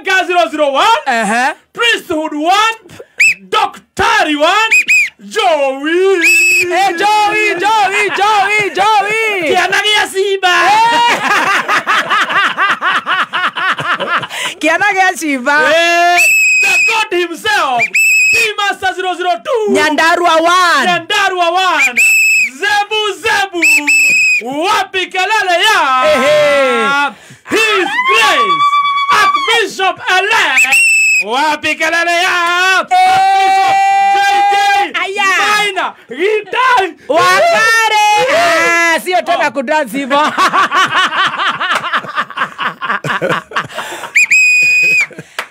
Striker 001. Priesthood 1. Doctor 1. Joey. Hey, Joey, Joey, Joey, Joey. Kiana gĩa Simba. Kiana gĩa Simba. The God himself. T-Master 002. Nyandarua 1. Nyandarua 1. Zebu Zebu. Wapi kelele ya. His Grace Archbishop elect. Wapi kelele ya. Archbishop JJ Maina Gitari Wakare. Sio tena kudansi hivyo.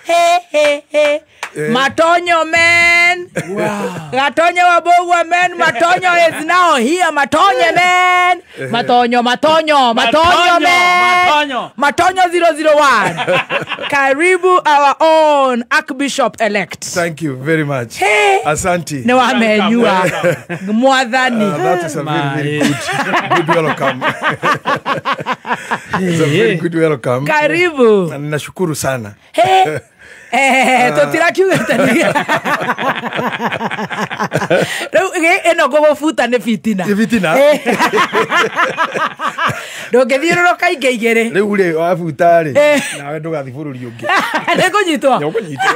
Hey, hey, hey. Matonyo man. Wow. Gatonyo Wabogwa man. Matonyo is now here. Matonyo man. Matonyo, Matonyo, Matonyo man. Matonyo. Matonyo 001. Karibu our own Archbishop elect. Thank you very much. Hey. Asante. No amenyua. Mwathani. That is a very, very good welcome. It's a very good welcome. Karibu. Na ninashukuru sana. Hey. Totirakiugĩte rĩu ĩno ngũgũbuta nĩ fitina. Nĩ fitina. Ndũngĩthiũrũrũka ingĩ igĩrĩ. Rĩu rĩ wabuta rĩ nawe ndũgathiĩ bũrũri ũngĩ. Nĩ kũnyitwo. Nĩ ũkũnyitwo.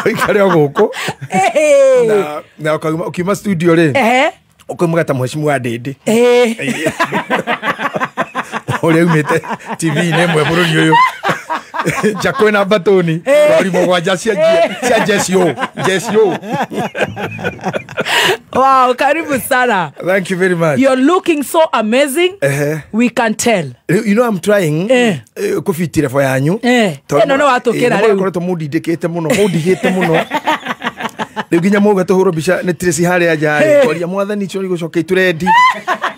Ũikare o gũkũ. Na ũkiuma studio rĩ ũkoimaga ta mheshimiwa Ndĩndĩ. Ũrĩa umĩte TV-inĩ ĩmwe bũrũri ũyũ. Jakwe na batoni rori mũgwanja cia Jesio Jesio. Wow, karibu sana. Thank you very much. You're looking so amazing. We can tell. You know I'm trying kufitira for yanyu. Eno no watũkĩra rĩu. Koretwo mũndindĩkĩte mũno, mũndigĩte mũno. Rĩu nginya mũga tũhũrwo mbica nĩ Tracy harĩa nja rĩ. Kwaria mwathani icio gũcoka iturendi.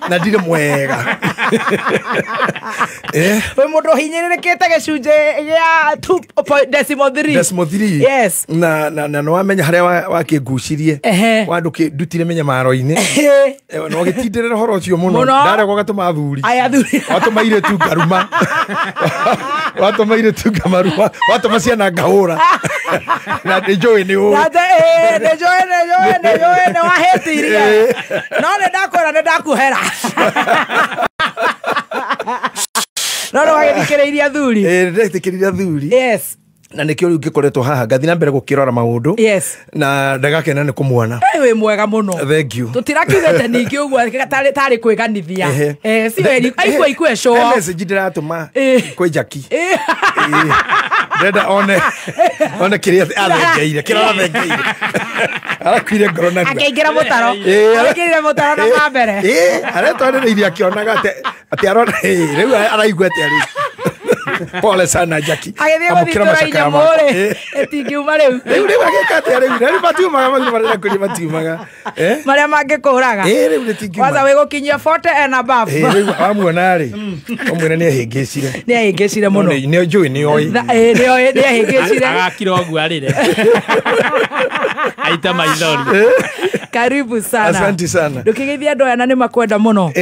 Na ndirĩ mwega. We mũndũ ũhinyĩrĩrĩkĩte gĩcunjĩ gĩa 2.3. Decimal 3. Yes. Na na na wamenya harĩa wakĩngucirie. Wandutire mĩnyamaro-inĩ. Na ũgĩtindĩrĩra ũhoro ũcio mũno. Ndaregwo gatũma athuri. Aya athuri. Watũma airĩtu ngaruma. Watũma airĩtu ngamaruma. Watũma ciana ngahũra. Na nĩ njũĩ nĩ ũĩ. Nĩ njũĩ, nĩ njũĩ, nĩ njũĩ, nĩ wahĩtirie. No nĩ ndakwĩra nĩ ndakuhera. No no wagĩthikĩrĩirie athuri. Ndĩthikĩrĩirie athuri. Yes. Na nĩkĩo rĩu ngĩkoretwo haha ngathiĩ na mbere gũkĩrora maũndũ. Yes. Na ndagakena nĩ kũmuona. Wĩ mwega mũno. Thank you. Tũtirakiugĩte ningĩ ũguo tarĩ kwĩganithia. Si weri aikua ikue show. Message ndĩratũma kwĩ Jackie. Ndĩrenda one kĩrĩa athengeire, kĩrĩa athengeire. Arakuire ngoro narua. Akĩingĩra mũtaro. Akĩingĩra mũtaro na mambere. Aretwarĩrĩirie akĩonaga atĩ arona rĩu araigua atĩa rĩu. Pole sana Jackie. Agĩthiĩ gũthitũra inyamũ rĩ, ĩtingiuma rĩu. Rĩu rĩu agĩka atĩa rĩu? Rĩu matiumaga maũndũ marĩa kũrĩa matiumaga. Marĩa mangĩkũraga. Rĩu rĩtingiuma. Kwanza wĩgũkinyia 40 and above. Rĩu wamuona rĩ, ũmwĩre nĩ ehĩngĩcire. Nĩ ehĩngĩcire mũno. Nĩ njũĩ nĩ oĩ. Nĩ ehĩngĩcire. Agakira ũguo arĩre. Aita maithori. Karibu sana. Asante sana. Ndũkĩgeithia andũ aya na nĩ makwenda mũno.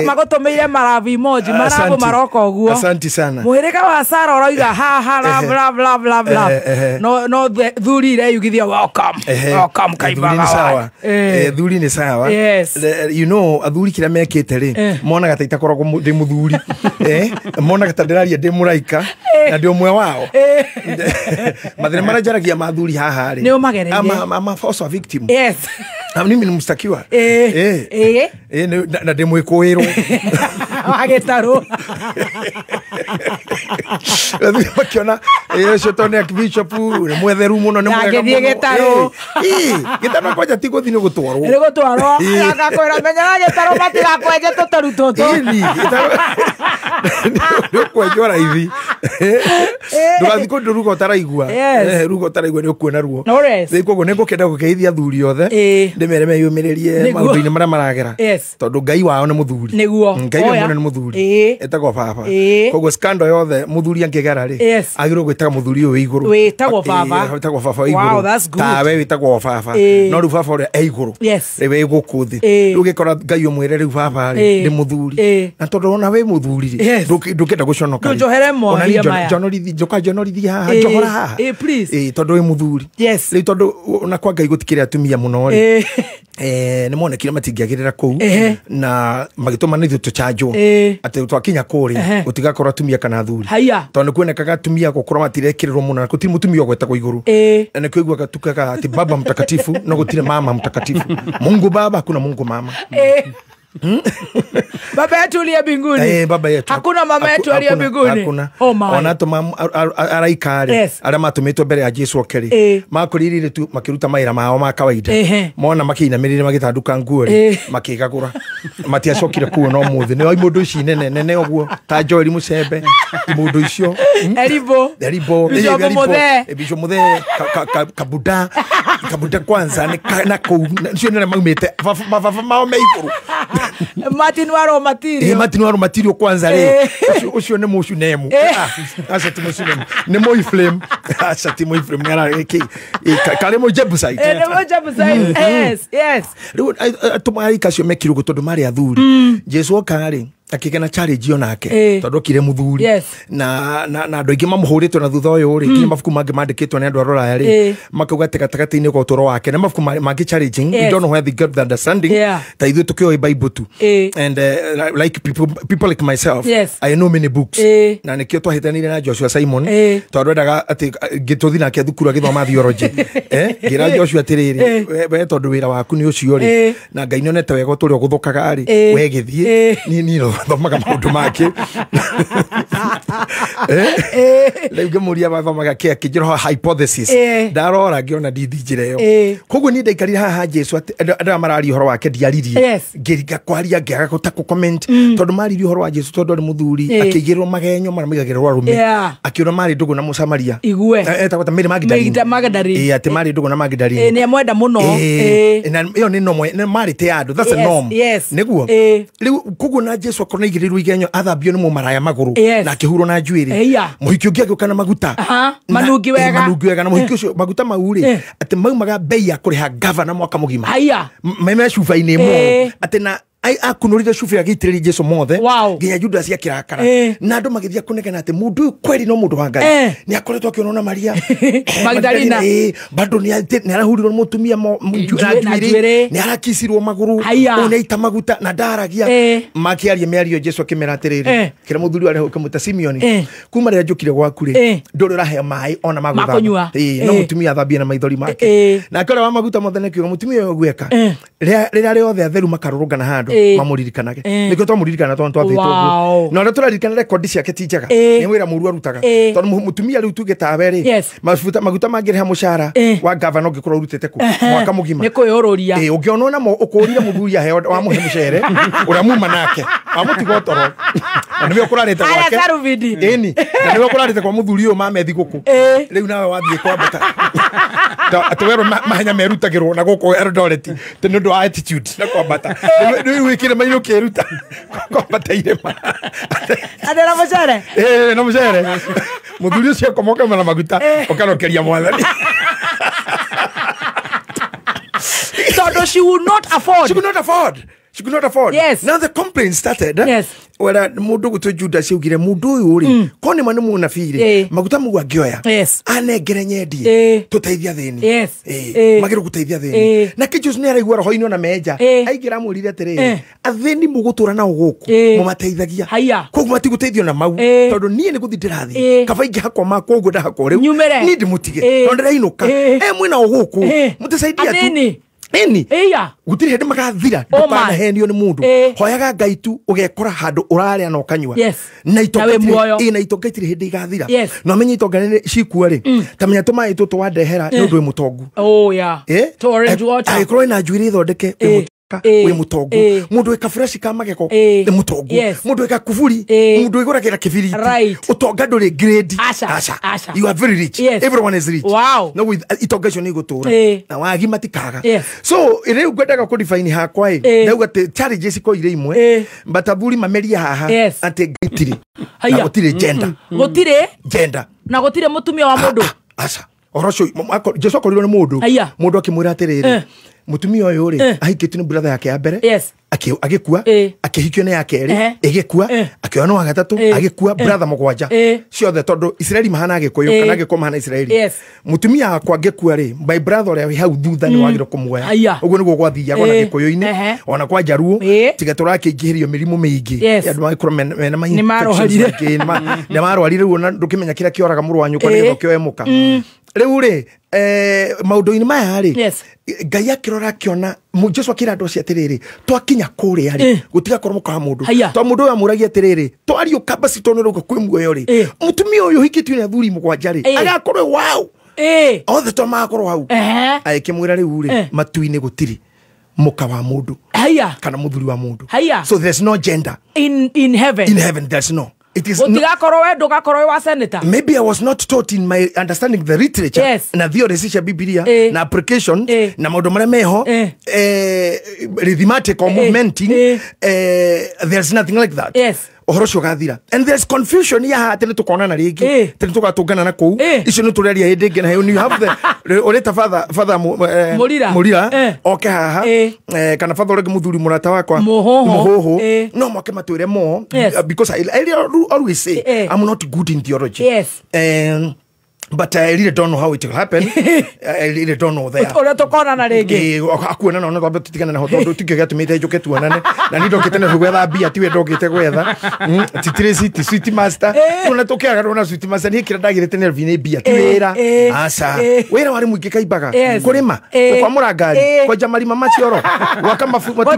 Magũtũmĩire marabu emoji, marabu maroka ũguo. Asante sana. Mũhĩrĩga wa Sara ũroiga ha ha love love love love love. No no thuri ireyugithia welcome. Welcome Kaibaga. Sawa. Thuri nĩ sawa. Yes. You know athuri kĩrĩa mekĩte rĩ, monaga ta itakoragwo ndĩ mũthuri. Monaga ta ndĩraria ndĩ mũraika na ndĩ ũmwe wao. Mathĩna marĩa njaragia ma athuri haha rĩ. Nĩ ũmagereirie. I'm also a victim. Yes. Mimi ni mshtakiwa. Na ndĩ mwĩkũĩrwo. Wa gĩtarũ. Makiona ũcio tondũ nĩ Archbishop nĩ mwetheru mũno nĩ mwega mũno. Ndangĩthiĩ gĩtarũ. Gĩtarũ kwanja ti gũthiĩ nĩ gũtwarwo. Nĩ gũtwarwo. Agakwĩra menyera gĩtarũ matigakwenje tũtũru tũtũ. Gĩtarũ nĩ ũkwenjwo raithi. Ndũgathiĩ kũndũ ruga ũtaraigua. Ruga ũtaraigua nĩ ũkuona ruo. Koguo nĩ ngũkĩenda gũkĩgeithia athuri othe. Ndĩmere meyũmĩrĩrie maũndũ-inĩ marĩa maragera. Tondũ Ngai wao nĩ mũthuri. Ngai we mwene nĩ mũthuri. Etagwo baba. Koguo scandal yothe mũthuri angĩgera rĩ, agĩrĩirwo gwĩtaga mũthuri ũyũ wĩ igũrũ. Wĩtagwo baba. Wĩtagwo baba wĩ igũrũ. Tawe wĩtagwo baba. No rĩu baba ũrĩa e igũrũ. Rĩu wĩ gũkũ thĩ. Rĩu ũgĩkora Ngai ũmwĩre rĩu baba rĩ, nĩ mũthuri. Na tondũ ona wĩ mũthuri rĩ, ndũngĩenda gũconoka. Ona Mehia maya. Njonorithi njoka njonorithi haha njohora haha. Please. Tondu wi muthuri. Yes. Riu tondu na kwa Ngai gutikire atumia muno ri. Nĩ monekire matingĩagĩrĩra kũu na magĩtũma nĩ ithuĩ tũchanjwo atĩ twakinya kũrĩa gũtigakorwo atumia kana athuri tondũ nĩ kuonekaga atumia gũkorwo matirekĩrĩrwo mũno na gũtirĩ mũtumia ũgwetagwo igũrũ na nĩ kũiguaga tukaga atĩ baba mtakatifu no gũtirĩ mama mtakatifu, Mungu baba hakuna Mungu mama. Baba yetu uliye mbinguni. Baba yetu. Hakuna mama yetu aliye mbinguni. Hakuna. Oh my. Ona tuma araika ari aria matumitwo mbere ya Jesu okeri. Makorire tu makiruta maira mao ma kawaida. Mona makiinamirire magitanduka nguo ri makigagura. Matiacokire kuona umuthi. Ni mundu ici nene nene uguo ta Joel Musembe. Mundu icio. Eribo. Eribo. Bishop Muthe. Bishop Muthe kabuda. Kabuda kwanza na kuu cio nene maumite baba mao me iguru. Martin Waro Matirio. Martin Waro Matirio kwanza le. Ucio ne mushu nemu. Acha ti mushu nemu. Ne moi flame. Acha ti moi flame ngara ki. Kale mo Jebusite. Ne mo Jebusite. Yes, yes. Riu tumari kacio mekirugo tondu mari athuri. Jesu oka ri akigena challenge onake tondu okire muthuri na na andu aingi mamuhuritwo na thutha uyu ri nginya mabuku mangi mandikitwo ni andu a ruraya ri makauga ati gatagati-ini ga uturo wake na mabuku mangi challenging. We don't know where they got the understanding ta ithuĩ tukioĩ Bible tu and like people like myself, I know many books na nikio twahitanire na Joshua Simon tondu endaga ati ngituthi nake thukuru agithoma theology ngira Joshua atiriri we tondu wira waku ni ucio ri na Ngai nionete wega uturia uguthukaga ri we githie ni thomaga maundu make riu ngimuria mathomaga ki akinjira hypothesis ndarora ngiona ndithi njira iyo koguo ni ndaikarire haha Jesu andu aya mararia uhoro wake ndiaririe ngĩringa kwaria ngĩaga gũta kũ comment tondu maririe uhoro wa Jesu tondu arĩ muthuri akĩigĩrĩrwo magenyo marĩa maigagĩrĩrwo arũme akĩũra marĩ ndũgũ na Mũsamaria etagwo ta Mary Magdalene atĩ marĩ ndũgũ na Magdalene nĩ amwenda mũno na ĩyo nĩ norm nĩ marĩ te andũ that's a norm nĩguo rĩu koguo na Jesu akorwo nĩaigĩrĩirwo igenyo athambio nĩ mũmaraya magũrũ na akĩhurwo na njuĩrĩ mũhiki ũngĩ agĩũka na maguta manungi wega manungi wega na mũhiki ũcio maguta mau rĩ atĩ maumaga bei ya kũrĩha gavana mwaka mũgima meme cuba-inĩ ĩmwe atĩ na akunũrire cuba agĩitĩrĩria Jesu mothe nginya Judas akĩrakara na andũ magĩthiĩ kũnegena atĩ mũndũ ũyũ kweri no mũndũ wa Ngai nĩ akoretwo akĩonwo na Maria Magdalena bado nĩ arahurirwo nĩ mũtumia na njuĩrĩ nĩ arakicirwo magũrũ ũyũ nĩ aita maguta na ndaragia makĩaria mĩario Jesu akĩmera atĩrĩrĩ kĩrĩa mũthuri arĩa ũkĩmwĩta Simeoni kuma rĩrĩa njũkire gwaku rĩ ndũrĩ ũraheo maĩ ona magũthamba no mũtumia athambie na maithori make nake ũrĩa wa maguta mothe nĩ kiuga mũtumia ũyũ gwĩka rĩrĩa rĩothe atheru makarũrũngana handũ mamũririkanage nĩkĩo twamũririkana tondũ twathĩtwo ũguo na ũrĩa tũraririkana rekondi ciake ti njega nĩ wĩra mũru arutaga tondũ mũtumia rĩu tuge tawe rĩ maguta mangĩrĩha mũcara wa gavana ũngĩkorwo ũrutĩte kũ mwaka mũgima nĩ kwĩyũrũria ũngĩonwo namo ũkũrire mũthuri aheo wamũhe mũcere ũrĩa muma nake wamũtiga ũtoro na nĩwe ũkũrarĩte gwake ĩni na nĩwe ũkũrarĩte kwa mũthuri ũyũ mamethi gũkũ rĩu nawe wathiĩ kwambata atĩ werwo mahenya merutagĩrwo na gũkũ Eldoret tĩ nĩ ũndũ wa attitude na kwambata rĩu wikire maino ũkĩruta kwambata irĩma andĩ na mũcere na mũcere mũthuri ũcio akomoka na maguta ũkarokeria mwathani tondũ she would not afford. She could not afford. She could not afford. Yes. Now the complaint started. Yes. Wera mundu gutwo Judas augire mundu uyu ri ko ni mani munabii ri maguta mugu angioya anengere nyendie tuteithia thini. Yes. Magiro guteithia thini. Na ki Jesu ni araigua roho-ini ona menja aingira amwirire atiriri athini mugutura nao guku mumateithagia koguo matiguteithio na mau tondu nie ni guthi ndirathi kaba ingihakwa makwa uguo ndahakwa riu ni ndimutige tondu ndirainuka mwina guku mutisaidia tu Eni gutiri hindi magathira ndukanahenio ni mundu hoyaga Ngai tu ugekora handu uraria na ukanyua na itonga na itonga itiri hindi igathira no menye itonga nene cikua ri ta menya tumaĩ tũtũ wandehera ni undu wi mutongu. Oh yeah. To orange water agikorwo ina njuĩrĩ thondeke wi mutongu mundu wika fresh ka mageko ni mutongu mundu wika kuburi mundu wiguragira kibiriti utonga nduri grade asha you are very rich. Everyone is rich. Wow. No with itonga icio ni gutura na wagi matikaga. So riu ngwendaga ku define hakwa i ndauga ati challenges ko ire imwe but athuri mamerie haha ati Ngai tiri na gutiri gender gutiri gender na gutiri mutumia wa mundu aca oro cio Jesu akorirwo ni mundu mundu akimwira atiriri mutumia uyu ri ahikĩtio nĩ brother yake ya mbere. Agĩkua, akĩhikio nĩ ya kerĩ, ĩgĩkua, akĩoya nĩ wa gatatũ, agĩkua, brother mũgwanja ciothe, tondũ Isiraeli mahana Gĩkũyũ kana Gĩkũyũ mahana Isiraeli. Mũtumia wakwa angĩkua rĩ, my brother ũrĩa wĩ hau thutha nĩ wagĩrĩirwo kũmuoya. Ũguo nĩguo gwathiaga ona Gĩkũyũ-inĩ, ona kwa Njaruo, tiga tũrakĩingĩhĩrio mĩrimũ mĩingĩ. Andũ magĩkorwo mena ma infections maingĩ, nĩ marwarire rĩu ona ndũkĩmenya kĩrĩa kĩoraga mũrũ wa nyũkwa nĩgetha ũkĩoe mũka. Rĩu rĩ, maũndũ-inĩ maya rĩ, Ngai akĩrora akĩona Jesu akĩra andũ acio atĩrĩrĩ, twakinya kũrĩa rĩ, gũtigakorwo mũka wa mũndũ. Tondũ mũndũ ũyũ amũragia atĩrĩrĩ, twariũka basi tondũ nĩrauga kwĩ muoyo rĩ, mũtumia ũyũ ũhikĩtio nĩ athuri mũgwanja rĩ, agakorwo wau. Othe to magakorwo hau. Agĩkĩmwĩra rĩu rĩ, matu-inĩ gũtirĩ mũka wa mũndũ kana mũthuri wa mũndũ. So there's no gender in heaven. In heaven there's no. It is senator. Maybe I was not taught in my understanding the literature. Yes. Na theories cia Biblia, na application, na maũndũ marĩa meho, rhythmatic or movementing, there's nothing like that. Yes. Ũhoro ũcio ũgathira. And there's confusion ya atĩ nĩ tũkonana rĩngĩ, atĩ nĩ tũgatũngana na kũu. Icio nĩ tũrĩaria hĩndĩ ĩngĩ, na you have the ũrĩta father Mũrira oke haha, kana father ũrĩa mũthuri mũrata wakwa Mũhũhũ, no moke matwĩre more, because I always say I'm not good in theology. Yes. But I really don't know how it will happen. I really don't know there. Ũrĩa tũkonana rĩngĩ. Akuonana ona twambe tũtigane naho tondũ tikĩo gĩatũmĩte njũke tuonane. Na niĩ ndokĩte na gwetha mbia, tiwe ndokĩte gwetha. Titirĩ city master. Ona tũkĩaga na city master niĩ kĩrĩa ndagĩrĩte Nairobi nĩ mbia, ti wĩra. Aca. Wĩra warĩ mũingĩ kaimbaga. Kũrĩma, gũkwamũra ngari, kwenja marima macioro, gwaka maturubarĩ,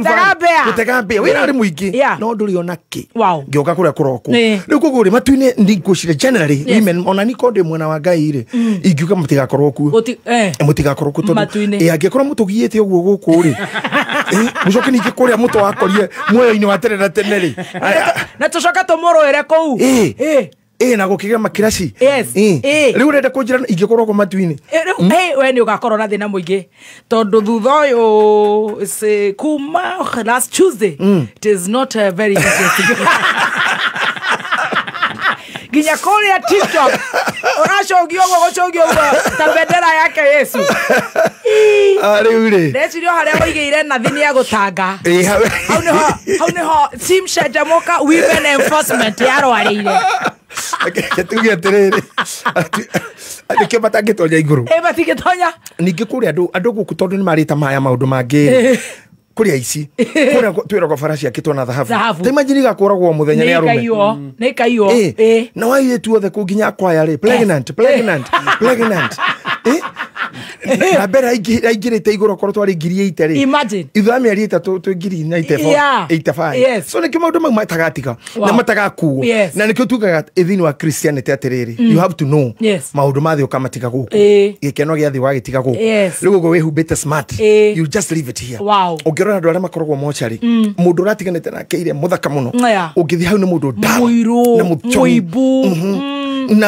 gũtega mbĩa. Wĩra warĩ mũingĩ. No ndũrĩ ona kĩ. Ngĩũka kũrĩa kũrokwo. Rĩu koguo rĩ, matu-inĩ ngwĩciria generally women ona niĩ korwo ndĩ mwena wa Ngai rĩ, ingiuga mũtigakorwo kuo. Mũtigakorwo kuo tondũ angĩkorwo mũtũgiĩte ũguo gũkũ rĩ, mũcoke ningĩ kũrĩa mũtwakorie muoyo-inĩ wa tene na tene rĩ, na tũcoke tũmũrũĩre kũu. Na gũkĩgĩa makiraci. Rĩu ũrenda kũnjĩra ingĩkorwo kũ matu-inĩ? Rĩu we nĩ ũgakorwo na thĩna mũingĩ tondũ thutha ũyũ kuma last Tuesday, it is not very interesting. Nginya kũrĩa TikTok ũracũngio ũguo gũcũngio ũguo ta bendera yake Yesu. Rĩu rĩ, ndeciria harĩa waigĩire nathi nĩ egũtanga. Hau nĩho team Canjamũka women enforcement yarwarĩire. Tuge atĩrĩrĩ, nĩkĩo matangĩtonya igũrũ. Matingĩtonya. Ningĩ kũrĩa andũ gũkũ tondũ nĩ marĩte maya maũndũ mangĩ, kũrĩa ici kũrĩa twĩragwo bara ciakĩtwo na thahabu. Ta imagine igakũragwo mũthenya nĩ arũme. Nĩ ikaiywo. Na wairĩtu othe kũu nginya kwaya rĩ, pregnant. Na mbere aingĩrĩte igũrũ okorwo twarĩ 80,000 rĩ. Imagine. Ithuĩ a mĩeri ĩtatũ twĩ 94, 85. So nĩkĩo maũndũ mau matagatiga na matagakuo. Na nĩkĩo tugaga thĩinĩ wa Christianity atĩrĩrĩ, you have to know maũndũ ma thĩ ũkamatiga gũkũ. Gĩkeno gĩa thĩ wagĩtiga gũkũ. Rĩu ũguo wĩhumbĩte smart, you just leave it here. Ũngĩrora andũ arĩa makoragwo mocarĩ, mũndũ ũratiganĩte nake ire mũthaka mũno, ũngĩthiĩ hau nĩ mũndũ ndawa na mũimbu.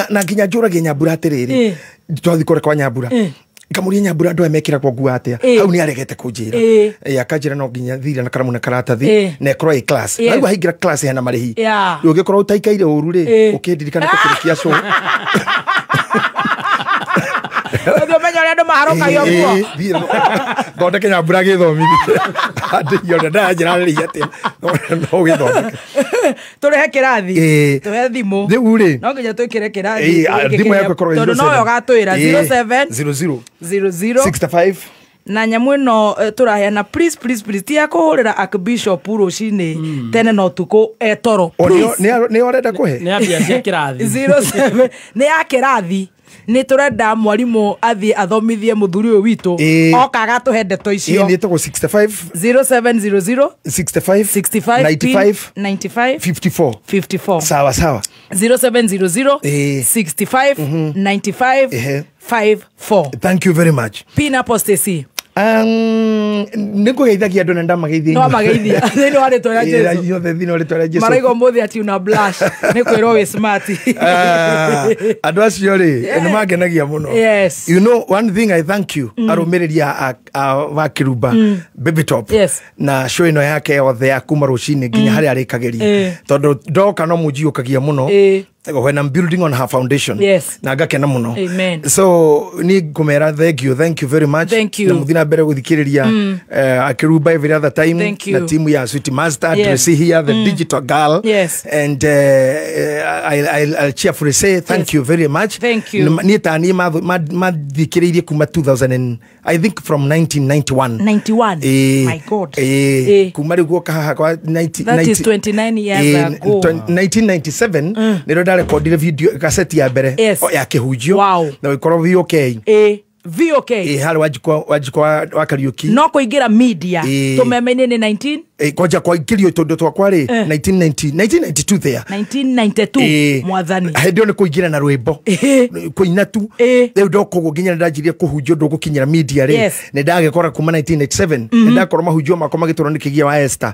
Na nginya njũragia Nyambura atĩrĩrĩ, twathiĩ kũrĩa kwa Nyambura, ngamũria Nyambura andũ aya mekĩragwo nguo atĩa, hau nĩ aregete kũnjĩra. Akanjĩra no nginya thire na karamu na karatathi na ĩkorwo ĩ class. Na rĩu aingĩra class hena marĩhi. Rĩu ũngĩkorwo ũtaikaire ũru rĩ, ũkĩndirikana tũkĩrĩkia show. Ũthiĩ ũmenye ũrĩa andũ maharũkagio nguo. Thondeke Nyambura gĩthomithie. Andũ ona ndanjĩra arĩhi atĩa, no ũgĩthondeke. Tũrehe kĩrathi, tũhe thimũ. Rĩu rĩ, no nginya twĩkĩre kĩrathi. Thimũ yaku ĩkorwo tondũ nowe ũgatwĩra 07 00 00 65 na nyamũ ĩno tũraheana. Please please please, ti ya kũhũrĩra Archbishop rũcinĩ tene na ũtukũ etoro. Nĩ ũrenda kũhe? Nĩ ambia cia kĩrathi. 07 nĩ ya kĩrathi. Nĩ tũrenda mwarimũ athiĩ athomithie mũthuri ũyũ witũ, oka agatũhe ndeto icio. Nĩ ĩtagwo 65 0700 65 65 95 95 54 54. Sawa sawa. 0700 65 95 54. Thank you very much. Pin apostasy. Nĩngũgeithagia andũ na ndamageithia. No mageithia. Thĩinĩ wa rĩtwa rĩa Jesũ. Inyuothe thĩinĩ wa rĩtwa rĩa Jesũ. Maraiga ũmũthĩ ati una blush nĩ kwĩrwo wĩ smart. Andũ acio rĩ, nĩ mangenagia mũno. Yes. You know one thing I thank you, arũmĩrĩri a wa Kĩrumba Baby Top. Yes. Na show ĩno yake yothe ya kuma rũcinĩ nginya harĩa arĩkagĩria. Tondũ ndoka no mũnjiyũkagia mũno. When I'm building on her foundation. Yes. Na ngakena muno. Amen. So ni ngumera thank you very much. Thank you. Na muthina mbere guthikiriria akiruba every other time. Thank you. Na timu ya Sweet Master, yes. Tracy here, the digital girl. Yes. And I'll cheerfully say thank yes. you very much. Thank you. Ni tani mathikiririe kuma 2000 and I think from 1991. 91. My God. Kuma riu guoka haha kwa 90 That is 29 years ago. 1997 niro ndarekondire video cassette ya mbere yes. ya kihunjio. Wow. Na ikorwo VOK. VOK. Harĩ Wanjikwa wa Kariuki. No kũingĩra media tumeme-inĩ nĩ 19 kwanja kwaingĩrio tondũ twakwa rĩ 1992 there 1992 mwathani hĩndĩ ĩyo nĩ kũingĩra na rwĩmbo kũina tu rĩu ndoka ũguo nginya nĩndanjirie kũhunjia ũndũ ũgũkinyĩra media rĩ nĩ ndagĩkora kuma 1987 nĩ ndakorwo mahunjio makwa magĩtwarwo nĩ Kĩgia wa Esther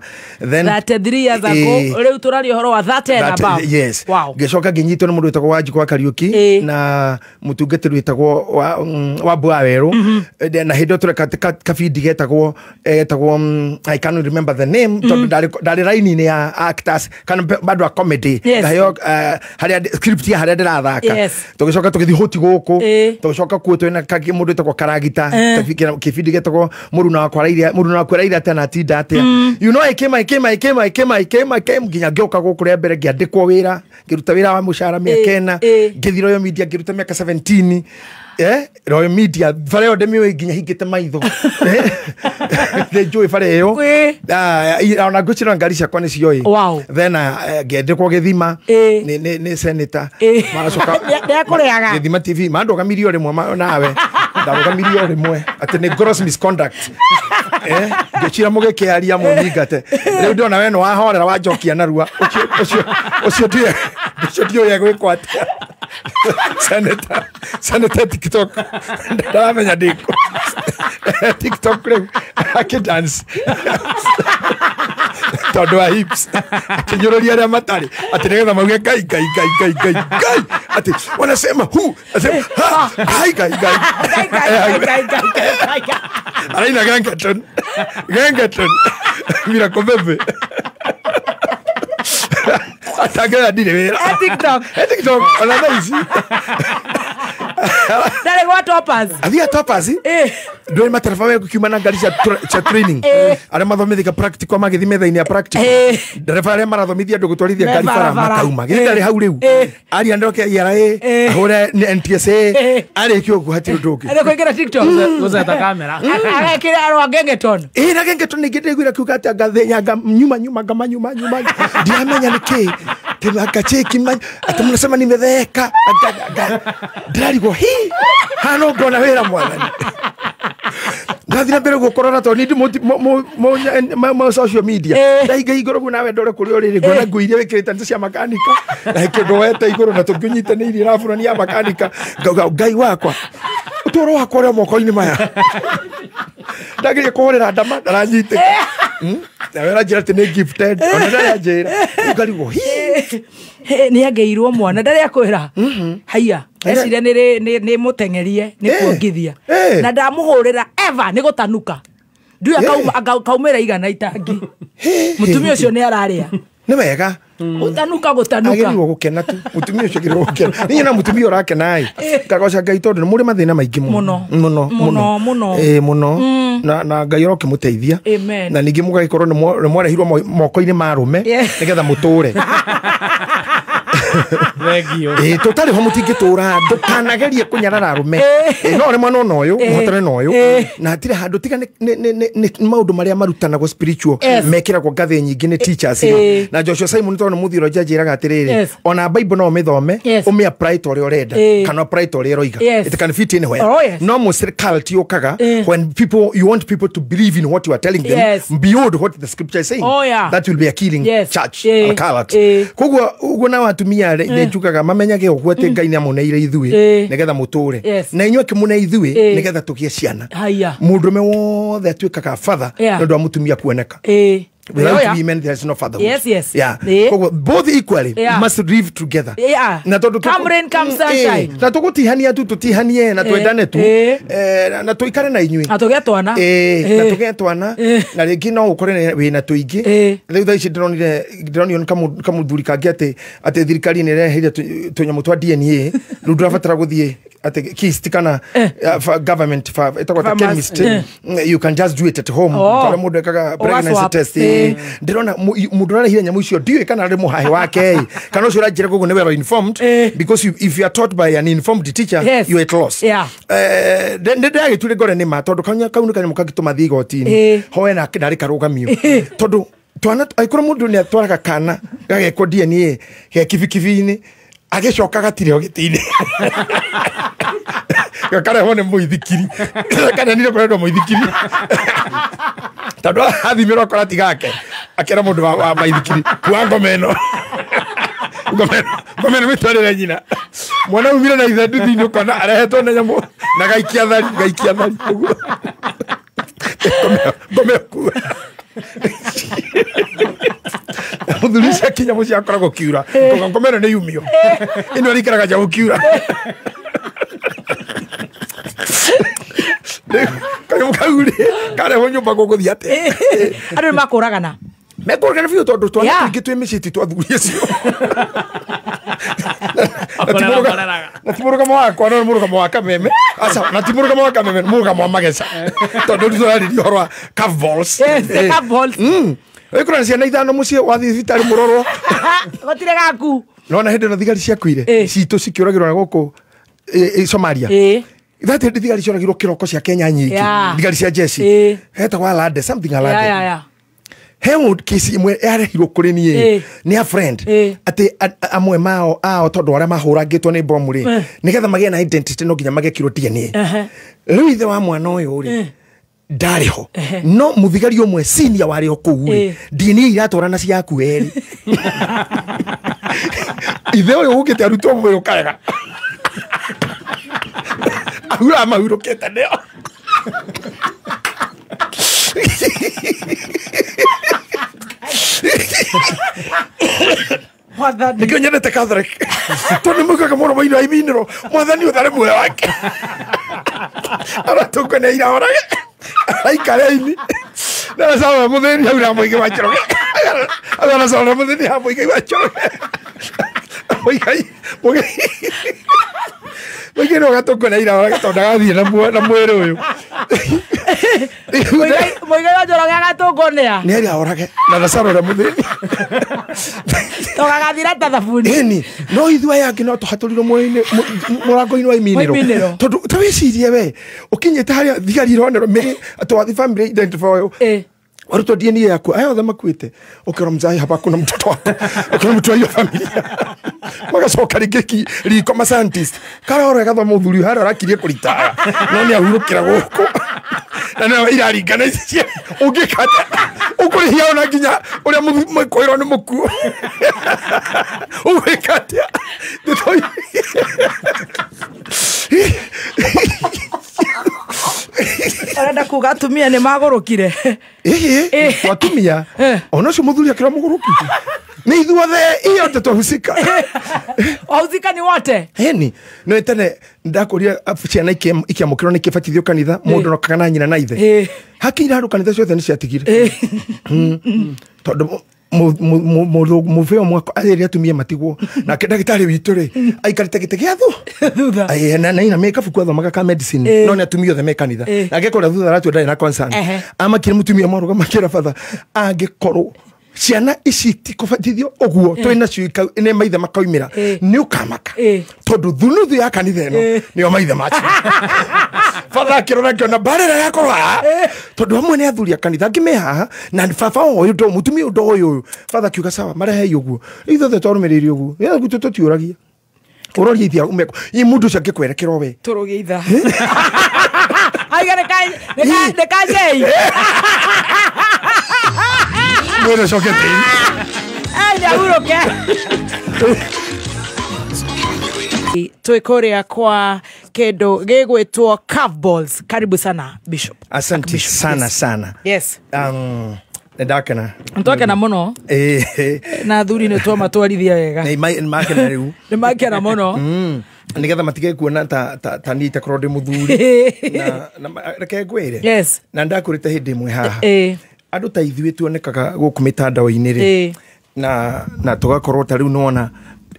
then 33 years ago rĩu tũraria ũhoro wa 30 and above. Yes. Wow. Ngĩcoka ngĩnyitwo nĩ mũndũ wĩtagwo Wanjikwa wa Kariuki na mũtungatĩri wĩtagwo wa Mbua Werũ na hĩndĩ ĩyo tũreka kabindi getagwo I cannot remember the name tondũ ndarĩ raini-inĩ ya actors kana bado a comedy ngaheo harĩa script ya harĩa ndĩrathaka tũgĩcoka tũgĩthiĩ hoti gũkũ tũgĩcoka kuo twĩna mũndũ wĩtagwo Karagita kĩbindi getagwo mũruna wakwa araire atĩa na atinda atĩa. You know, I came nginya ngĩũka gũkũ rĩa mbere ngĩandĩkwo wĩra ngĩruta wĩra wa mũcara mĩaka ĩna ngĩthiĩ Royal Media ngĩruta mĩaka 17. Royal Media bara ĩyo ndĩmĩũĩ nginya hingĩte maitho nĩ njũĩ bara ĩyo ona ngwĩciria ngari ciakwa nĩ cioĩ. Then ngĩandĩkwo gĩthima nĩ senator magacoka nĩakũrĩaga Gĩthima TV mandũgamirie o rĩmwe nawe ndarũgamirie o rĩmwe atĩ nĩ gross misconduct ngĩcira mũgĩkĩaria mũnyingate rĩu ndĩrona we nĩ wahorera wanjokia narua ũcio ndiũĩ egwĩkwo atĩa. Senator TikTok ndaramenya ndĩkũ TikTok rĩu akĩdance tondũ wa hips akĩnyũrũria arĩa matarĩ atĩ nĩgetha mauge ngai ngai ngai ngai ngai ngai atĩ wanasema hu asema ha hai ngai ngai ngai araina gengeton gengeton miracle bebe atangera ndirĩ wĩra TikTok TikTok ona thaa ici ndarĩ gwa toppers athia toppers ndũĩ matereba megũkiuma na ngari cia training arĩa mathomithika practical magĩthiĩ metha-inĩ ya practical ndereba arĩa marathomithia andũ gũtwarithia ngari bara makauma githĩ ndarĩ hau rĩu aria ndoke ERA ahũre NTSA arĩkia ũguo hatirĩ ũndũ ũngĩ arĩ kũingĩra TikTok gũceta kamera agekĩra arwa gengeton na gengeton ningĩ ndĩiguire kiuga atĩ anga nyuma nyuma ngama nyuma nyuma ndiramenya nĩ kĩ akacheki ati mnasema nimedheeka ndirarigwo hi hano ngona wĩra mwathani ndathi na mbere gũkorora tondũ ndĩ social media ndahinga igũrũ guo nawe ndore kũrĩa ũrĩ ngona nguo iria wĩkĩrĩte nĩ cia makanika na kĩndũ wete igũrũ na tũngĩnyitanĩirie na burani ya makanika ngauga Ngai wakwa ũtũũro wakwa ũrĩ moko-inĩ maya ndageria kũhũrĩra ndama ndaranyitĩka nawe ũranjĩra atĩ nĩ gifted ona ndaranjĩra ngarigwo hi nĩ angeirwo mwana ndarĩ akwĩra haiya eciria nĩ mũteng'erie nĩ kuongithia na ndamũhũrĩra eva nĩ gũtanuka ndiũĩ akaumĩra igana itangi mũtumia ũcio nĩ ararĩa nĩ wega gũtanuka gũtanuka agĩrĩirwo gũkena tu mũtumia ũcio agĩrĩirwo gũkena niĩ na mũtumia ũrakena ĩ ngagoca Ngai tondũ nĩ mũrĩ mathĩna maingĩ mũno mũno mũno mũno mũno na Ngai ũrokĩmũteithia na ningĩ mũgagĩkorwo nĩ mwarehirwo moko-inĩ ma arũme nĩgetha mũtũre tũtarĩ ho mũtingĩtũra ndũkanagerie kũnyarara arũme no ũrĩ mwana ona ũyũ mũhotane na ũyũ na hatirĩ handũ tiga nĩ maũndũ marĩa marutanagwo spiritual mekĩragwo ngathĩ nyingĩ nĩ teachers na Joshua Simon tondũ nĩ mũthiũrũria anjĩraga atĩrĩrĩ ona Bible no ũmĩthome ũmĩ apply ta ũrĩa ũrenda kana apply ta ũrĩa ĩroiga it can fit anywhere no most cult yũkaga when people you want people to believe in what you are telling them beyond what the scripture is saying that will be a killing church a cult koguo ũguo nao atumia njugaga mamenyage ũguo atĩ Ngai nĩamũneire ithuĩ nĩgetha mũtũre na inyuĩ akĩmũne ithuĩ nĩgetha tũgĩe ciana mũndũme wothe atuĩkaga batha nĩ ũndũ wa mũtumia kuoneka Without women there is no fatherhood. Yes, yes. Yeah. Both equally must live together. Yeah. Na tondu come rain come sunshine. Na tugutihania tu tutihanie na twendane tu. Na tuikare na inyui. Na tuge twana. Na tuge twana. Na ringi no ukore wina tuingi. Riu thaa ici ndironire ndironio kamuthuri kangi ati ati thirikari ni reheire tunyamu twa DNA riu ndurabatara guthie ati kist kana government etagwo ta chemist, you can just do it at home. Tara mundu ekaga pregnancy test. Ndirona mundu ararehire nyamu icio ndiũĩ kana arĩ mũhahe wake kana ũcio ũranjĩra koguo nĩ well informed, because if you are taught by an informed teacher, you are at loss. Ndĩragĩture ngore nĩ ma tondũ kau nĩ kanyamũ kangĩtũma thiĩ igoti-inĩ hoe na narĩ karũgamio tondũ twana angĩkorwo mũndũ nĩ atwaraga kana gagekwo DNA ge kibikibi-inĩ agĩcoka gatirĩ ho gĩtĩ-inĩ gakarehwo nĩ mũithikiri kana nire kũrendwo mũithikiri tondũ athimĩrwo akora ti gake akĩra mũndũ wa maithikiri kua ngoma ĩno ngoma ĩno mĩtwarĩre nyina mwana umire na ithe nduthi-inĩ ũkona arehetwo na nyamũ na gaikia thari ũguo ngoma ĩyo kua muthuri ũcio akinya mũciĩ akoragwo kiura ngoma ĩno nĩ yumio ĩno ĩrĩikaraga nja gũkiura kanyamũ kau rĩ karehwo nyũmba gũgũthiĩ atĩa andũ nĩ makũragana mekũragana biũ tondũ twana tũingĩ twĩ mĩciĩ ti twa athuri acio na ti mũrũgamo wakwa no nĩ mũrũgamo wa Kameme aca na ti mũrũgamo wa Kameme nĩ mũrũgamo wa Mageca tondũ rĩu tũrarĩria ũhoro wa curve balls. Yes, the curve balls. Wĩkũra na ciana ithano mũciĩ wathiĩ thibitarĩ mũrorwo gũtirĩ gaku nona hĩndĩ ĩno thigari ciakuire citũ cikĩũragĩrwo na gũkũ Somalia. That hĩndĩ thigari cioragirwo kĩroko cia Kenya nyingĩ thigari cia jeshi hetagwo Alade something Alade he kesi imwe yarehirwo kũrĩ niĩ nĩ a friend atĩ amwe mao ao tondũ arĩa mahũrangĩtwo nĩ bomu rĩ nĩgetha magĩe na identity no nginya magekirwo DNA. Rĩu ithe wa mwana ũyũ rĩ ndarĩ ho no mũthigari ũmwe senior warĩ ho kũu rĩ DNA iratwarana ciaku erĩ ithe ũyũ ũkĩte arutwo mwĩrĩ ũkarega ahura mahurũkĩte nĩo nĩkĩo nyendete Catholic tondũ nĩmaugaga mũno maino aiminĩrwo mwathani ũthare muoyo wake aratũkwe nĩ airahorage araikara aini naracaora mũthĩni hau na mũingĩ wa Njoroge aracaora mũthĩni ha mũingĩ wa Njoroge mũigai mũingĩ no gatũkwe nĩ airahorage tondũ ndagathiĩ na mwĩrĩ ũyũ Mũigai wa Njoroge agatũngwo nĩa nĩ airahorage na aracaora mũthĩni tũgagathira ta thabuni ĩni no ithuĩ aya angĩ no tũhatũrirwo mũrango-inĩ wa iminĩro tondũ ta wĩcirie we ũkinyĩte harĩa thigari ironerwo mĩrĩ atĩ wathi family identify warutwo DNA yaku aya othe makuĩte ũkĩrwo mzai hapa kuna mtoto wako kuna mtu wa hiyo familia magacoka rĩngĩ riko ma scientist karora gathoma mũthuri harĩa arakirie kũritaya no nĩ ahurũkĩra gũkũ na no iraringana ici ũngĩka atĩa ũkũrĩhia ona nginya ũrĩa mũkwĩrwo nĩ mũkuo ũgwĩka atĩa Arenda kuga atumia nĩ magũrũkire ĩhĩ atumia ona ũcio mũthuri akĩrwo mũgũrũki nĩ ithuothe iyote twahusika wahusika ni wote ĩni no tene ndakũria ciana ikĩamũkĩrwo nĩ kĩbatithio kanitha mũndũ nokaga na nyina na ithe hakinyire handũ kanitha ciothe nĩ ciatigire tondũ mũbeo mwako arĩrĩ atumia matigwo nake ndagĩtarĩ witũ rĩ aikarĩte gĩtĩ gĩa thutha na ina me kabuku athomaga ka medicine no nĩ atumia othe me kanitha nake kũrĩa thutha aratua ndarĩ na concern amakire mũtumia marũgama akĩra batha angĩkorwo ciana ici tikũbatithio ũguo twĩ nacio nĩ maithe makaumĩra nĩ ũkamaka tondũ thunuthu ya kanitha ĩno nĩo maithe macio batha akĩrora akĩona mbara ĩrĩa yakorwo haha tondũ amwe nĩ athuri a kanitha angĩ me haha na baba ũyũ ndo mũtumia ũyũ ndo ũyũ ũyũ batha akiuga sawa marehei ũguo ithuothe twarũmĩrĩire ũguo gwitũ tũtiũragia ũroria ithia umeko i mũndũ ũcio angĩkwerekerwo we tũrũgie itha aiga nĩ kajei mwĩrĩ ũcoke tĩri nĩahurũke twĩ kũrĩa kwa kĩndũ gĩgwĩtwo curve balls. Karibu sana Bishop. Asante sana. Yes. Sana. Yes. Nĩ ndakena. Twakena mũno. Na athuri nĩ twamatwarithia wega. Nĩ makena rĩu. Nĩ makena mũno. Nĩgetha matige kuona ta niĩ itakorwo ndĩ mũthuri. Na reke ngwĩre. Yes. Na ndakwĩrĩte hĩndĩ ĩmwe haha. Andũ ta ithuĩ tuonekaga gũkũ mĩtandao-inĩ rĩ. Na tũgakorwo ta rĩu nĩwona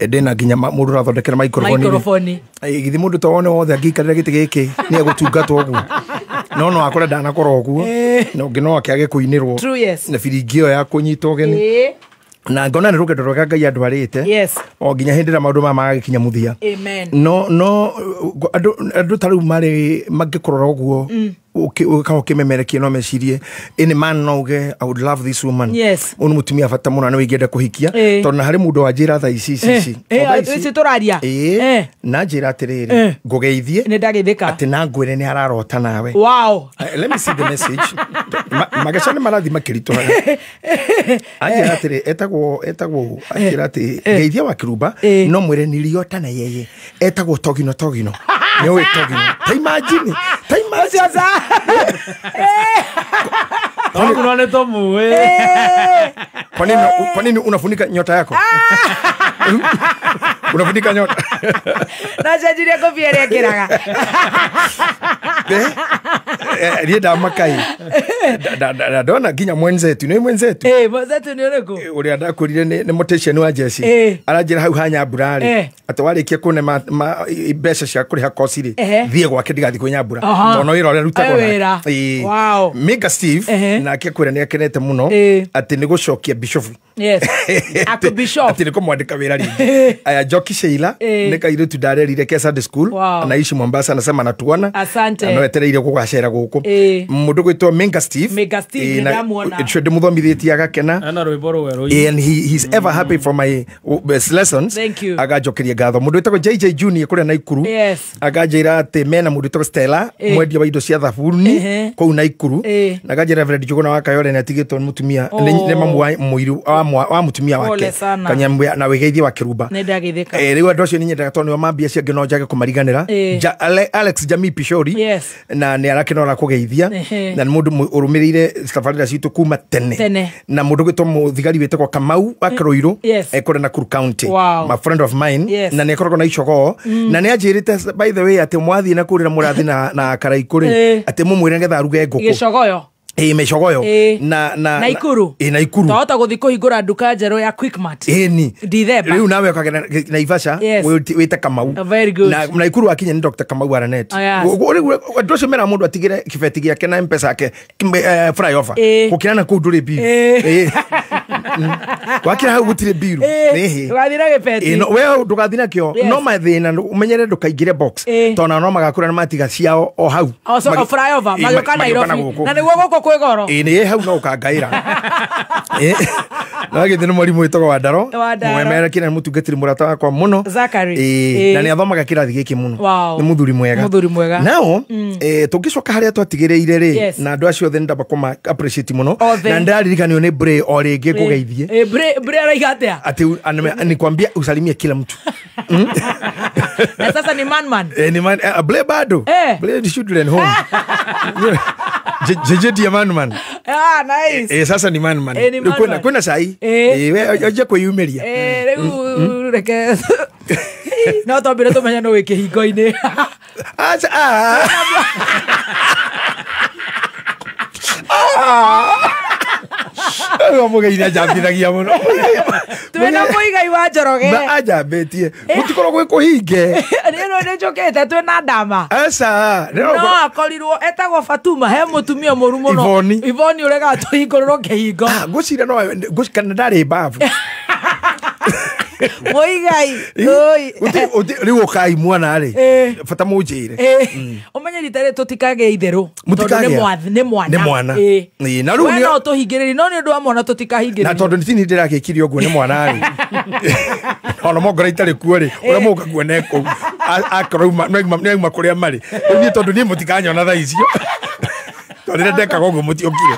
ndĩna nginya mũndũ ũrathondekera microphone. Githĩ mũndũ ta wone wothe angĩikarĩra gĩtĩ gĩkĩ nĩ egũtungatwo ũguo. No akore ndanakorwo ũguo. Na ũngĩ no akĩage kũinĩrwo. True, yes. Na biringi ĩyo ya kũnyita ũgeni. Na ngona nĩ rũgendo rwega Ngai andwarĩte. Yes. O nginya hĩndĩ ĩrĩa maũndũ maya magagĩkinya mũthia. Amen. No andũ ta rĩu marĩ mangĩkũrora ũguo ũkaga ũkĩmemerekia no mecirie any man no uge I would love this woman. Yes. Ũyũ nĩ mũtumia bata mũno na nĩ ingĩenda kũhikia. Tondũ na harĩ mũndũ wanjĩra thaa ici ici. Ici tũraria. Na njĩra atĩrĩrĩ ngũgeithie. Nĩ ndageithĩka. Atĩ na ngwĩre nĩ ararota nawe. Wow. Let me see the message. Mageca nĩ marathiĩ makĩritũhaga. Anjĩra atĩrĩ etagwo anjĩra atĩ geithia wa Kĩrumba no mwĩre niliota na yeye etagwo Togino. Nĩ ũĩ Togino. Ta imagine. Togino nĩ tũmũĩ. Kwa nini unafunika nyota yako? Unafunika nyota. Na cenjirie kobia ĩrĩa ĩkĩraga. Niĩ ndamakai. Ndona nginya mwenzetu. Nĩ mwenzetu? Mwenzetu nĩ ũrĩkũ? Ũrĩa ndakwĩrire nĩ mortician wa jeshi. Aranjĩra hau ha Nyambura rĩ. Atĩ warĩkia kũne mbeca cia kũrĩha kosi rĩ. Thiĩ gwake ndigathiĩ kwĩ Nyambura. Tondũ no wĩra ũrĩa arutagwo nake. Wow. Mega Steve nake akwĩra nĩ akenete mũno atĩ nĩ gũcokia Bishop. Yes. Archbishop. Atĩ nĩ kũmwandĩka wĩra rĩngĩ. Aya Joki Sheila nĩ kairĩtu ndarerire ke Sunday school. Anaishi Mombasa anasema anatuona. Asante. Na no etereire gũgacera gũkũ. Mũndũ gwĩtwo Mega Steve. Mega Steve ndamuona. Nĩ ndĩmũthomithĩtie agakena. Ana rwĩmbo rwerũ. And he's ever happy for my lessons. Thank you. Aganjokeria ngatho. Mũndũ wĩtagwo JJ Junior kũrĩa Naikuru. Yes. Aganjĩra atĩ mena mũndũ wĩtagwo Stella mwendia wa indo cia thabuni kũu Naikuru. Na aganjĩra Reverend Njuguna wa Kayole nĩ atigĩtwo nĩ mũtumia nĩ mamu wa mũiru wa mũtumia wake. Kanyambu na wĩgeithie wa Kĩrumba. Nĩ ndageithĩka. Rĩu andũ acio nĩ nyendaga tondũ nĩo mambia acio angĩ no njage kũmariganĩra. Alex Jamii Pishori. Yes. Na nĩ arakenora kũgeithia. Na nĩ mũndũ ũrũmĩrĩire tabarĩra citũ kuma tene. Na mũndũ gwĩtwo mũthigari wĩtagwo Kamau wa Kĩrũirũ. Ekũrĩa Nakuru County. Wow. My friend of mine. Yes. Na nĩ akoragwo na icogoo. Na nĩ anjĩrĩte by the way atĩ mwathiĩ na kũrĩa mũrathiĩ na Karaikũ rĩ atĩ mũmwĩre nĩgetha aruge ngũkũ. Gĩcogoyo. Mĩcogoyo. Na Naikuru. Naikuru. Twahota gũthiĩ kũhingũra nduka njerũ ya Quickmart. Ĩni. Dithemba. Rĩu nawe ũkagera Naivasha wĩte Kamau. Very good. Na Naikuru wakinya nĩ Dr. Kamau Aranet. Rĩu andũ acio mera mũndũ atigĩre kĩbeti gĩake na M-Pesa yake flyover. Gũkĩra na kũu ndũrĩ biru. Wakĩra hau gũtirĩ biru. Ndũgathiĩ na gĩbeti. We ndũgathiĩ nakĩo. No mathĩna ũmenyere ndũkaingĩre box. Tondũ no magakũra na matiga ciao o hau. O flyover magĩũka Nairobi. Na nĩguo gũkũ kwĩ goro. Nĩ hau no ũkangaĩra. Na githĩ nĩ mwarimũ wĩtagwo Wandaro. Mũmemerekia na mũtungatĩri mũrata wakwa mũno. Zachary. Na nĩ athomaga kĩrathi gĩkĩ mũno. Wow. Nĩ mũthuri mwega. Mũthuri mwega. Nao tũngĩcoka harĩa twatigĩrĩire rĩ na andũ acio othe nĩndamba kũma appreciate mũno. Na ndaririkanio nĩ Bray o rĩngĩ ngũgeithie. Bray araiga atĩa? Atĩ nikwambia usalimie kila mtu. Na sasa ni man. Ni man Bray bado. Bray ni children home. JJ dia man. Ah, nice. Sasa ni man. Kwena sahi. We aje kwĩyumĩria. Rĩu reke. No twambire tũmenye no wĩ kĩhingo-inĩ. Acha. Rĩu mũgeithia anjambithagia mũno. Twĩna mũigai wa Njoroge. Na anjambĩtie. Gũtikorwo gwĩ kũhinge. Niĩ nĩ njũkĩte twĩna ndama. Aca. No akorirwo etagwo Fatuma he mũtumia mũru mũno. Ivoni ũregaga tũhingũrĩrwo kĩhingo. Ngwĩciria no kana ndarĩ mbabu. Mũigai. Oi. Rĩu ũkai mwana rĩ. Bata mũnjĩre. Ũmenye rita rĩrĩ tũtikagĩa itherũ. Tondũ nĩ mwana. Nĩ mwana. Na rĩu we no tũhingĩrĩrie no nĩ ũndũ wa mwana tũtikahingĩrĩrie. Na tondũ nĩ ndĩragĩkire ũguo nĩ mwana rĩ. Ona mongora itarĩ kuo rĩ ũrĩa mũka kuona kũu akorwo nĩ auma kũrĩa marĩ. Rĩu niĩ tondũ niĩ mũtikanyona thaa icio. Tondũ rĩrĩa ndekaga ũguo mũtiokire.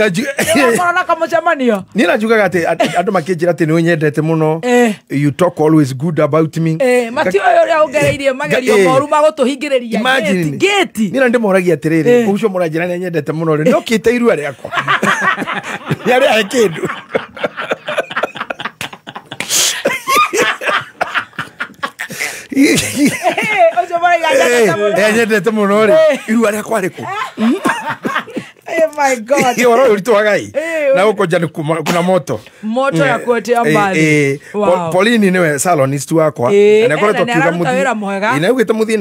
Nĩwakorwo na kamũcemanio. Niĩ nanjugaga atĩ andũ makĩnjĩra atĩ nĩ ũnyendete mũno. You talk always good about me. Matioĩ ũrĩa ũgereirie magerio moru magũtũhingĩrĩria gate. Niĩ na ndĩmoragia atĩrĩrĩ, ũcio mũranjĩra nĩ anyendete mũno rĩ, nĩokĩte irua rĩakwa. Nĩarĩahe kĩndũ. Ũcio mũraiga anyendete mũno rĩ, irua rĩakwa rĩkũ? Oh my God. Ũhoro ũyũ ũritũhaga ĩ. Na gũkũ nja nĩ kuna moto. Moto ya kuotea mbali. Pauline nĩwe salonist wakwa. Na nĩakoretwo akiuga mũthiĩ. Na augĩte mũthiĩ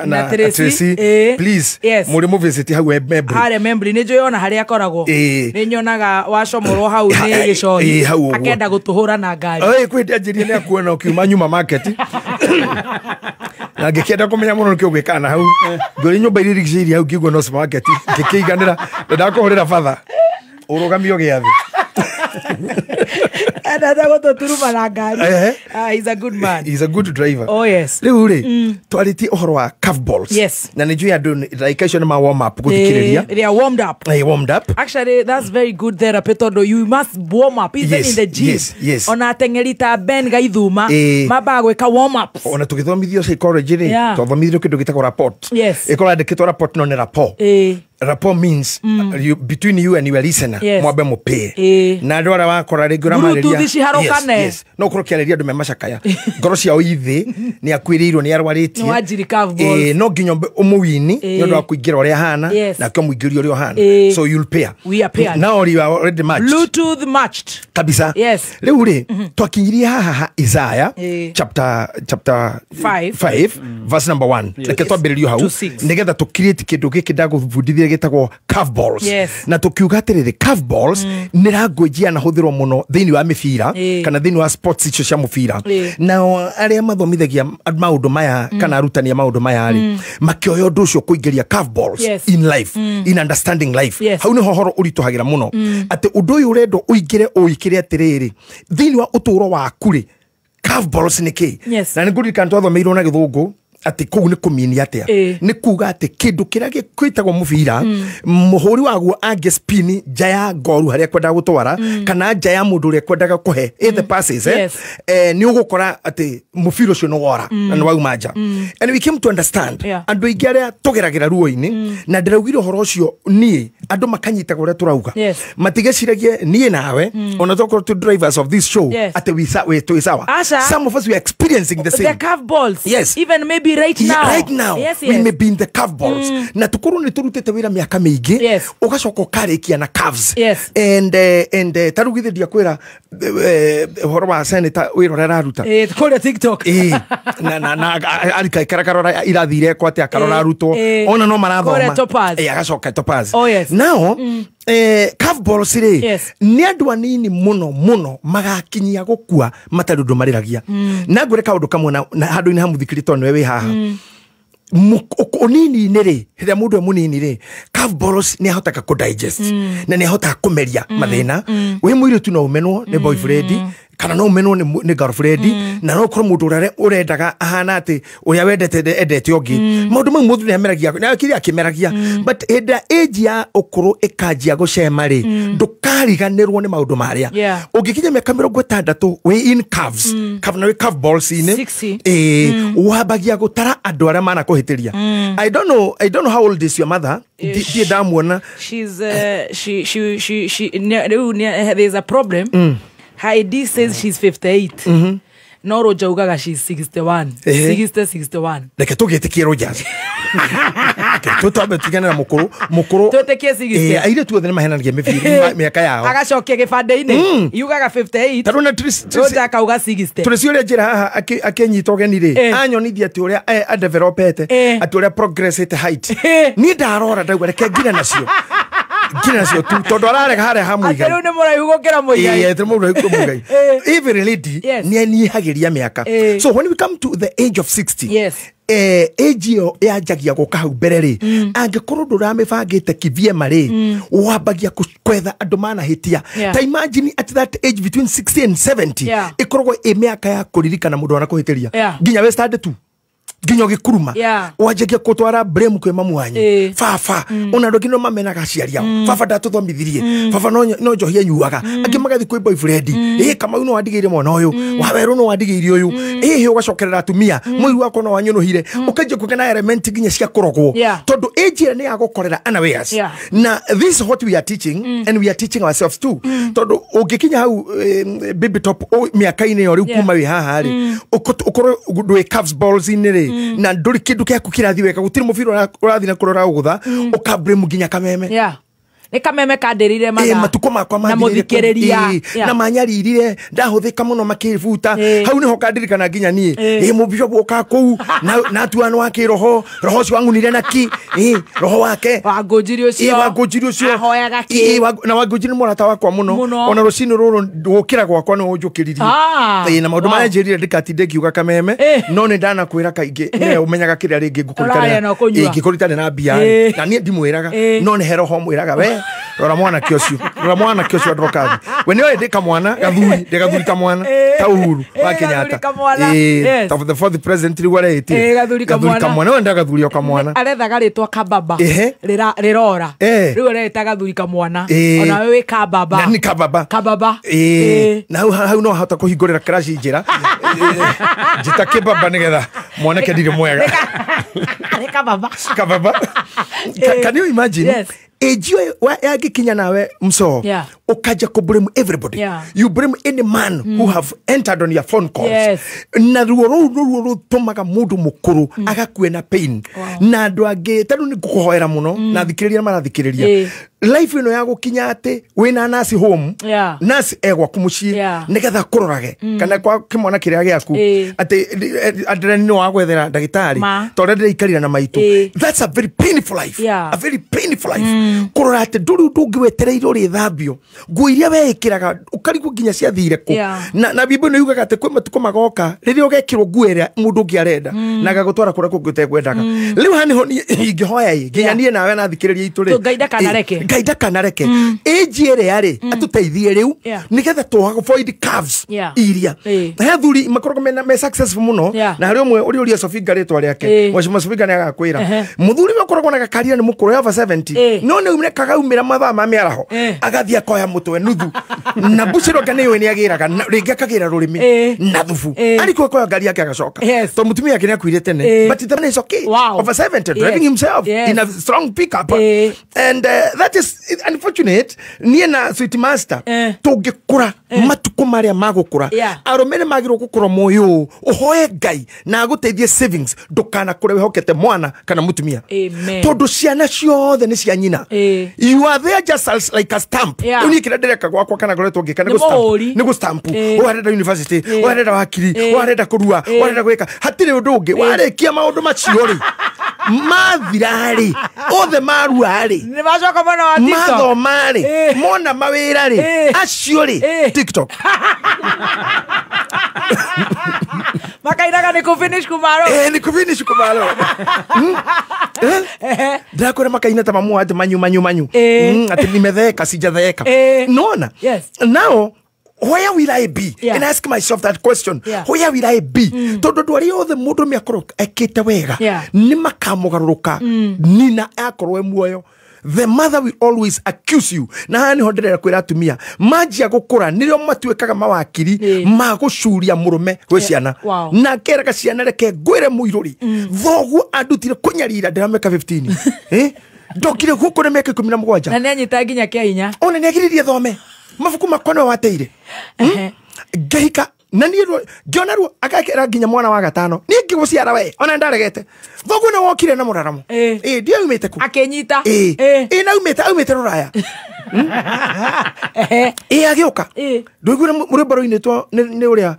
na Tracy. Please, mũrĩ mũvisit hau Membri. Harĩa Membri nĩ njũĩ ona harĩa akoragwo. Nĩ nyonaga wacomorwo hau nĩ gĩcori. Akenda gũtũhũra na ngari. Kwĩ hĩndĩ anjĩrire nĩ akuona ũkiuma nyuma market. Na ngĩkĩenda kũmenya mũno nĩkĩo ũgwĩkaga na hau. Ngĩũria nyũmba iria irigicĩirie hau ngĩigua no supermarket. Ngĩkĩiganĩra. Ndakũhũrĩra batha. Ũrũgamio gĩathĩ. Endete gũtũturuma na ngari. He's a good man. He's a good driver. Oh yes. Rĩu rĩ, twarĩtie ũhoro wa curveballs. Yes. Na nĩ njũĩ andũ ndagĩka icio nĩ ma warm up gũthikĩrĩria. They are warmed up. They warmed up. Actually, that's very good therapy tondũ you must warm up even in the gym. Yes, yes. Ona ateng'eri ta Ben Gaithuma mambaga gwĩka warm ups. Ona tũgĩthomithio psychology rĩ, twathomithirio kĩndũ gĩtagwo rapport. Yes. Ĩkorwo yandĩkĩtwo rapport no nĩ rapport. Rapport means you, between you and your listener. Mwambe mũpĩe. Na andũ arĩa wakora rĩngĩ ũramarĩria. Bluetooth ciharũkane. Yes, yes. No ũkorwo ũkĩarĩria andũ me macakaya. Ngoro ciao ithĩ, nĩ akuĩrĩirwo, nĩ arwarĩtie. Nĩ wanjiri curveballs. No nginya ũmũwini nĩ ũndũ wa kũingĩra ũrĩa ahana, nake ũmũingĩrie ũrĩa ũhana. So you'll pair. We are paired. Now you are already matched. Bluetooth matched. Kabisa. Yes. Rĩu rĩ, twakinyirie haha ha Isaiah chapter 5 verse number 1. Reke twambĩrĩrie hau nĩgetha tũ create kĩndũ gĩkĩ ndagũbundithia gĩtagwo curveballs. Na tũkiuga atĩrĩrĩ, curveballs nĩ language yanahũthĩrwo mũno thĩinĩ wa mĩbira kana thĩinĩ wa sports icio cia mũbira. Nao arĩa mathomithagia maũndũ maya kana arutani a maũndũ maya rĩ, makĩoya ũndũ ũcio kũingĩria curveballs in life, in understanding life. Hau nĩho ũhoro ũritũhagĩra mũno. Atĩ ũndũ ũyũ ũrendwo ũingĩre ũikĩre atĩrĩrĩ, thĩinĩ wa ũtũũro waku rĩ, curveballs nĩ kĩ? Na nĩngũririkana twathomeirwo na gĩthũngũ atĩ kũu nĩ kũmini atĩa. Nĩ kuga atĩ kĩndũ kĩrĩa gĩkwĩtagwo mũbira, mũhũri waguo angĩ spin nja ya ngoru harĩa kwendaga gũtwara, kana nja ya mũndũ ũrĩa kwendaga kũhe the passes, nĩ ũgũkora atĩ mũbira ũcio nĩ wora na nĩ wauma nja. And we came to understand andũ aingĩ arĩa tũgeragĩra ruo-inĩ, na ndĩraugire ũhoro ũcio niĩ andũ makanyitaga ũrĩa tũrauga. Matigeciragie niĩ nawe, ona tokorwo tũ drivers of this show, atĩ twĩ sawa. Some of us we are experiencing the same. The curveballs. Yes. Even maybe right now. Right now. Yes, yes. We may be in the curveballs. Na tukorwo nĩ tũrutĩte wĩra mĩaka mĩingĩ, ũgacoka ũkarĩkia na curves. Yes. And ta rĩu githĩ ndiakwĩra ũhoro wa senator wĩra ũrĩa araruta. Kũrĩa TikTok. Na arikaikara karora irathire kwa atĩa akarora arutwo. Ona no marathoma. Kũrĩa Topaz. Agacoka Topaz. Oh, yes. Now, curveballs rĩ, nĩ andũ anini mũno mũno magakinyia gũkua matarĩ ũndũ marĩragia. Na ngwĩre kaũndũ kamwe na handũ-inĩ ha mũthikĩrĩria tondũ nĩwe wĩ haha. Ũnini-inĩ rĩ, rĩrĩa mũndũ e mũnini rĩ, curveballs nĩ ahotaga kũ digest na nĩ ahotaga kũmeria mathĩna. Wĩ mũirĩtu no ũmenwo nĩ boyfriend, kana no ũmenwo nĩ girlfriend, na no ũkorwo mũndũ ũrĩa ũrendaga ahana atĩ ũrĩa wendete endete ũngĩ. Maũndũ mau mũndũ nĩameragia, na kĩrĩa akĩmeragia. But hĩndĩ ya age ya ũkũrũ ĩkanjia gũcema rĩ, ndũkariganĩrwo nĩ maũndũ marĩa. Ũngĩkinya mĩaka 60 wĩ in curves, na wĩ curveballs-inĩ, wambagia gũtara andũ arĩa manakũhĩtĩria. I don't know how old is your mother. Ndiĩ ndamuona. She's she there's a problem. Her ID says she's 58. No Roger ugaga she's 61. 60 61. Reke tũgĩtĩkie Rogers. Tũtambe tigane na mũkũrũ, mũkũrũ. Twĩtĩkie 60. Airĩtu othe nĩmaheanagia mĩbira mĩaka yao. Agacokia gĩbandĩ-inĩ. Yugaga 58. Tarũ na Roger akauga 60. Tracy ũrĩa njĩra haha akĩnyita ũgeni rĩ, anyonithia atĩ ũrĩa adevelopete, atĩ ũrĩa progressete height. Niĩ ndarora ndauga reke ngire nacio. Ngire nacio tu tondũ ararega harĩa ha mũigai. Atĩ rĩu nĩ mũraihu gũkĩra mũigai. Atĩ nĩ mũraihu gũkĩra mũigai. Every lady nĩ anyihagĩria mĩaka. So when we come to the age of 60, age ĩyo yanjagia gũka hau mbere rĩ, angĩkorwo ndũramĩbangĩte kivyema rĩ, wambagia kwetha andũ manahĩtia. Ta imagine at that age between 60 and 70, ĩkoragwo ĩ mĩaka ya kũririkana mũndũ anakũhĩtĩria. Nginya wĩ standard tu. Nginya ũgĩkuruma wanjagia gũtwara blame kwĩ mamu wanyu baba ona andũ angĩ no mamenaga aciari ao baba ndatũthomithirie baba no njohi anyuaga angĩ magathiĩ kwĩ boyfriend Kamau no wandigĩire mwana ũyũ Wawerũ no wandigĩire ũyũ ũgacokerera atumia mũiru wakwa no wanyũnũhire ũkanjia kũgĩa na element nginya cia kũrogwo tondũ age ĩrĩa nĩ ya gũkorera unawares na this is what we are teaching and we are teaching ourselves too tondũ ũngĩkinya hau baby top mĩaka-inĩ ĩyo rĩu kuma wĩ haha rĩ ũkorwo ndwĩ calves balls-inĩ rĩ na ndũrĩ kĩndũ gĩaku kĩrathiĩ wega gũtirĩ mũbira ũrathiĩ na kũrora ũgũtha ũkablame nginya kameme nĩ kameme kandĩrĩire mathaa matukũ makwa na mũthikĩrĩria na manyaririre ndahũthĩka mũno makĩbuta hau nĩho kandirikana nginya niĩ mũbishopu ũka kũu na atuano wa kĩroho roho ũcio wang'unire na ki roho wake Wangũnjiri ũcio ahoyaga kĩ na Wangũnjiri nĩ mũrata wakwa mũno ona rũcinĩ rũrũ gũkĩra gwakwa nĩ ũnjũkĩririe na maũndũ marĩa njĩrire ndĩkatinde ngiuga kameme no nĩ ndanakwĩra kaingĩ nĩwe ũmenyaga kĩrĩa rĩngĩ ngũkũririkana na mbia na niĩ ndimwĩraga no nĩ he roho mwĩraga we rora mwanake ũcio rora mwanake ũcio androkathi we nĩ oĩ ndĩ kamwana gathuri ndĩ gathuri kamwana ta Uhuru wa Kenyatta ta the fourth president rĩu areĩtire gathuri kamwana we ndagathuri o kamwana arethaga rĩtwa kababa rĩrora rĩu areĩta gathuri kamwana ona we wĩ kababa na nĩ kababa kababa na hau no hota kũhingũrĩra crash njĩra njĩta kĩbaba nĩgetha mwanake ndirĩ mwega nĩ kababa kababa. Can you imagine? Yes. Age yagĩkinya nawe mso ukaja ku blame everybody. You blame any man who have entered on your phone calls. Na ruo rũu nĩruo rũtũmaga mũndũ mũkũrũ agakue na pain. Na andũ angĩ ta rĩu nĩ ngũkũhoera mũno na thikĩrĩria marathikĩrĩria life ĩno ya gũkinya atĩ wĩna nurse home nurse e gwaku mũciĩ nĩgetha kũrorage kana kwa kĩmwana kĩrĩa gĩaku atĩ adrenaline wa gwethera ndagĩtarĩ tondũ ndĩraikarire na maitũ. That's a very painful life. A very painful life. Kũrora atĩ ndũrĩ ũndũ ũngĩ wetereire ũrĩthambio nguo iria weĩkĩraga ũkarigwo nginya ciathire kũ na Bible nĩ yugaga atĩ kwĩ matukũ magoka rĩrĩa ũgekĩrwo nguo ĩrĩa mũndũ ũngĩ arenda na agagũtwara kũrĩa kũngĩ ũtekwendaga. Rĩu haha nĩho ingĩhoya ĩ nginya niĩ nawe na thikĩrĩria itũ rĩ Ngai ndakanareke Ngai ndakanareke age ĩrĩa rĩ atũteithie rĩu nĩgetha tũ avoid curves iria he athuri makoragwo me successful mũno na harĩ ũmwe ũrĩa ũria Sofinga rĩtwa rĩake Mheshimiwa Sofinga nĩ agakwĩra mũthuri we ũkoragwo na gakaria nĩ mũkũrũ over 70 no nĩ kagaumĩra mathaa ma mĩaraho agathiĩ akoya mũtwe nuthu na mbucĩro anga nĩyũĩ nĩagĩraga rĩngĩ akagĩra rũrĩmĩ na thubu ariko akoya ngari yake agacoka tondũ mũtumia wake nĩakuire tene but the man is okay. Over 70 driving himself in a strong pickup and that is unfortunate. Niĩ na sweet master tũngĩkũra matukũ marĩa magũkũra arũme nĩ magĩrĩirwo gũkorwo moĩ ũũ ũhoe Ngai na agũteithie savings ndũkanakũre wĩhokete mwana kana mũtumia tondũ ciana ciothe nĩ cia nyina. You are there just as like a stamp. Rĩu niĩ kĩrĩa ndĩreka gwakwa kana ngoretwo ngĩka nĩ gũ stamp ũyũ arenda university ũyũ arenda wakiri ũyũ arenda kũrua ũyũ arenda gwĩka hatirĩ ũndũ ũngĩ warĩkia maũndũ macio rĩ mathira rĩ othe marua rĩ nĩ macoka mwena wa TikTok mathoma rĩ mona mawĩra rĩ acio rĩ TikTok makainaga nĩ kũfinish kumaro nĩ kũfinish kumaro ndakora makaina ta mamu atĩ manyu manyu manyu atĩ nimetheeka sijatheeka nona. Now where will I be? And ask myself that question. Where will I be? Tondũ andũ arĩa othe mũndũ ũmwe akorwo ekĩte wega nĩ makamũgarũrũka nina akorwo e muoyo. The mother will always accuse you. Na haha nĩho ndĩrenda kwĩra atumia manjia gũkũra nĩrĩo matuĩkaga mawakiri ma gũcuria mũrũme gwĩ ciana na akeraga ciana reke ngwĩre mũirũri thoguo andutire kũnyarira ndĩramĩka 15 ndokire gũkũ nĩ mĩaka 17 na nĩanyita nginya kĩa hinya ona nĩagiririe thome mabuku makwa nĩwe wateire ngĩhika na niĩ ngĩona ruo agakĩra nginya mwana wa gatano niĩ ngĩgũciara we ona ndaregete thoguo nĩ wokire na mũraramo ndiaumĩte kũ akĩnyita na aumĩte rũraya agĩũka ndũiguire rwĩmbo rũinĩtwo nĩ ũrĩa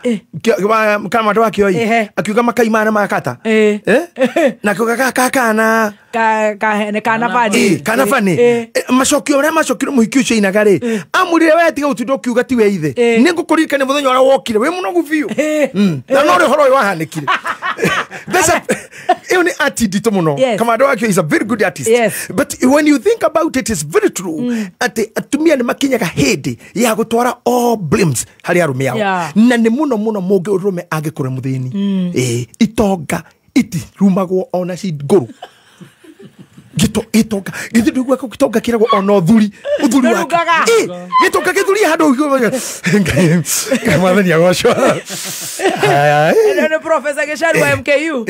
Kamande wa Kĩoi akiuga makai mana makata na akiuga gaka kana kana bani macokio ũrĩa macokire mũhiki ũcio ainaga rĩ amũrire we tiga gũtinda ũkiuga ti we ithe nĩ ngũkũririkania mũthenya ũrĩa wokire wĩ mũnogu biũ na no rĩ ũhoro ũyũ wahanĩkire ĩyo nĩ art nditũ mũno. Kamande wa Kĩoi is a very good artist. But when you think about it, it's very true atĩ atumia nĩ makinyaga hĩndĩ ya gũtwara all blames harĩ arũme ao na nĩ mũno mũno mũndũrũme angĩkũra mũthĩni itonga Iti rumagwo ona ci ngũrũ. Gĩtonga githĩ ndũiguaga gĩtonga kĩragwo ona ũthuri wake. Gĩtonga gĩthuri handũ Ngai mwathani agocwo. Ĩno nĩ Professor Gĩcaru wa MKU.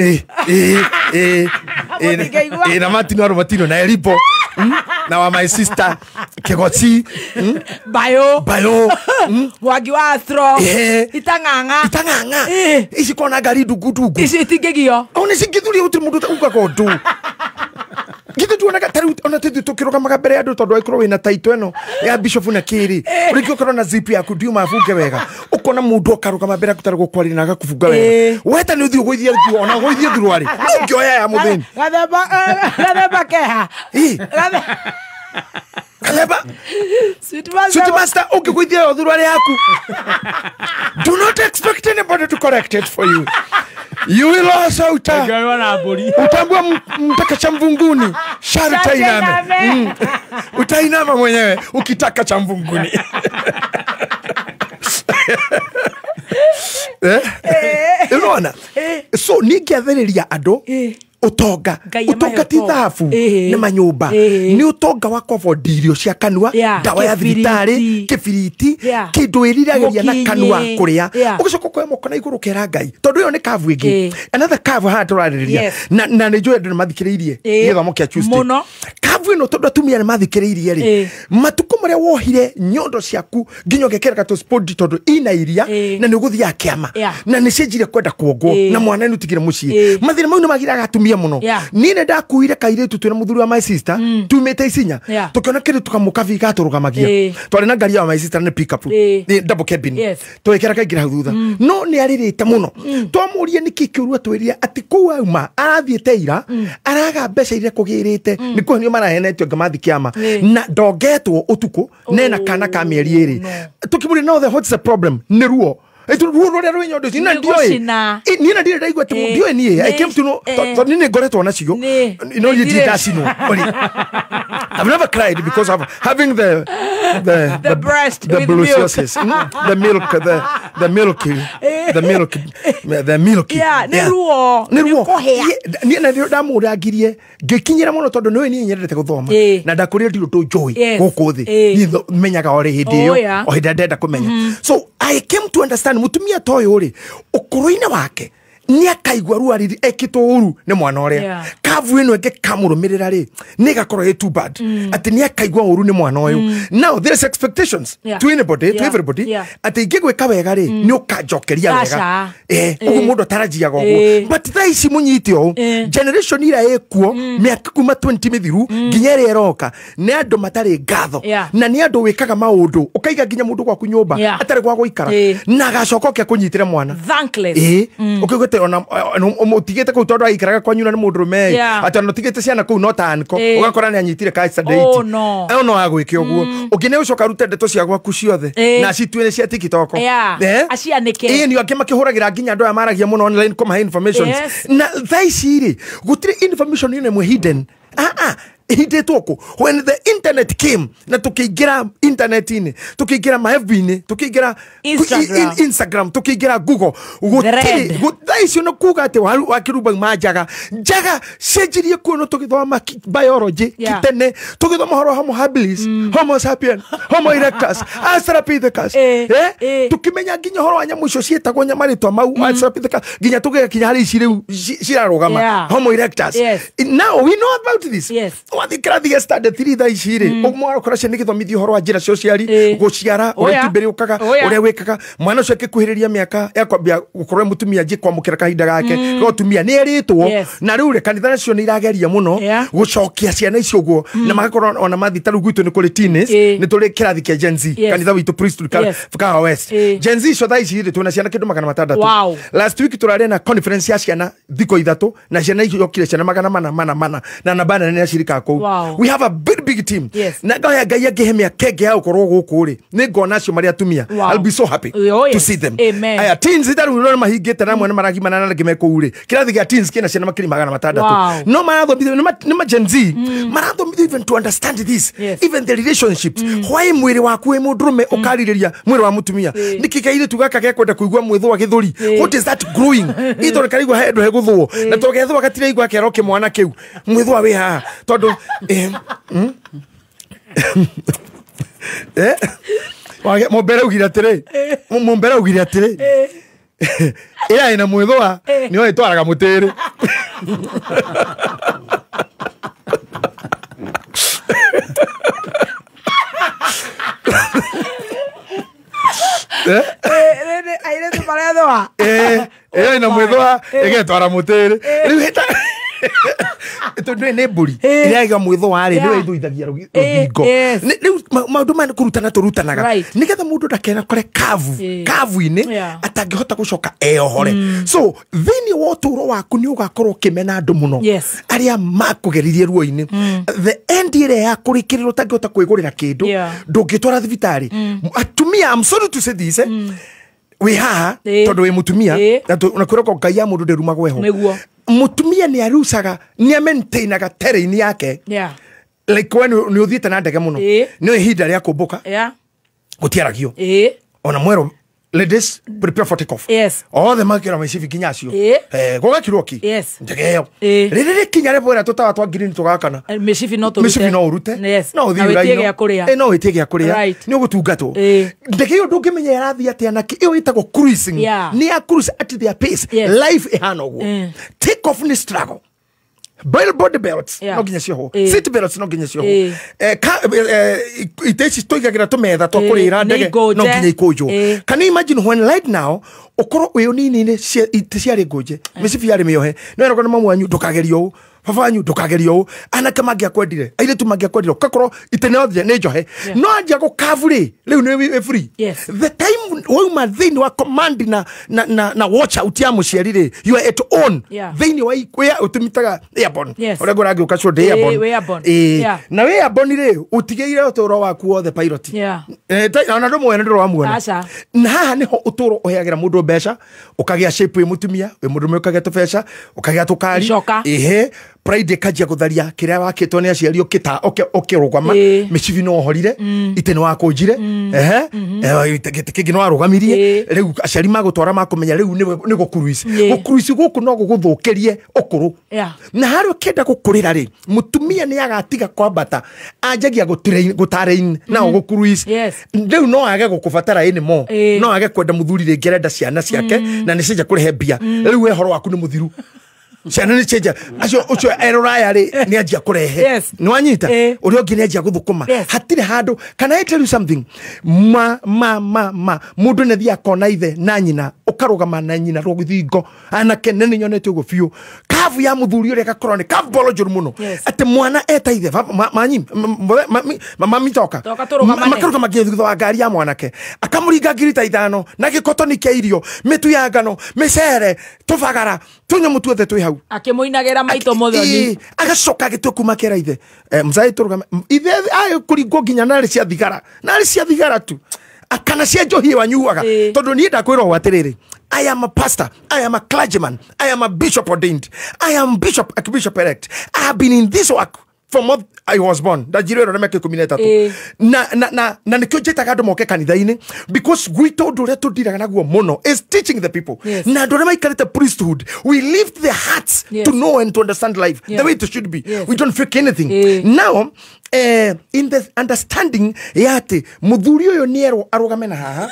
Na Martin wa Martino na Elipo na wa my sister Kegoti Bayo Mwangi wa Astro Itang'ang'a ici kona ngari ndungu ici itingĩgio ona cingĩthuria gũtirĩ mũndũ ugaga ũndũ. Githĩ tuonaga ta rĩu ona tũthiĩ tũkĩrũgamaga mbere ya andũ tondũ angĩkorwo wĩna taito ĩno ya bishop na kĩrĩ rĩngĩ ũkorwo na zip yaku ndiuma bunge wega ũkona mũndũ akarũgama mbere yaku tarĩ gũkwarĩria na agakũbunga wega weta nĩ ũthiĩ ũgũithie nguo ona ũgũithie thuruarĩ ũngĩoya ya mũthĩni gathemba keha gathemba Sweet master ũngĩgũithia thuruarĩ yaku. Do not expect anybody to correct it for you. You will also utambua mtaka cha mvunguni shari utainame. Utainama mwenyewe ukitaka cha mvunguni. Unaona? So ningĩathĩrĩria andũ utonga ti thabu nĩ manyũmba nĩ utonga wa kũafford irio cia kanua ndawa ya thibitarĩ kĩbiriti kĩndũ ĩriragĩria na kanua kũrĩa ũgĩcoka ũkoya moko na igũrũ ũkera Ngai tondũ ĩyo nĩ kavu ĩngĩ another kavu haha tũrarĩrĩria na nĩ njũĩ andũ nĩ mathikĩrĩirie gĩthomo kĩa Tuesday kavu ĩno tondũ atumia nĩ mathikĩrĩirie rĩ matukũ marĩa wohire nyondo ciaku nginya ũgekĩra gatũspoti tondũ ina iria na nĩ ũgũthiaga kĩama na nĩ cianjire kwenda kuongwo na mwana nĩ ũtigire mũciĩ mathĩna mau nĩ magiraga atumia muno. Niĩ nĩ ndakuire kairĩtu twĩna mũthuri wa my sister tumĩte Isinya tũkĩona kĩndũ tũkamũkabi gatũrũgamagia twarĩ na ngari ya my sister nĩ pick up nĩ double cabin twekĩra kaingĩra hau thutha no nĩ arĩrĩte mũno twamũrie nĩkĩ kĩũru atwĩrire atĩ kũu auma arathiĩte ira araga mbeca iria kũgĩrĩte nĩ kũhenio marahenetio anga mathiĩ kĩama na ndongetwo ũtukũ nena kana ka mĩeri ĩrĩ tũkĩmũria no the what's the problem nĩ ruo ruo rũrĩa rwĩ nyondo ici na ndiũĩ niĩ na ndirĩ ndaigua atĩ ndiũĩ niĩ I came to know tondũ niĩ nĩ ngoretwo nacio no niĩ ndirĩ ndacinwo. I've never cried because of having the breast the with milk. The milk the milk yeah nĩ ruo nĩ kũhĩa niĩ na ndamũrangirie ngĩkinyĩra mũno tondũ nĩũĩ niĩ nyendete gũthoma na ndakũrire ndirĩ ũndũ njũĩ gũkũ thĩ niĩ menyaga o rĩ hĩndĩ ĩyo o hĩndĩ ndenda kũmenya. So I came to understand mutumia ta ũyũ rĩ ũkũrũ-inĩ wake nĩ akaigua ruo rĩrĩ ekĩtwo ũru nĩ mwana ũrĩa kavu ĩno ĩngĩ kamũrũmĩrĩra rĩ nĩ ĩgakorwo ĩ too bad atĩ nĩ akaigua ũru nĩ mwana ũyũ. Now there's expectations to anybody to everybody atĩ ingĩgwĩka wega rĩ nĩ ũkanjokeria wega ũguo mũndũ atarajiaga ũguo but thaa ici mũnyite ũũ generation ĩrĩa ĩkuo mĩaka kuma 20 mĩthiru nginya ĩrĩa ĩroka nĩ andũ matarĩ ngatho na nĩ andũ wĩkaga maũndũ ũkaiga nginya mũndũ gwaku nyũmba atarĩ gwa gũikara na agacoka oke akũnyitĩre mwana ũkĩigua ona ũtigĩte kũu tondũ aikaraga kwanyu na nĩ mũndũrũme atĩ ona ũtigĩte ciana kũu no ta anko ũgakora nĩ anyitire ka date no agwĩke ũguo ũngĩ nĩ ũcoka arute ndeto cia gwaku ciothe na citue nĩ cia TikTok acianĩke nĩ angĩ makĩhũragĩra nginya andũ aya maragia mũno online kũmahe information na thaa ici rĩ gũtirĩ information ĩno ĩmwe hidden hidetwo kũ when the internet came na tukiingira internet-inĩ tukiingira ma FB-inĩ tukiingira Instagram tukiingira Google gũtirĩ thaa icio nĩ kuga atĩ wakiruba ma njaga njaga cianjirie kuo no tũgĩthoma biology kitene tũgĩthoma ũhoro wa homo habilis homo sapien homo erectus australopithecus tukimenya nginya ũhoro wa nyamũ icio ciĩtagwo marĩtwa mau australopithecus nginya tũgĩkinya harĩ ici rĩu cirarũgama homo erectus. Now we know about this. Wathi kĩrathi gĩa standard 3 thaa ici rĩ ũmwakora ciana igĩthomithio ũhoro wa njĩra cia ũciari gũciara ũrĩa itumbĩ rĩũkaga ũrĩa wĩkaga mwana ũcio akĩkuhĩrĩria mĩaka ya kwambia gũkorwo e mũtumia anjie kwamũkĩra kahinda gake ga ũtumia nĩ erĩtwo na rĩu rĩ kanitha nacio nĩ irageria mũno gũcokia ciana icio ũguo na magakorwo ona mathiĩ ta rĩu gwitũ nĩ kũrĩ teens nĩ tũrĩ kĩrathi kĩa Gen Z kanitha witũ priesthood Kahawa West Gen Z icio thaa ici rĩ twĩna ciana kĩndũ 600. Last week tũrarĩ na conference ya ciana thikũ ithatũ na ciana icio yokire ciana 400 na namba nene ya cirika kũu. We have a big big team. Na ngahoya Ngai angĩhe mĩaka ĩngĩ ya gũkorwo gũkũ rĩ, nĩ ngona acio marĩ atumia. I'll be so happy to see them. Amen. Aya teens itaru no mahingĩte na mwana maragimana na angĩ me kũu rĩ, kĩrathi gĩa teens kĩna ciana makiri 600. No marathomithio nĩ ma Gen Z, marathomithio even to understand this, even the relationships. Why mwĩrĩ waku wĩ mũndũrũme ũkarirĩria mwĩrĩ wa mũtumia? Nĩkĩ kairĩtu gaka gekwenda kũigua mwĩthũa gĩthũri? What is that growing? Itho rĩkarigua he ndũ hegũthũo na to gethũa gatiraigua kerwo kĩmwana kĩu mwĩthũa wĩ haha tondũ mũmbere augire atĩrĩ, mũmbere augire atĩrĩ ĩrĩa ĩna mwĩthũa nĩyo ĩtwaraga mũtĩrĩ. Airĩtu marethũa ĩrĩa ĩna mwĩthũa ĩgetwara mũtĩrĩ. Rĩu hĩta tondũ nĩ mbũri ĩrĩa ĩga mwĩthũa rĩ nĩyo ĩthũithagia rũthingo. Rĩu maũndũ maya nĩ kũrutana tũrutanaga nĩgetha mũndũ ndakenakore kavu-inĩ atangĩhota gũcoka eyohore. So thĩinĩ wa ũtũũro waku nĩ ũgakorwo ũkĩmena andũ mũno arĩa makũgeririe ruo-inĩ. The end ĩrĩa ya kũrĩkĩrĩra ũtangĩhota kwĩgũrĩra kĩndũ, ndũngĩtwara thibitarĩ. Atumia, I'm sorry to say this, wĩ haha tondũ wĩ mũtumia na kwĩrwo Ngai ya mũndũ ndĩrumagwo eho. Mutumia nĩ arucaga, nĩ amaintainaga terrain yake. Like when nĩ ũthiĩte na ndege mũno, nĩ ihinda rĩa kũmbũka gũtiaragio. Ona mwerũ, ladies prepare for take off. Othe makĩra mĩcibi nginya acio gũgakirwo ki ndege ĩyo rĩrĩ rĩkinya rĩbwĩra tũtawa twa ngirini tũgakana, mĩcibi no ũrute, no ũthiĩ ũraino, no wĩtie gĩa kũrĩa, nĩ ũgũtungatwo. Ndege ĩyo ndũngĩmenya ĩrathiĩ atĩa nakĩ, ĩyo ĩtagwo cruising. Nĩ ya cruise at their pace. Life ĩhana ũguo. Take off nĩ struggle. Body belts no nginya ciohwo, seat belts no nginya ciohwo, ite ici tũigagĩra tũmetha twa kũrĩra ndege no nginya ikũnjwo. Can you imagine when right now ũkorwo wĩ ũnini-inĩ ite ciarĩ ngũnje, mĩcibi yarĩ mĩohe, no eragwo nĩ mamu wanyu ndũkagerie ũũ, baba wanyu ndũkagerie ũũ, anake mangĩakwendire, airĩtu mangĩakwendire, ũgakorwo ite nĩ njohe, no anjia gũkabu rĩ, rĩu nĩ wĩ free. The time wauma thĩinĩ wa command na watch out ya mũciari rĩ, you are at own thĩinĩ wa ũtũmitaga airborne. Ũrĩa ngũrangĩũka cio ndĩ airborne. Na wĩ airborne rĩ, ũtigĩire ũtũũro waku wothe pilot. Ona ndũmuone ndũramuona. Na haha nĩho ũtũũro ũheagĩra mũndũ mbeca, ũkagĩa shape wĩ mũtumia, wĩ mũndũrũme ũkagĩa tũbeca, ũkagĩa tũkari. Ehe, pride ĩkanjia gũtharia kĩrĩa wakĩtwo nĩ aciari ũkĩrũgama, mĩcibi no ũhorire, itĩ nĩ wakũnjire, ehe, gĩtĩ kĩngĩ nĩ warũgamirie, rĩu aciari magũtwara makũmenya rĩu nĩ gũkuruici. Gũkuruici gũkũ no gũgũthũkĩrie ũkũrũ. Na harĩa ũkĩenda gũkũrĩra rĩ, mũtumia nĩ agatiga kwambata, anjagia gũtarain na ũgũkuruici. Rĩu no age gũkũbatara anymore, no age kwenda mũthuri rĩngĩ arenda ciana ciake na nĩ cenjia kũrehe mbia. Rĩu we ũhoro waku nĩ mũthiru. Ciana nĩ cenjia acio ũcio erũraya rĩ nĩ anjia kũrehe, nĩ wanyita ũrĩa ũngĩ nĩ anjia gũthũkũma, hatirĩ handũ. Can I tell you something? Ma ma ma ma mũndũ nĩ athiaga akona ithe na nyina, ũkarũgama na nyina rũthingo, anake nĩ nyonete ũguo biũ. Kavu ya mũthuri ũrĩa ĩgakorwo nĩ kavu bolo njũru mũno, atĩ mwana eta ithe manyi mami toka makarũgama nginya thutha wa ngari ya mwanake, akamũringa ngiri ta 5 na gĩkotoni kĩa irio, mĩtu ya ngano, mĩcere, tũbagara, tũnyamũ tuothe twĩ hau, akĩmũinagĩra maitũ mũthoni, agacoka agĩtua kuma kera ithe mzae tũrũgame ithe kũringwo nginya narĩ cia thigara, narĩ cia thigara tu kana cia njohi wanyuaga. Tondũ niĩ ndakwĩra ũũ atĩrĩrĩ, I am a pastor, I am a clergyman, I am a bishop ordained, I am bishop, archbishop elect. I have been in this work from what I was born. Ndajirwo ĩro na mĩaka 13. Na nĩkĩo njĩtaga andũ moke kanitha-inĩ, because gwitũ ũndũ ũrĩa tũndiraga naguo mũno is teaching the people. Na andũ arĩa maikarĩte priesthood, we lift their hearts to know and to understand life the way it should be. We don't fake anything. Now, in the understanding ya atĩ mũthuri ũyũ nĩ erwo arũgame na haha,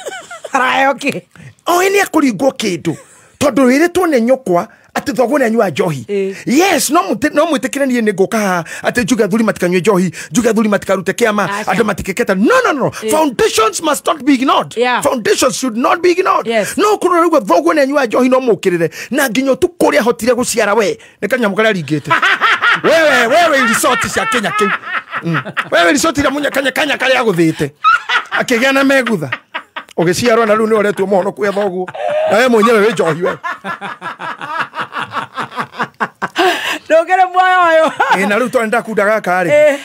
arayoke oĩ nĩ ekũringwo kĩndũ tondũ wĩrĩtwo nĩ nyũkwa atĩ thoguo nĩ anyua njohi. Yes, no mwĩtĩkĩre niĩ nĩ ngũka haha atĩ njuge athuri matikanyue njohi, njuge athuri matikarute kĩama, andũ matikeketa. No, no, no. Foundations must not be ignored. Foundations should not be ignored. No kũrora rĩu thoguo nĩ anyua njohi no mũkĩrĩre na nginya ũtukũ ũrĩa ahotire gũciara we nĩ kanyamũ karĩa aringĩte. Wewe resort cia Kenya kĩu. Wewe resort ira munya kanya kanya karĩa agũthĩte akĩgĩa na megutha ũgĩciarwo na rĩu nĩ ũretwo mũhonoku ya thoguo na we mwenyewe wĩ njohi we. Ndũkĩrĩ muoyo ũyũ. Na rĩu tondũ ndakunda gaka rĩ,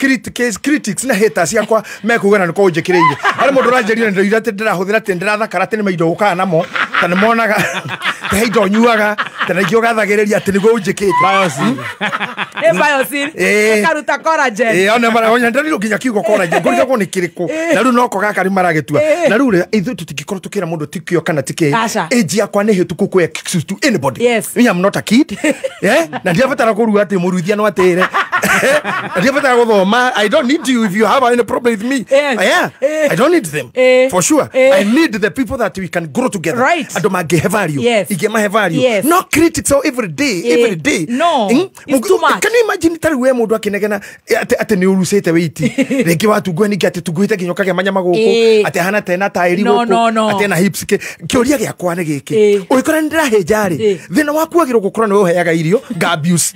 critics na haters ciakwa mekuga na nĩko ũnjĩkĩrĩire. Harĩ mũndũ ũranjĩrire ndoira atĩ ndĩrahũthĩra atĩ ndĩrathakara atĩ nĩ maindo ũkaga namo, ta nĩ monaga ta he indo nyuaga, ta na ingĩ ũgathagĩrĩria atĩ nĩguo ũnjĩkĩte. Biosyn. Nĩ biosyn. Ĩkaruta collagen. Ona mara ndariro nginya kiugo collagen, ngũrigagwo nĩ kĩrĩkũ. Na rĩu noko gaka rĩu maragĩtua. Na rĩu rĩ, ithuĩ tũtingĩkorwo tũkĩra mũndũ tikĩo kana tikĩ. Age yakwa nĩ hĩtũku kwĩ excuse to anybody. Yes. I am not a kid. Na ndiabatara kũrua atĩ mũruithia no atĩre. Ndiabatara gũthoma. I don't need you if you have any problem with me. Yes. Yeah. I don't need them. For sure. I need the people that we can grow together. Right. Andũ mangĩhe value. Yes. Ingĩmahe value. Yes. No critics so every day, every day. No. It's too much. Can you imagine tarĩ we mũndũ akĩnegena atĩ nĩ ũrucĩte wĩiti. Rĩngĩ watungwe ningĩ atĩ tunguĩte nginya ũkagĩa manyama gũkũ, atĩ ahana tena taĩri gũkũ, atĩ ena hips. Kĩũria gĩakwa nĩ gĩkĩ. Ũngĩkora nĩ ndĩrahĩnja rĩ, thĩna waku wagĩrĩirwo gũkorwo nĩwe ũheaga irio, nga abuse.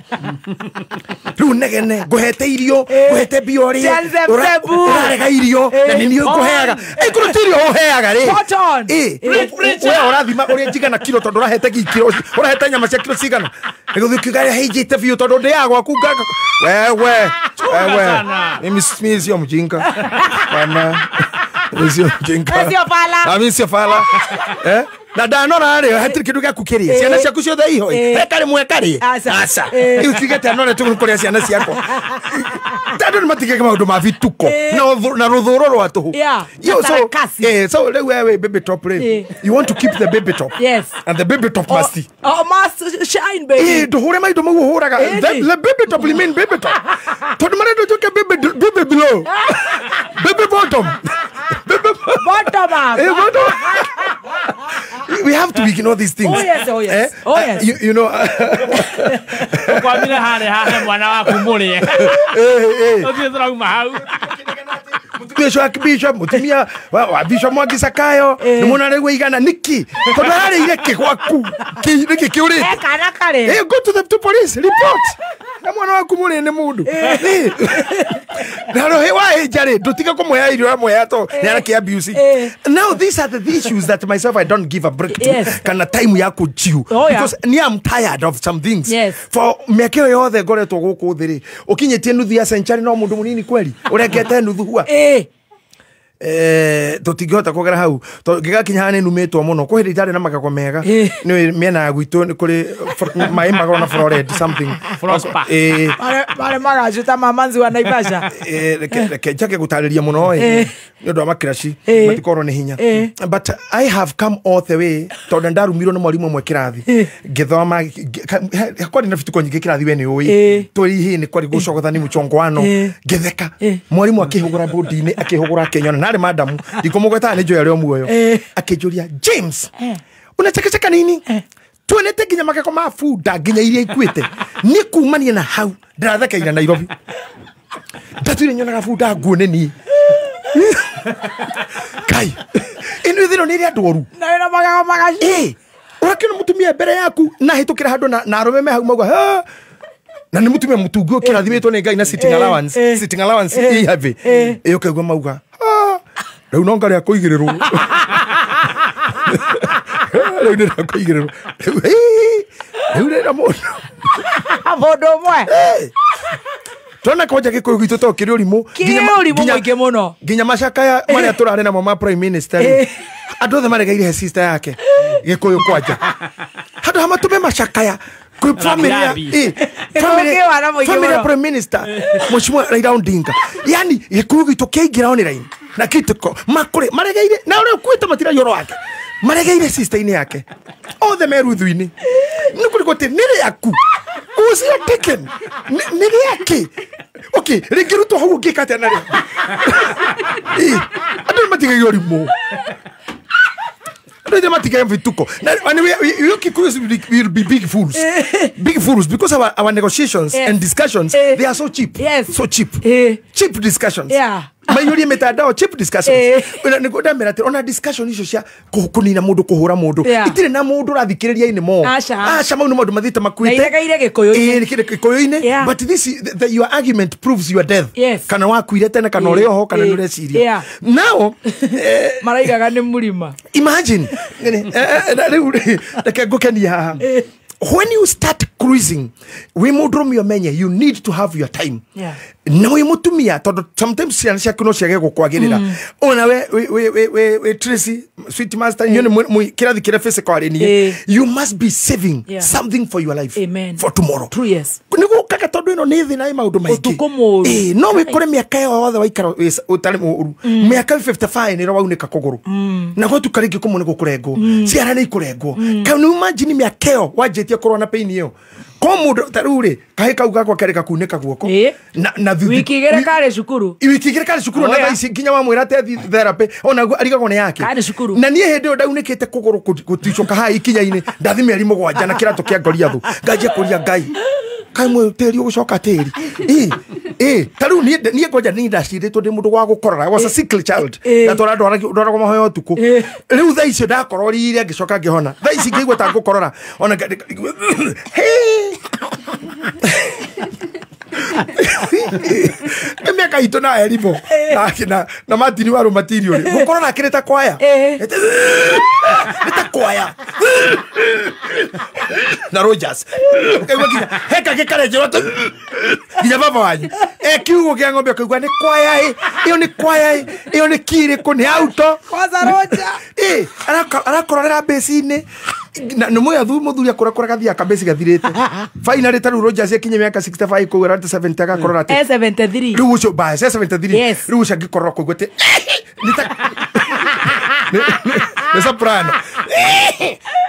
Rĩu negene, ngũhete irio, ngũhete mbia ũrĩe, ũrarega irio, na nĩ niĩ ngũheaga. Ĩkorwo ti irio ũheaga rĩ. We ũrathima ũrĩa njigana kiro tondũ ũrahete kiro, ũrahete nyama cia kiro cigana. Nĩgũthiĩ ũkiuga hĩnjĩte biũ tondũ ndĩaga gwaku ngaka. Wewe, wewe. Mimi sio mjinga. Bana. Mimi sio mjinga. Sio fala. Mimi sio fala. Na ndanora rĩ, hatirĩ kĩndũ gĩaku kĩrĩe. Ciana ciaku ciothe iho. He karĩmwe karĩe. Aca. Rĩu tuigĩte anore tũkũrĩa ciana ciakwa. Tondũ nĩ matigage maũndũ ma bituko na rũthũro rwa tũhũ. So rĩu wewe baby top rĩ, you want to keep the baby top. Yes. And the baby top must. Oh, must shine baby. Ndũhũre maindo mau ũhũraga. The baby top remain baby top. Tondũ marenda ũtuĩke baby below. Baby bottom. Baby bottom up. Bottom. We have to ignore these things. Oh yes, oh yes. Oh yes. You know. Kwamire hare hahe mwana waku mũrĩe. Ũthiĩ tũrauma hau. Mũtumia ũcio wa bishop, mũtumia wa bishop Mwangi Sakayo, nĩ muona rĩu igana nĩkĩ? Tondũ ararĩire kĩ gwaku? Nĩkĩ kĩũrĩte? Kana karĩ. Go to the police, report. Na mwana waku mũrĩe nĩ mũndũ. Na rohe wa ĩnja rĩ, ndũtige kũmũhea irio ũramũhea to nĩ arakĩ abuse. Now these are the issues that myself I don't give a break to. Yes. Kana time ya kũchiu. Oh, yeah. Because ni I'm tired of some things. Yes. For mĩaka ĩyo yothe ngoretwo gũkũ thĩ rĩ, ũkinyĩtie nuthu ya century no mũndũ mũnini kweli. Ũrekete nuthu hua. Tũtingĩhota kũgera hau ngĩgakinya haha nĩ numĩtwo mũno kwĩ hĩndĩ itarĩ na magego mega nĩ mĩena ya gwitũ nĩ kũrĩ maĩ magoro na fluoride something marĩ magacu ta mamanzi wa Naivasha. Reke njage gũtarĩria mũno ĩ nĩ ũndũ wa makiraci matikorwo nĩ hinya, but I have come all the way tondũ ndarumirwo nĩ mwarimũ ũmwe kĩrathi ngĩthoma kwarĩ na bituko nyingĩ kĩrathi we nĩ ũĩ tũrĩ hĩ nĩ kwarĩ gũcogotha nĩ mũchongwano ngĩtheka mwarimũ akĩhũgũra bodi-inĩ akĩhũgũra akĩnyona nari madamu ndikumugweta nĩ njoya rĩo muoyo akĩnjũria James unachekecheka nini tuonete nginya magego ma bunda nginya iria ikuĩte nĩ kumania na hau ndĩrathekeire Nairobi ndatwire nyonaga bunda nguo nĩ niĩ kai ĩno ithĩro nĩ ĩrĩa andũ oru na magego magaci ũrakĩona mũtumia mbere yaku na hĩtũkĩra handũ na arũme me hau mauga na nĩ mũtumia mũtungu ũkĩrathimĩtwo nĩ Ngai na sitting allowance sitting allowance ĩ heavy ĩyo kaigua mauga rĩu no ngarĩa kũigĩrĩrwo rĩu nĩ kũigĩrĩrwo rĩu rĩra mũndũ mũndũ ũmwe twana kwanja gĩkũyũ gitũ to kĩrĩ ũrimũ mũingĩ mũno nginya macakaya marĩa tũrarĩ namo ma prime minister andũ othe maregeire he sister yake gĩkũyũ kwanja handũ ha matũme macakaya kwĩ family ya prime minister Mheshimiwa Raila Odinga yani gĩkũyũ gitũ kĩaingĩra online na kitiko makore maregeire na ũrĩa ũkuĩte matiragia ũhoro wake maregeire sister-inĩ yake othe me ruthu-inĩ nĩ kũrĩkũ atĩ nĩ rĩaku ũcio taken nĩ rĩake okay rĩngĩrutwo hau ũngĩka atĩa narĩo andũ nĩ matigagia ũrimũ andũ matigagia vituko and we Kikuyus will be big fools big fools because our negotiations and discussions they are so cheap. Yes. So cheap cheap discussions. Yeah. Maiyũrie mitandao cheap discussions. Nĩguo ndamera atĩ ona discussion icio cia kũnina mũndũ kũhũra mũndũ itirĩ na mũndũ ũrathikĩrĩria anymore. Aca mau nĩ maũndũ mathiĩte makuĩte na iregeire gĩkũyũ-inĩ. But this your argument proves your death. Kana wakuire tene kana ũrĩ oho kana nĩ ũreciria now maraigaga nĩ mũrima. Imagine rĩu reke ngũkenie haha when you start Cruising. Wĩ mũndũrũme ũmenye you need to have your time. Na wĩ mũtumia tondũ sometimes ciana ciaku no ciage gũkwagĩrĩra. Ona we Tracy sweet master inyuĩ nĩ kĩrathi kĩrĩa physical arĩ niĩ. You must be saving something for your life. Amen. For tomorrow. True, yes. Nĩgũkaga tondũ ĩno nĩ thĩ na ĩ maũndũ maingĩ. Ũtukũ mũũru. No wĩkore mĩaka yothe waikara ũtarĩ mũũru. Mĩaka 55 nĩro waunĩka kũgũrũ. Na gwatuka rĩngĩ kũmwe nĩ gũkũrengwo. Ciara nĩ ikũrengwo. Can you imagine mĩaka ĩyo wanjĩtie kũrũa na pain ĩyo? Ko mũndũ ta rĩu rĩ kahĩ kau gakwa kerĩ gakunĩka guoko. Na wiki igĩrĩ karĩ cukuru. Wiki igĩrĩ karĩ cukuru na thaa ici nginya wamwĩra atĩ therapy ona arigagwo nĩ yake. Karĩ cukuru. Na niĩ hĩndĩ ĩyo ndaunĩkĩte kũgũrũ gũticũka haha ikinya-inĩ ndathi mĩeri 7 na kĩratũ kĩa Goliathũ. Nganjia kũria Ngai. Kai mwe tĩri ũgũcoka tĩri. Ta rĩu niĩ ngoja nĩ ndacirĩtwo ndĩ mũndũ wa gũkorora. I was a sickly child. Ndatwara ndwaragwo mahoya ũtukũ. Rĩu thaa icio ndakororire ngĩcoka ngĩhona. Thaa ici ngĩigua ta ngũkorora. Ona nĩ mĩaka itũ na Eribo na Martin wa Rũmatirio rĩ gũkorora akĩrĩ ta kwaya. Nĩ ta kwaya. Na Rogers. Ũkaigua nginya he kangĩ karenjerwo nginya baba wanyu. Kiugo kĩa ng'ombe ũkaigua nĩ kwaya ĩ, ĩyo nĩ kwaya ĩ, ĩyo nĩ kirĩkũ nĩ auto. Kwanza Roger. Arakororera mbeci-inĩ. Na nĩ mũya mũthuri akũrakũra gathiaga kambeci gathirĩte. Finally ta rĩu Rogers akinye mĩaka 65 kũu arate 70 agakorora atĩ 73. Rĩu ũcio bas 73. Yes. Rĩu ũcio angĩkorora kũigua atĩ nĩ soprano.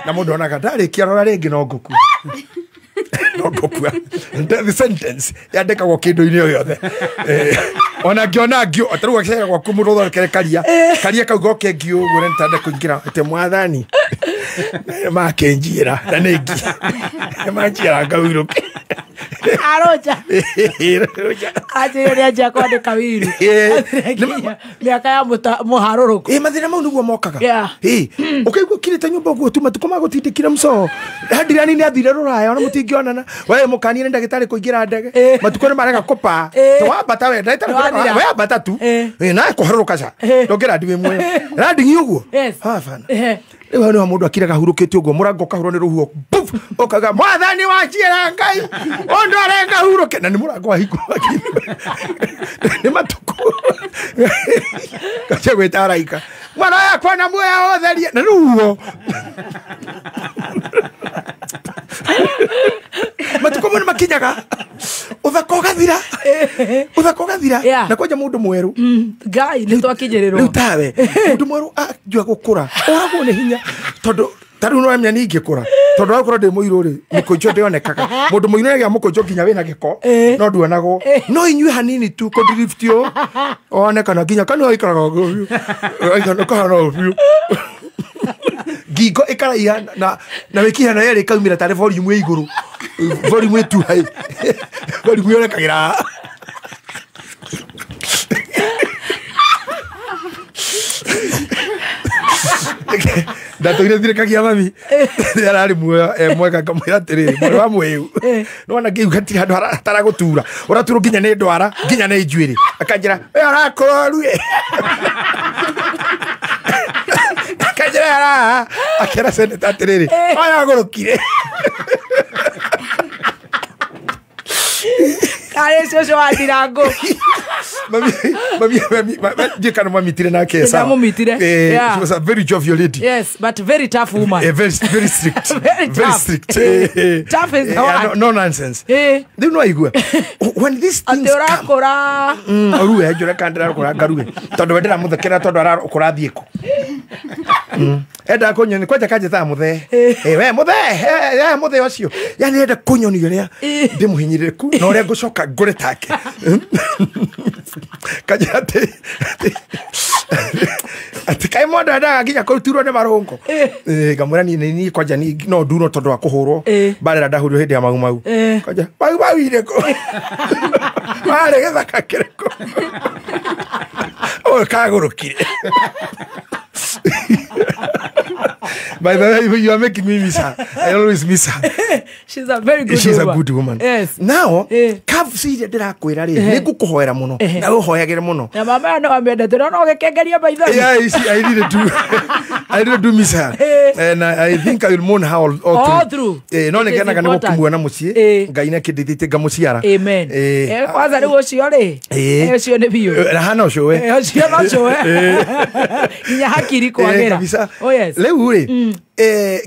Na mũndũ onaga ndarĩkia rora rĩngĩ no ngũkua. No ngũkua. Death sentence yandĩkagwo kĩndũ-inĩ o gĩothe. Ona ngĩona ngĩũ ta rĩu agĩcera gwaku mũndũ ũthondekere karia. Karia kau goke ngiũ ũguo na nĩtanda kũingĩra atĩ mwathani makĩnjĩra na nĩ ngi manjĩra ngaurũke. Aroja. Anjĩra nĩ anjia kwandĩka wiru. Mĩaka ya mũharũrũko. Mathĩna mau nĩguo mokaga. Ũkaigua ũkirĩte nyũmba ũguo tu matukũ ma gũtindĩkire mũcoo. Handirani nĩ athire rũraya ona mũtingĩonana. We mũkanie nĩ ndagĩtarĩ kũingĩra ndege. Matukũ nĩ marega kũpaa. Twambata we ndagĩtarĩ we ambata tu. Na kũharũrũka ca. Ndũngĩrandi wĩ muoyo. Randingi ũguo. Habana. Rĩu hau nĩho mũndũ akiraga hurũkĩte ũguo mũrango ũkahũrwo nĩ rũhuho. Buf! Ũkauga mwathani wanjiĩra Ngai ũndũ arenga hurũke na nĩ mũrango wahingwo. Nĩ matukũ. Ngacia gwĩta araika. Mwana yakwa na muoya ũtherie na rũhuho. Matukũ mau nĩ makinyaga. Ũthaka ũgathira. Ũthaka ũgathira. Na kwanja mũndũ mwerũ. Ngai nĩ twakinyĩrĩrwo. Rĩu tawe mũndũ mwerũ anjua gũkũra. Ũragwo nĩ hinya tondũ ta rĩu no niĩ ingĩkũra. Tondũ wakorwo ndĩ mũirũ rĩ mĩkũnjo ndĩonekaga. Mũndũ mũirũ nĩagĩa mũkũnjo nginya wĩna gĩko no nduonagwo. No inyuĩ hanini tu kũndrift ũũ onekana nginya kanua gaikaraga ũguo biũ. Kahana ũũ biũ. Ngingo ĩkaraiha na mĩkiha ĩno yerĩ ĩkaumĩra tarĩ volume ĩ igũrũ. Volume ĩ too high. Volume yonekagĩra haha. Ndatũire thirĩkagia mami rĩrĩa ararĩ muoyo e mwega ngamwĩra atĩrĩrĩ mwarĩ wa mwĩu nĩwona ngĩuga hatirĩ handũ hataragũtura ũraturwo nginya nĩ ndwara nginya nĩ njuĩrĩ akanjĩra we ũrakũra ũrue akanjĩra araha akĩra seneta atĩrĩrĩ oya agũrũkire. Karĩ cũcũ wa Ndirango. Mami ndiĩ kana mwamitire nake sawa. Ndamũmitire. She was a very jovial lady. Yes, but very tough woman. Very very strict. Very very tough. strict. Tough is the word. No nonsense. Rĩu no aigue. When these things Atĩ ũrakũra. Ũrue njũre kana ndĩrakũra ngarue. Tondũ we ndĩramũthekera tondũ arakũra thiĩ kũ. Enda kũnyoni kwanja kanjĩtaga mũthee. We mũthee, mũthee ũcio. Yani enda kũnyoni ũrĩa ndĩmũhinyĩrĩrĩku na ũrĩa ngũcoka ngũre take. Kanjĩra atĩ atĩ kaĩ mũndũ endaga nginya kũrutirwo nĩ marũngo. Ngamwĩra niĩ kwanja niĩ no ndurwo tondũ wa kũhũrwo mbarĩra ndahũrirwo hĩndĩ ya Mau Mau. Kwanja Mau Mau irĩkũ? Warĩ gĩthaka kĩrĩkũ? Ũyũ kagũrũkire. By the way, you are making me miss her. I always miss her. She's a very good She's woman. a good woman. Yes. Now, curves iria ndĩrakwĩra rĩ, nĩ ngũkũhoera mũno. Na ũhoyagĩre mũno. Na mama no amendete no ũgĩkengeria maitho. Yeah, you see, I really do. I really do miss her. And I think I will mourn her all through. No nĩ ngenaga nĩ gũkĩmuona mũciĩ. Ngai nĩ akĩndeithĩtie ngamũciara. Amen. Kwanza rĩu ũcio rĩ, ũcio nĩ biũ. Na hana ũcio we. Ũcio no ũcio we. Nginya hakiri kwagĩra. Oh yes. Rĩu rĩ,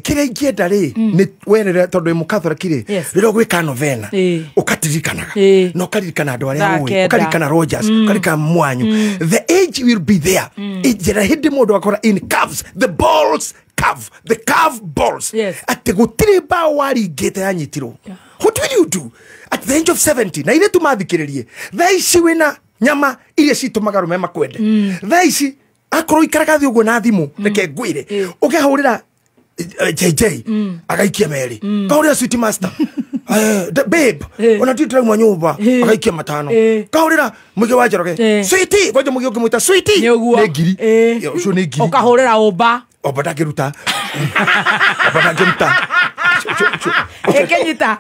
kĩrĩa ingĩenda rĩ, nĩ werere tondũ wĩ mũkathoreki rĩ, rĩrĩa ũgwĩka novena, ũkaririkanaga. Na ũkaririkana andũ arĩa ũĩ, ũkaririkana Rogers, ũkaririkana mwanyu. The age will be there. Njĩra hĩndĩ mũndũ akora in curves, the balls curve, the curve balls. Atĩ gũtirĩ mbaũ waringĩte yanyitirwo. What will you do at the age of 70? Na ile tumathikĩrĩrie. Thaa ici wĩna nyama iria citũmaga arũme makwende. Thaa ici akorwo ikaraga thĩ ũguo na thimũ, reke ngwĩre. Ũkĩhũrĩra JJ agaikia merĩ. Kahũrĩra Sweet Master. Babe, ona tu turauma nyũmba agaikia matano. Kahũrĩra mũingĩ wa Njoroge. Sweetie, kwanja mũingĩ ũngĩmwĩta Sweetie. Nĩ ngiri. Ũcio nĩ ngiri. Ũkahũrĩra ũmba. Ũmba ndangĩruta. Ũmba ndangĩruta. Kinyita.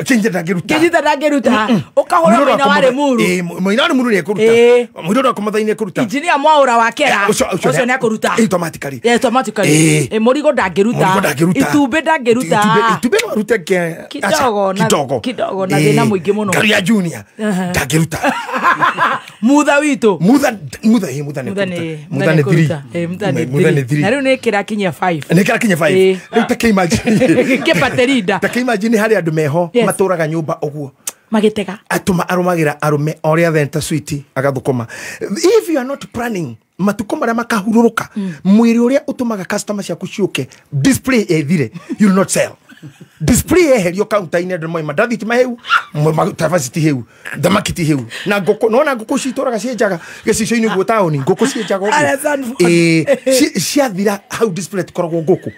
Kinyita ndangĩruta. Kinyita ndangĩruta. Ũkahũra mũina wa Limuru. Mũina wa Limuru nĩekũruta. Mũirũ wa Kũmathai nĩekũruta. Injinia Mwaũra wa Kera. Ũcio nĩekũruta. Automatically. Automatically. Mũrigo ndangĩruta. Itumbĩ ndangĩruta. Itumbĩ no arute kidogo na kidogo na thĩna mũingĩ mũno. Karia Junior ndangĩruta. Mutha witũ. Mutha nĩekũruta. Mutha nĩ 3. Mutha nĩ 3. Na rĩu nĩ kĩrakinyia 5. Nĩ kĩrakinyia 5. Rĩu ta kĩimagine. Kĩbaterinda. Ta kĩimagine harĩ andũ meho matũraga nyũmba ũguo. Magĩtega. Atũma arũmagĩra arũme ũrĩa thenta sweet agathũkũma. If you are not planning matukũ marĩa makahurũrũka, mwĩrĩ ũrĩa ũtũmaga customer ciaku ciũke display ĩthire, you will not sell. Display eherio counter-inĩ andũ moima ndathi ti mahĩu, tavaci ti hĩu, thamaki ti hĩu. Na ngũkũ, nĩwona ngũkũ citũraga ciĩ njaga gĩcicio-inĩ ũguo taũni, ngũkũ ciĩ njaga ũguo. Ciathira hau display tikoragwo ngũkũ.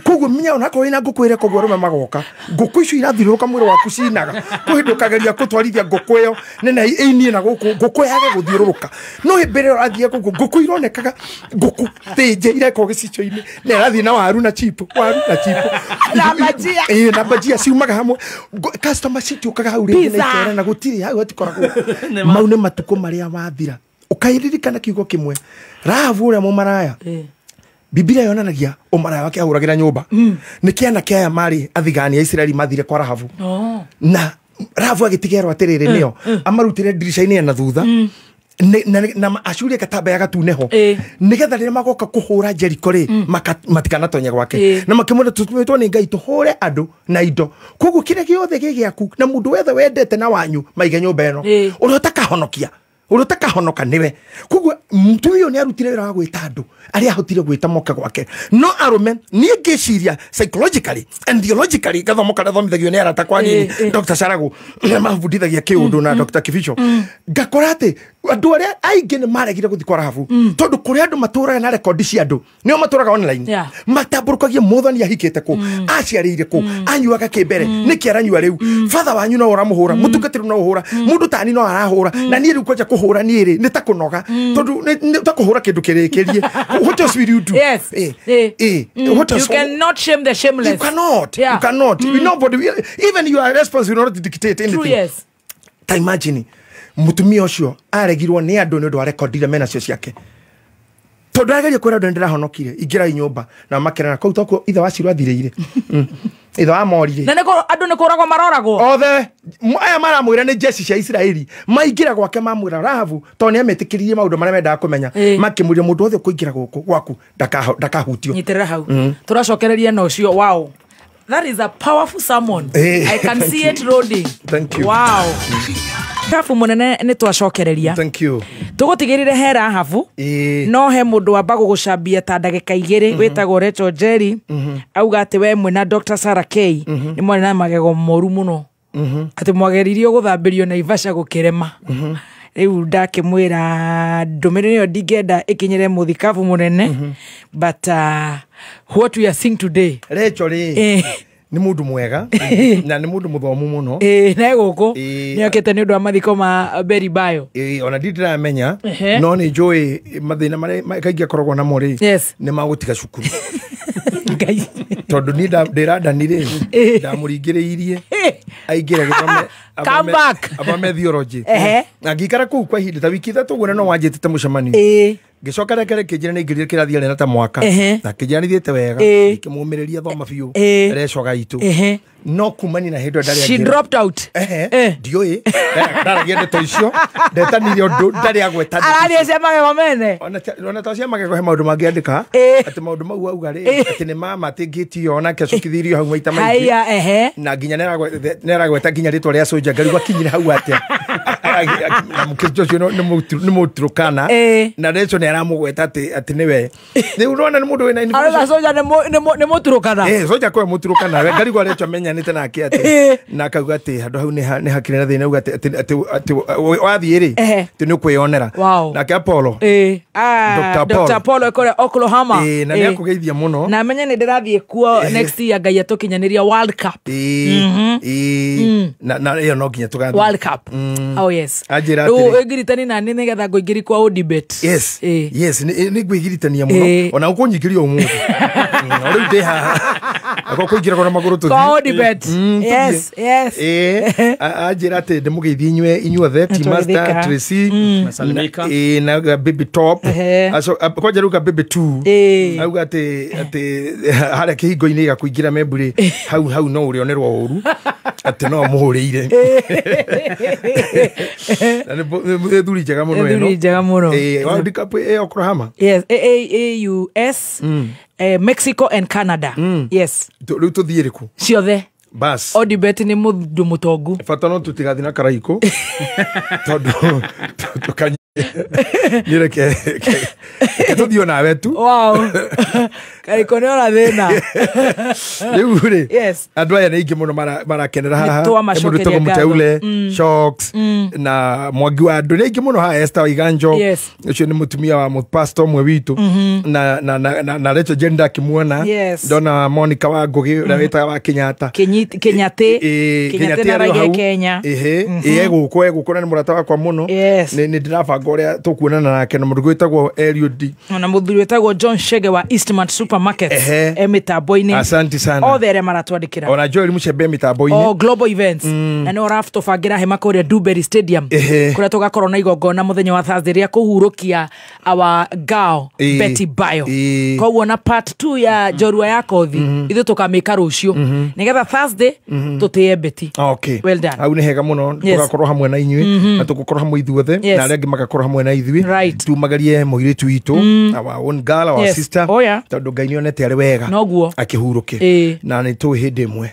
Koguo menya onakorwo wĩna ngũkũ ĩrĩa koguo arũme magoka, ngũkũ icio irathiũrũrũka mwĩrĩ waku cinaga. Kwĩ hĩndĩ ũkageria gũtwarithia ngũkũ ĩyo nene ĩinie na gũkũ, ngũkũ yage gũthiũrũrũka. No hĩndĩ ĩrĩa ũrathiĩ gũkũ, ngũkũ ironekaga ngũkũ thĩnje irekwo gĩcicio-inĩ, na ĩrathiĩ na waru na chip, waru na chip. Na bajia. Na bajia ciumaga hamwe. Customer citiũkaga hau rĩngĩ na ikera na gũtirĩ hau hatikoragwo. Mau nĩ matukũ marĩa wathira. Ũkairirikana kiugo kĩmwe. Rahabu ũrĩa mũmaraya. Biblia yonanagia ũmaraya wake ahũragĩra nyũmba. Nĩ kĩana kĩa aya marĩ athigani a Isiraeli mathire kwa Rahabu. Na Rahabu agĩtigerwo atĩrĩrĩ nĩo amarutĩre ndirica-inĩ na thutha. Na acurie gatambaya gatuneho nigetha rĩrĩa magoka kũhũra Jericho rĩ matikanatonye gwake na makĩmwĩra tũtũmĩtwo nĩ Ngai tũhũre andũ na indo koguo kĩrĩa gĩothe gĩ gĩaku na mũndũ wethe wendete na wanyu maige nyũmba ĩno ũrĩa ũtakahonokia ũrĩa ũtakahonoka nĩwe. Koguo mũtumia ũyũ nĩ arutire wĩra wa gwĩta andũ arĩa ahotire gwĩta moke gwake. No arũme niĩ ngĩciria psychologically and theologically gathomo karĩa thomithagio nĩ arata kwa nini Dr. Saragu mabundithagia kĩũndũ na Dr. Kibicho ngakora atĩ andũ arĩa aingĩ nĩ maregire gũthiĩ kwa Rahabu tondũ kũrĩa andũ matũraga na rekondi cia andũ nĩo matũraga online matambũrũkagia mũthoni ahikĩte kũ aciarĩire kũ anyuaga kĩ mbere nĩkĩ aranyua rĩu father wanyu no ũramũhũra mũtungatĩri no ũhũra mũndũ tani no arahũra na niĩ rĩu kwanja kũhũra niĩ rĩ nĩ ta kũnoga tondũ nĩ ta kũhũra kĩndũ kĩrĩkĩrie. What else will you do? Yes. What else? You cannot shame the shameless. You cannot. You cannot. Nobody, even your response will not dictate anything. True, yes. Ta imagine mutumia ũcio aregirwo nĩ andũ nĩ ũndũ wa rekondi iria menacio ciake tondũ ageria kwĩra andũ nĩndĩrahonokire ingĩrai nyũmba na makerana kũu tokuo ithe wa Ciro athirĩire ithe wa morire na nĩkũ andũ nĩ kũragwo maroragwo othe aya maramwĩra nĩ jeshi cia Isiraeli maingĩra gwake mamwĩra Rahabu tondũ nĩ ametĩkĩririe maũndũ marĩa mendaga kũmenya makĩmũria mũndũ wothe ũkũingĩra gũkũ gwaku ndakahutio. Nyitĩrĩra hau tũracokereria na ũcio. Wow. That is a powerful sermon. I can see it rolling. Thank you. Wow. Rahabu munene nĩ twacokereria. Thank you. Tũgũtigĩrĩre he Rahabu no he mũndũ wamba gũgũcambia ta ndagĩka igĩrĩ wĩtagwo Rachel Jerry auga atĩ we mwĩna Dr. Sarah K nĩ mwarĩ na magego moru mũno atĩ mwageririo gũthambĩrio Naivasha gũkĩrema. Rĩu ndakĩmwĩra ndũmĩrĩri ĩyo ndingĩenda ĩkinyĩre mũthikabu mũnene but what we are seeing today. Rachel rĩ nĩ mũndũ mwega na nĩ mũndũ mũthomu mũno na gũkũ nĩokĩte nĩ ũndũ wa mathiko ma Berry Bayo. Ona ndirĩ ndĩramenya no nĩ njũĩ mathĩna marĩa kaingĩ akoragwo namo rĩ nĩ magũtiga cukuru tondũ niĩ ndĩrandani rĩ ndamũringĩrĩirie aingĩre gĩthome Come back. Athome theology. Na ngĩikara kũu kwa ihinda ta wiki ithatũ ũguo na no wanjĩtĩte mũcemanio. Ngĩcoka reke kĩnjĩra nĩ ingĩrire kĩrathi arĩ na ta mwaka na kĩnjĩra nĩ thiĩte wega ngĩkĩmũmĩrĩria thoma biũ recoga itũ no kumani na hĩndĩ ndarĩ she dropped out ndiũĩ ndaragia ndeto icio ndetanire ũndũ ndarĩ agweta arathiĩ cia magego mene ona ta cia magego he maũndũ mangĩandĩka atĩ maũndũ mau auga rĩ atĩ nĩ mama atĩ ngĩti ĩyo onake acokithirio hau maita maingĩ na nginya nĩaragweta nginya rĩtwa rĩa Soja ngarigwo akinyire hau atĩa na mũkristo ũcio nĩ mũturukana na Rachel nĩ aramũgweta atĩ nĩwe rĩu ũrona nĩ mũndũ wĩna arauga Soja nĩ mũturukana Soja kwe mũturukana we ngarigwo Rachel amenyanĩte nake atĩ na akauga atĩ handũ hau nĩ hakĩrĩ na thĩna auga atĩ wathiĩ rĩ atĩ nĩ ũkwĩyonera nake Apollo Dr. Apollo kũrĩa Oklahoma na nĩ akũgeithia mũno na menye nĩ ndĩrathiĩ kuo next year Ngai atũkinyanĩria World Cup na ĩyo no nginya tũgathiĩ World Cup oh yes anjĩra atĩrĩ rĩu ĩngiritani na nĩ nĩgetha ngũingĩri kwa Odibet yes yes nĩ ngwĩgiritania mũno ona ũkũnyingĩria ũmũthĩ rĩu ndĩ haha akwa kũingĩra na magũrũ tũthiĩ kwa Odibet yes yes anjĩra atĩ ndĩmũgeithie inyuothe Team Master Tracy na Baby Top kwanja rĩu ka Baby 2 auga atĩ harĩa kĩhingo-inĩ gĩa kũingĩra Memburi hau no ũrĩonerwo ũru atĩ no mũhũrĩire na nĩ thuri njega mũno ĩno thuri njega mũno World Cup ĩ Oklahoma yes A U S Mexico and Canada yes rĩu tũthiĩ rĩkũ ciothe bas Odibet nĩ mũndũ mũtongu bata no tũtigathiĩ na karaikũ tondũ tũkanye nĩ reke tũthiĩ onawe tu wow karaikũ nĩ ona thĩna rĩu rĩ yes andũ aya nĩ aingĩ mũno marakenera haha mũndũ wĩtagwo Mũteule Shocks na Mwangi wa andũ nĩ aingĩ mũno haha Esther Waiganjo ũcio nĩ mũtumia wa mũpastor ũmwe witũ na Rachel Jenda akĩmuona ndona Monica wa Ngũgĩ ũrĩa wĩtaga wa Kenyatta Kenyatta na Raia Kenya egũkũ na nĩ mũrata wakwa mũno nĩ ndĩrabanga ũrĩa tũkuonana nake na mũndũ gwĩtagwo Eliud na mũthuri wĩtagwo John Shege wa Eastman Supermarket e mĩtambo-inĩ asante sana othe arĩa maratwandĩkĩra ona Joel Muchembe mĩtambo-inĩ o Global Events na nĩ ũratũbangĩra hema kũrĩa Dewberry Stadium kũrĩa tũgakorwo na igongona mũthenya wa Thursday rĩa kũhurũkia our girl Betty Bayo koguo na part 2 ya njorua ya kothi ithuĩ tũkamĩka rũciũ nĩgetha Thursday tũtĩe Betty okay well done hau nĩ hega mũno tũgakorwo hamwe na inyuĩ na tũgũkorwo hamwe ithuothe na arĩa angĩ magakorwo hamwe na ithuĩ tumagarie mũirĩtu witũ our own girl our sister tondũ Ngai nĩonete arĩ wega noguo akĩhurũke na nĩ tũĩ hĩndĩ ĩmwe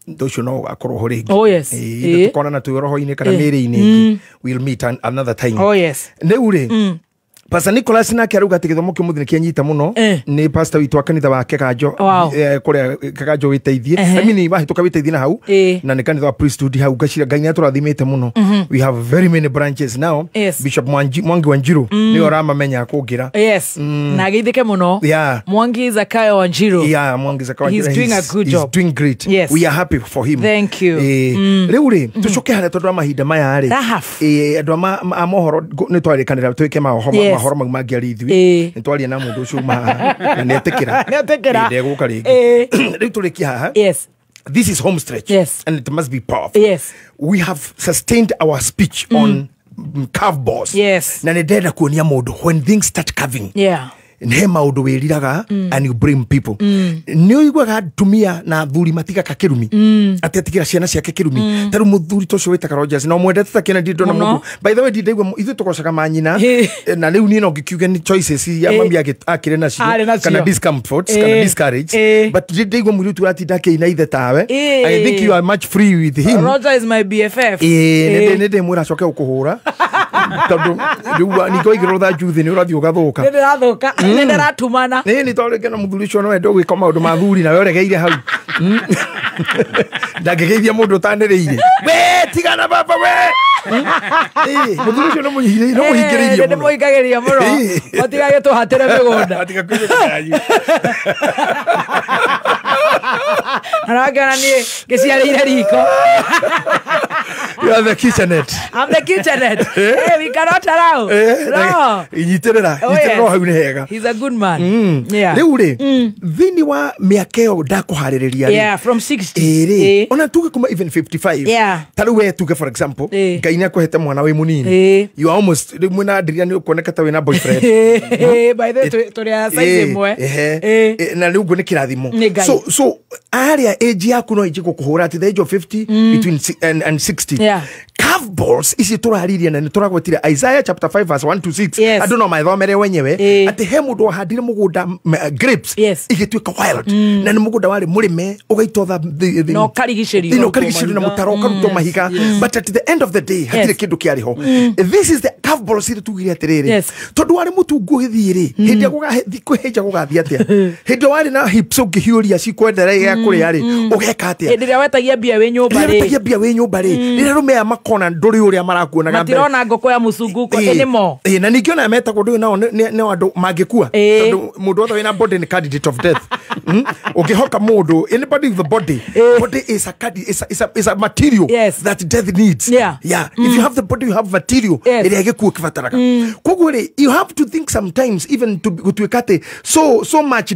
ũndũ ũcio no ũgakorwo ho rĩngĩ oh yes tũkonana twĩ roho-inĩ kana mĩĩrĩ-inĩ ĩngĩ we'll meet another time oh yes rĩu rĩ Pastor Nicholas nake arauga atĩ gĩthomo kĩa ũmũthĩ nĩ kĩanyita mũno nĩ pastor witũ wa kanitha wa Kĩganjo kũrĩa Kĩganjo wĩteithie I mean wahĩtũka wĩteithie na hau na nĩ kanitha wa priesthood hau ngacira Ngai nĩ atũrathimĩte mũno we have very many branches now Bishop Mwangi Wanjiru nĩwe ũramamenya kũngĩra yes na ageithĩke mũno Mwangi Zakayo Wanjiru yeah Mwangi Zakayo Wanjiru he's doing a good job he's doing great we are happy for him thank you rĩu rĩ tũcoke harĩa tondũ wa mahinda maya rĩ andũ a mohoro nĩ twarĩkanĩra twĩke mahoho mahoro mau mangĩaria ithuĩ nĩ twaria na mũndũ ũcio uma haha na nĩetĩkĩra ndegũka rĩngĩ rĩu tũrĩkie haha yes this is home stretch yes and it must be powerful yes we have sustained our speech on curve balls yes na nĩ ndĩrenda kuonia mũndũ when things start curving yeah he maũndũ wĩriraga and you blame people nĩ ũiguaga atumia na athuri matigaka kĩrumi atĩ atigĩra ciana ciake kĩrumi ta rĩu mũthuri ta ũcio wĩtaga Rogers na ũmwendete ta kĩene ndona mũndũ by the way ndindaigua ithuĩ tũgocaga manyina na rĩu niĩ no ngĩkiuge nĩ choices iria mami akĩrĩ nacio kana discomforts kana discourage but ndindaigua mũirĩtu ũratinda akĩina ithe tawe I think you are much free with him Roger is my BFF nĩ ndĩmwĩra acoke gũkũhũra tondũ rĩu ningĩ waigĩrwo rũthanju thĩ nĩ ũrathiĩ ũgathũka nĩ ndĩrathũka nĩ ndĩratumana nĩ tondũ rĩngĩ na mũthuri ũcio no wende gwĩka maũndũ ma thuri nawe ũregeire hau ndangĩgeithia mũndũ ũtanĩrĩire we tigana baba we mũthuri ũcio nĩ mũhingĩrĩirie mũno nĩ mũhingagĩrĩria mũno matigagĩtũhatĩre mĩgũnda na nangĩona niĩ ngĩciarĩire riko You are the kitchenette. I'm the kitchenette. Hey, we cannot allow. No. Nyitĩrĩra, nyitĩrĩra hau nĩ hega. He's a good man. Yeah. Rĩu rĩ, thĩinĩ wa mĩaka ĩyo ndakũharĩrĩria rĩ. Yeah, from 60. Ĩrĩ. Ona tuge kuma even 55. Yeah. Ta rĩu we tuge for example, Ngai nĩ akũhete mwana wĩ mũnini. You are almost rĩu mwĩna Adrian nĩ ũkuoneka ta wĩna boyfriend. By the way, tũrĩ a size ĩmwe. Na rĩu ũguo nĩ kĩrathimo. So area age yaku no ĩnjie gũkũhũra at the age of 50 between and 60. Yeah. Curveballs ici tũraririe na nĩ tũragwetire Isaiah chapter 5 verse 1 to 6. Yes. Andũ no mathomere wenyewe atĩ he mũndũ wahandire mũgũnda grapes igĩtuĩka wild na nĩ mũgũnda warĩ mũrĩme ũgaitwo na ũkarigicĩrio na mũtaro ũkarutwo mahiga, but at the end of the day hatirĩ kĩndũ kĩarĩ ho. This is the curveballs iria tugire atĩrĩrĩ, tondũ warĩ mũtungu ũgĩthiĩ rĩ, hĩndĩ ĩrĩa kwĩhĩnja gũgathiĩ atĩa, hĩndĩ ĩrĩa warĩ na hips ũngĩhiũria cikwenderea kũrĩa rĩ, ũgeka atĩa, hĩndĩ ĩrĩa wetagia mbia wĩ nyũmba rĩ, wetagia mbia wĩ nyũmba rĩ, rĩrĩa arũme aya makona ndũrĩ ũrĩa marakuonaga mbere, matirona ngũkũ ya mũcungu ko anymore. Na ningĩ ona metagwo ndũĩ nao nĩ andũ mangĩkua, tondũ mũndũ wothe wĩna body nĩ candidate of death. Ũngĩhoka mũndũ, anybody with the body, body is a is a material that death needs. Yeah. If you have the body, you have material ĩrĩa gĩkuũ kĩbataraga. Koguo rĩ, you have to think sometimes even to gũtuĩka atĩ so much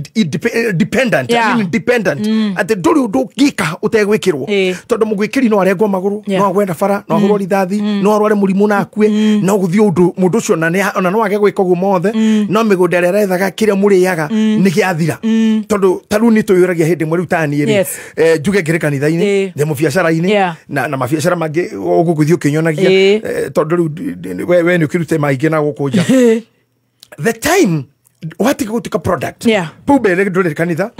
dependent, I mean dependent, atĩ ndũrĩ ũndũ ũngĩka ũtegwĩkĩrwo, tondũ mũgwĩkĩri no arengwo magũrũ, no agwe na bara, no ahũrwo rithathi, no arware mũrimũ na akue, no gũthiĩ ũndũ mũndũ ũcio ona no age gwĩka ũguo mothe, no mĩgũnda ĩrĩa arethaga kĩrĩa mũrĩaga nĩ gĩathira, tondũ ta rĩu nĩ tũyũragia hĩndĩ ĩmwe rĩu ta niĩ rĩ, njuge ngĩrĩ kanitha-inĩ, ndĩ mũbiacara-inĩ, na mabiacara mangĩ ũgũgũthiĩ ũkĩnyonagia, tondũ rĩu we nĩ ũkĩrute maingĩ na gũkũ nja. The time watiga gũtuĩka product, pau mbere ndũrĩ kanitha,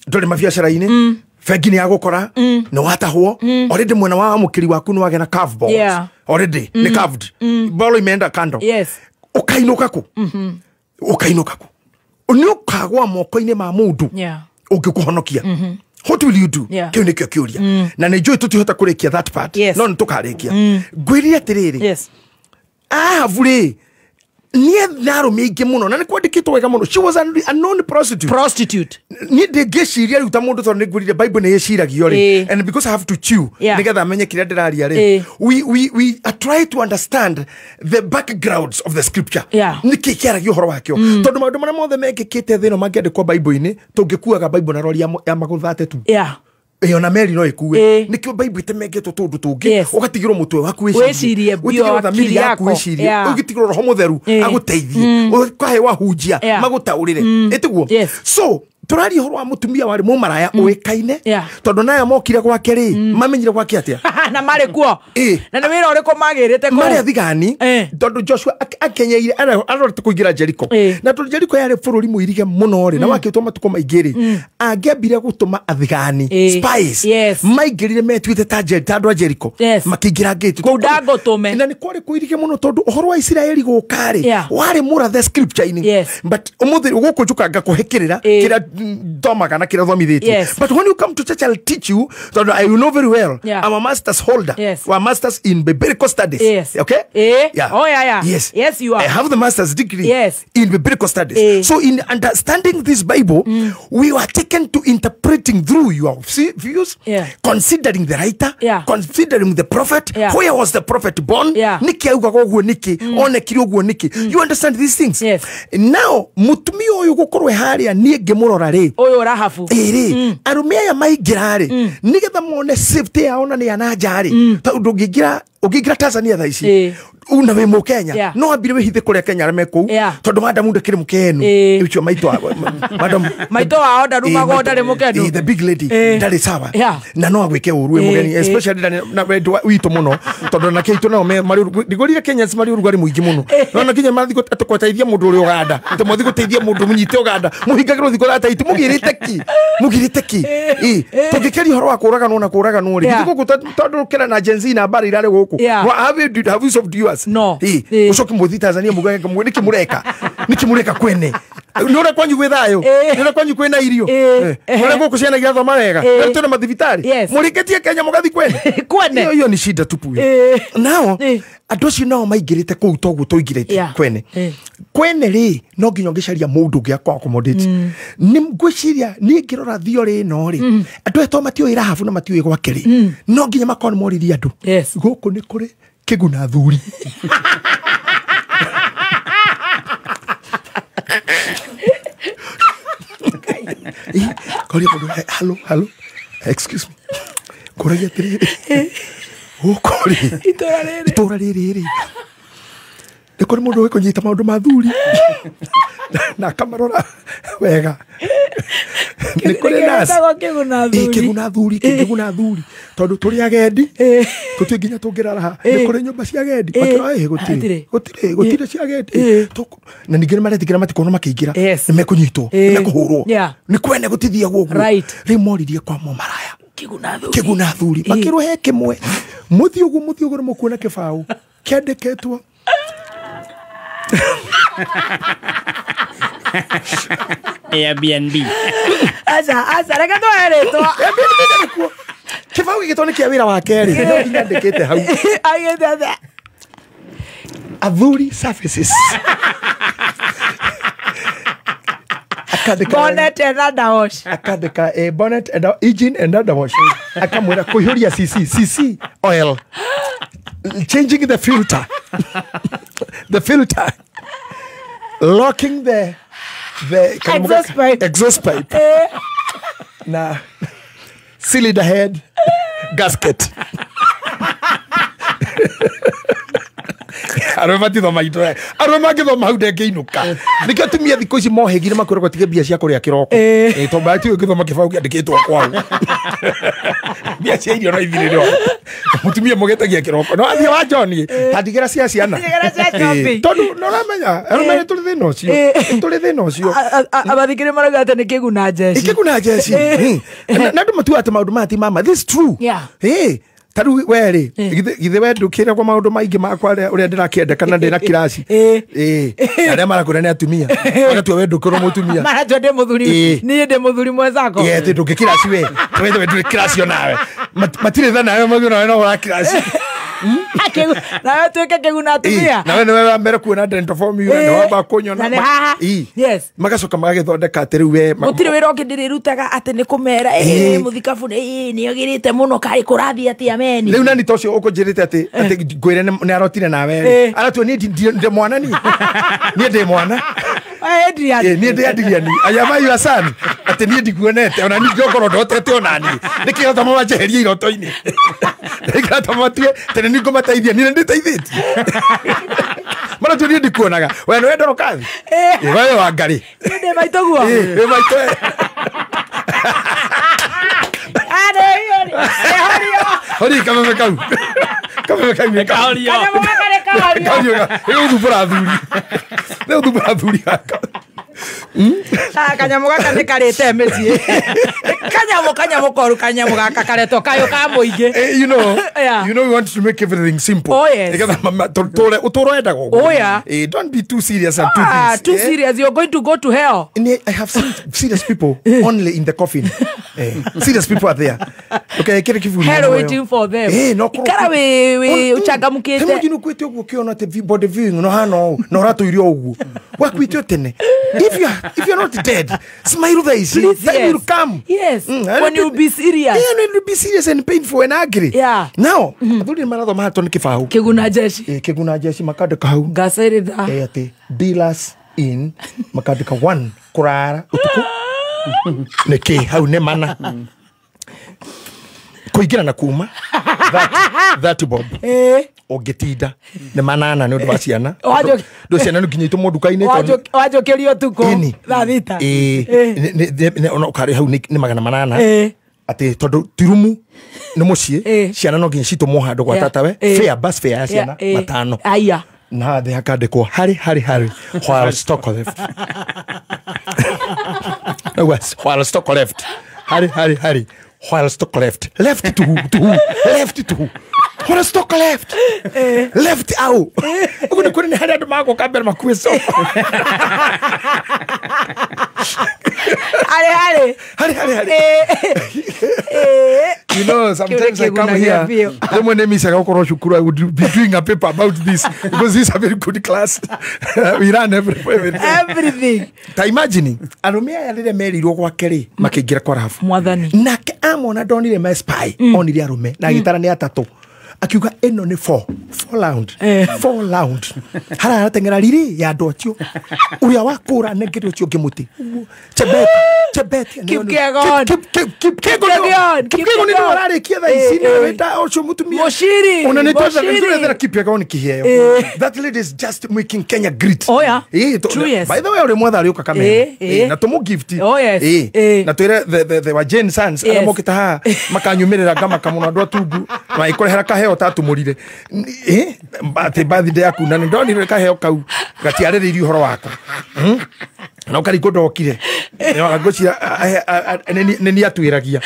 ndũrĩ mabiacara-inĩ, bengi nĩ yagũkora, nĩ watahwo, already mwena wa mũkĩri waku nĩ wagĩa na curve balls, already nĩ curved ball imeenda kando. Ũkainũka kũ? Ũkainũka kũ? Nĩ ũkagwa moko-inĩ ma mũndũ ũngĩkũhonokia. What will you do? Kĩu nĩkĩo kĩũria. Na nĩ njũĩ tũtihota kũrĩkia that part, no nĩ tũkarĩkia. Ngwĩrire atĩrĩrĩ, Ahabu rĩ, niĩ na arũme aingĩ mũno, na nĩ kwandĩkĩtwo wega mũno, she was a known prostitute. Niĩ ndĩngĩciria rĩu ta mũndũ, tondũ nĩngwĩrire Bible nĩ ĩciragio rĩ, and because I have to chew nĩgetha menye kĩrĩa ndĩraria rĩ, we try to understand the backgrounds of the scripture. Nĩkĩ kĩaragia ũhoro wakĩo, tondũ maũndũ marĩa mothe mekĩkĩte thĩ ĩno mangĩandĩkwo Bible-inĩ, tũngĩkuaga Bible na rori ya magũrũ 32. Ĩyo na meri no ĩkue. Nĩkĩo Bible ĩtemengetwo tũndũ tũngĩ, ũgatigĩrwo mũtwe waku wĩcirie, ũgatigĩrwo thamiri yaku wĩcirie, ũgatigĩrwo roho mũtheru agũteithie, ũkahe wahunjia magũtaũrĩre, ĩtiguo. So tũraria ũhoro wa mũtumia warĩ mũmaraya ũĩkaine, tondũ naya mokire gwake rĩ, mamenyire gwake atĩa? Na marĩ kuo. Na nĩ wĩra ũrĩkũ magĩrĩte kũu? Marĩ athigani, tondũ Joshua akenyeire arorete kũingĩra Jericho, na tondũ Jericho yarĩ bũrũri mũirige mũno rĩ, na wakĩtwo matukũ maingĩ rĩ, angĩambire gũtũma athigani, spies, maingĩrire metuĩte ta andũ a Jericho, makĩingĩra ngĩti kũu ndangũtũme. Na nĩ kwarĩ kũirige mũno, tondũ ũhoro wa Isiraeli gũka rĩ, warĩ mũrathe scripture-inĩ, but ũmũthĩ gũkũ njũka ngakũhĩkĩrĩra kĩrĩa thomaga na kĩrĩa thomithĩtie. But when you come to church, I'll teach you, so I will know very well. I'm a master's holder. Or a master's in biblical studies. Okay? Oh, yeah. Yes. Yes, you are. I have the master's degree in biblical studies. So in understanding this Bible, we were taken to interpreting through your views, considering the writer, considering the prophet, where was the prophet born, niki augaga ũguo niki, onekire ũguo niki. You understand these things? Yes. Now, mũtumia ũyũ gũkorwo harĩa niĩ ngĩmũrora rĩ, ũyũ Rahabu, ĩrĩ, arũme aya maingĩra rĩ, nĩgetha mone safety yao na nĩ ya na nja rĩ, tondũ ũngĩingĩra Tanzania thaa ici, una wĩ mũkenya, no wambire wĩhithe kũrĩa Kenya arĩa me kũu, tondũ madamu ndakĩrĩ mũkenu, ũcio maitũ wao ndarumagwo, ndarĩ mũkenu, the big lady ndarĩ sawa, na no agwĩke ũru wĩ mũgeni, especially na wendo witũ mũno, tondũ na kĩitũ nao marĩ ndigũrire Kenyans marĩ ũrugarĩ mũingĩ mũno, no na kinya mathiĩ gũteithia mũndũ ũrĩ Ũganda, atĩ mathiĩ gũteithia mũndũ mũnyite Ũganda, mũhingagĩrwo thikũ 30, mũgĩrĩte ki, tũngĩkĩria ũhoro wa kũraganwo na kũraganwo rĩ, githĩ gũkũ tondũ kĩra na Gen Z na mbara irarĩ gũkũ, have you solved yours? No. Ũcoke mũthiĩ Tanzania mũgage nĩkĩ mũreka? Nĩkĩ mũreka kwene? Nĩ ũrĩa kwanyu gwĩ thayũ? Nĩ ũrĩa kwanyu kwĩna irio? Nĩ ũrĩa gũkũ ciana irathoma wega? Nĩ twĩna mathibitarĩ? Mũrĩkĩtie Kenya mũgathiĩ kwene? Kwene. Hiyo ni shida tupu. Nao Andũ acio nao maingĩrĩte kũu toguo tũingĩrĩte kwene. Kwene rĩ no nginya ũngĩcaria mũndũ ũngĩ akwa accommodate. Nĩ ngwĩciria niĩ ngĩrora theory ĩno rĩ andũ aya to matiũĩ Rahabu na matiũĩ gwake rĩ no nginya makorwo moririe andũ. Gũkũ nĩ kũrĩ kĩguna thuri. Koria mũndũ, hello, hello, excuse me. Kũragia atĩrĩrĩ gũkũ rĩ itũra rĩrĩ rĩ nĩ kũrĩ mũndũ ũĩ kũnyita maũndũ ma thuri na akamarora wega. Nĩ kũrĩ nurse kĩguna thuri kĩguna thuri tondũ tũrĩ agendi tũtiĩ nginya tũngĩrara nĩ kũrĩ nyũmba cia agendi makĩrora gũtirĩ gũtirĩ gũtirĩ cia agendi na ningĩ nĩ maretigĩra matikonwo makĩingĩra nĩ mekũnyitwo nĩ mekũhũrwo nĩ kwene gũtithiagwo ũguo. Rĩu moririe kwa mũmaraya kĩguna thuri makĩrwo he kĩmwe mũthiĩ ũguo mũthiĩ ũguo nĩ mũkuona kĩbaũ kĩandĩkĩtwo Airbnb. Aca aca reke tweretwo Airbnb nĩkuo kĩbaũ gĩgĩtwo nĩ kĩa wĩra wa kerĩ no nginya ndĩkĩte hau agĩte Athuri Services. Akandĩka bonnet and underwash. Akandĩka a bonnet and engine and underwash. Akamwĩra kũihũria CC CC oil, changing the filter, the filter, locking the exhaust pipe, exhaust pipe, na cylinder head gasket. Arũme matithoma indo arũme mangĩthoma hau ndengĩinũka nĩkĩo atumia thikũ ici mohĩgire makwĩragwo tige mbia cia kũrĩa kĩroko tondũ matiũĩ gĩthoma kĩbaũ kĩandĩkĩtwo kwao mbia cia irio no ithirĩre mũtumia mũgĩtagia kĩroko no athiĩ wa John ta ndigĩra cia ciana tondũ no ũramenya arũme nĩ tũrĩ thĩna ũcio tũrĩ thĩna ũcio abathikĩrĩ marauga atĩ nĩ kĩguna njeci kĩguna njeci na andũ matuaga atĩ maũndũ maya ti mama. This is true. Taru we rĩ githĩ we ndũkĩragwo maũndũ maingĩ makwa ũrĩa ndĩrakĩendekana ndĩna kiraci arĩa marakwĩra nĩ atumia magatua we ndũkĩrwo mũtumia maratua ndĩ mũthuri niĩ ndĩ mũthuri mwenzako atĩ ndũngĩkiraci we we ndũrĩ kiraci onawe matirĩ tha nawe maguo nawe no ũrakiraci nawe tuĩke kĩguna atumia nawe nĩwe wa mbere kuona dental formula nĩ wamba kũnyona yes magacoka magagĩthondeka atĩ rĩu we gũtirĩ wĩra ũngĩ ndĩrĩrutaga atĩ nĩ kũmera mũthikabu nĩ agĩrĩte mũno karĩ kũrathiĩ atĩa meni rĩu nani ta ũcio ũkũnjĩrĩte atĩ ngwĩre nĩ arotire nawe aratua niĩ ndĩ mwana niĩ niĩ ndĩ mwana Adrian niĩ ndĩ Adrian I am your son atĩ niĩ ndikuonete ona niĩ ngorwo ndotete ona niĩ nĩkĩo tama manjeherie iroto-inĩ nĩkĩo tama matue tene nĩ ngũmateithia niĩ nĩndĩteithĩtie maratua niĩ ndikuonaga we nĩwe ndorokathi we wa ngarĩ niĩ ndĩ maitũguo wĩ maitũ hori kameme kau kameme kau kahorio kahorio rĩu thumbũra thuri rĩu thumbũra thuri gaka kanyamũ gaka nĩ karĩte mĩciĩ kanyamũ koru kanyamũ gaka karetwo kayũ ka mũingĩ you know you know we want to make everything simple. Oh yes. Ũtũũro wendaga ũguo. Oh yeah. Don't be too serious and too things. Too serious you're going to go to hell. I have seen serious people only in the coffin. Serious people are there. Okay, kĩrĩ kĩburi hell waiting for them. No ikara wĩ ũchangamũkĩte he mũndũ ũkuĩte ũguo ũkĩona atĩ body viewing no hana ũũ na ũratũire ũguo wakuĩte tene. If you're not dead, smile there is. Time will come. Yes. When you'll be serious. Yeah, when you'll be serious and painful and angry. Yeah. Now, athuri marathoma hato nĩ kĩbaũ. Kĩguna jeshi. Kĩguna jeshi makandĩka hau. Ngacairĩtha. Atĩ dealers in makandĩka 1 kũrara ũtukũ. Nĩkĩ hau nĩ mana. Kũingĩra na kuma. That bob. Ũngĩtinda nĩ manana nĩ ũndũ wa ciana ndũ ciana nĩ nginya itũmwo nduka-inĩ wanjũkĩrio ũtukũ thaa thita ona ũkarĩ hau nĩ 800 atĩ tondũ ti rumu nĩ mũciĩ ciana no nginya citũmwo handũ gwa tatawe fare bus fare ya ciana 5 aya na thĩ hakandĩkwo harĩ harĩ harĩ while stock left while stock left harĩ harĩ harĩ while stock left left to left to while stock left left out ugu nĩ kũrĩ nĩ harĩa andũ magũka mbere makue soko harĩ harĩ harĩ harĩ harĩ You know, sometimes I come here, rĩmwe nĩ micaga gũkorwo cukuru, I would be doing a paper about this because this is a very good class. We run everything. Everything. Ta imagine, arũme aya rĩrĩa merirwo gwake rĩ, makĩingĩra kwa Rahabu. Mwathani. Nake amona ndonire ma spy, onire arũme na agĩtara nĩ atatũ. Akiuga ĩno nĩ 4 round. 4 round. Hara arateng'era riri ya andũ acio. Ũrĩa wakũra anengere ũcio ũngĩ mũtĩ. Chebet, Chebet. Kipkegon. Kipkegon. Kipkegon nĩ ararĩkia thaa ici nĩ wĩta ũcio mũtumia. Mũciri. Ona nĩ twethera Kipkegon kĩheo. That lady is just making Kenya great. Oh yeah. True, yes. By the way, ũrĩ mwatha arĩũka Kameme. Na tũmũ gift. Oh yes. Na twĩre the Wajane sons arĩa mokĩte haha makanyumĩrĩra ngamaka mũno andũ atungu magĩkũrehera kaheo tatumurire. Atĩ birthday yaku na nĩndonire kaheo kau gatiarĩrĩirie ũhoro wakwa. Na ũkarigwo ndokire. Ngwĩciria nĩ niĩ atuĩragia.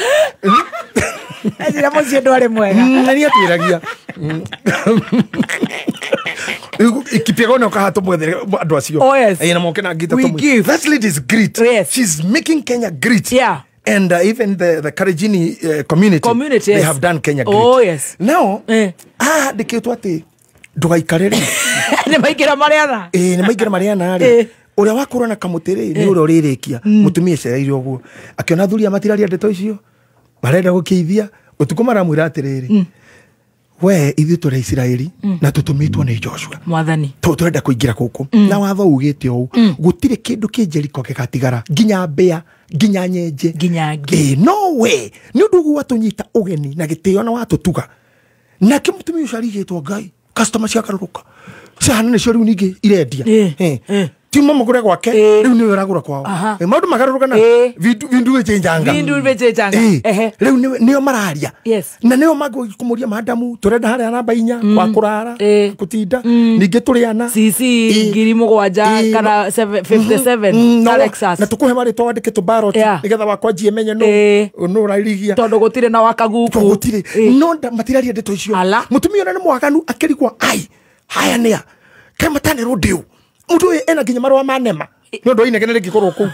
Ecira mũciĩ ndwarĩ mwega. Nĩ niĩ atuĩragia. Kipyegon okaha tũmwethere andũ acio. Oh yes. Na moke na ngita tũmwe. That lady is great. Yes. She's making Kenya great. Yeah. And even the Karenjini community, they yes. have done Kenya great. Oh yes. Now, ndĩkĩtwo atĩ ndũgaikare rĩ. Nĩ maingĩra marĩana. Nĩ maingĩra marĩana rĩ. Ũrĩa wakũra na kamũtĩ rĩ, nĩ ũrĩa ũrĩrĩkia. Mũtumia acereire ũguo. Akĩona athuri aya matiraria ndeto icio. Marenda gũkĩithia. Ũtukũ maramwĩra atĩrĩrĩ. We ithuĩ tũrĩ Isiraeli na tũtũmĩtwo nĩ Joshua. Mwathani. Tũrenda kũingĩra gũkũ. Na watho ugĩte ũũ, gũtirĩ kĩndũ kĩ Jeriko gĩgatigara nginya mbĩa, nginya nyenje, nginya ngi. No way. Nĩ ũndũ ũguo watũnyita ũgeni na gĩtĩo na watũtuga. Nake mũtumia ũcio arigĩtwo Ngai, customer ciagarũrũka. Ciahana nĩcio rĩu ningĩ irendia. Ti mamũgũre gwake, rĩu nĩwe ũragũra kwao. Maũndũ magarũrũka na vindu gĩchenjanga. Vindu gĩchenjanga. Rĩu nĩo mararia. Yes. Na nĩo magũkũmũria madamu, tũrenda harĩa namba 4 wa kũrara, gũtinda, ningĩ tũrĩ ana. CC 7,000 kana 57 Alexas. Na tũkũhe marĩtwa wandĩke tũbaroti nĩgetha wakwa njie menye nũ ũrarigia. Tondũ gũtirĩ na wakaguku. Gũtirĩ. No matiraria ndeto icio. Mũtumia ũrĩa nĩ mwaganu akĩrigwo ai haya nĩa. Kaĩ matanĩrwo ndĩũ. Mũndũ ũyũ ena nginya marũa ma nema. Nĩ ũndũ wa inegene rĩngĩkorwo kũu.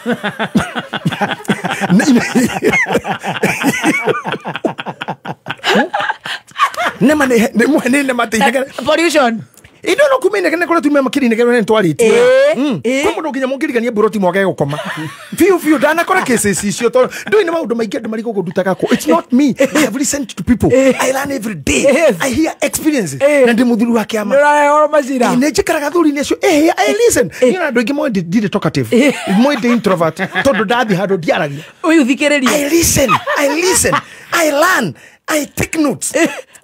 Nema nĩ nema atĩ inegene. Pollution. Indo no kuma inegene kũrĩa tumia makĩria inegene nĩ twarĩtie. Kwĩ mũndũ nginya mũngĩrigania mburoti mwage gũkoma. Biũ biũ ndanakora cases icio tondũ ndũĩ nĩ maũndũ maingĩ andũ marigagwo ndutaga kũ. It's not me. I have listened to people. I learn every day. I hear experiences. Na ndĩ mũthuri wa kĩama. Nĩũrarehwo macira. Nĩ njikaraga thuri-inĩ acio. I listen. Niĩ na andũ aingĩ moĩ ndirĩ talkative. Moĩ ndĩ introvert. Tondũ ndathiĩ handũ ndiaragia. Ũyũ thikĩrĩria. I listen. I listen. I learn. I take notes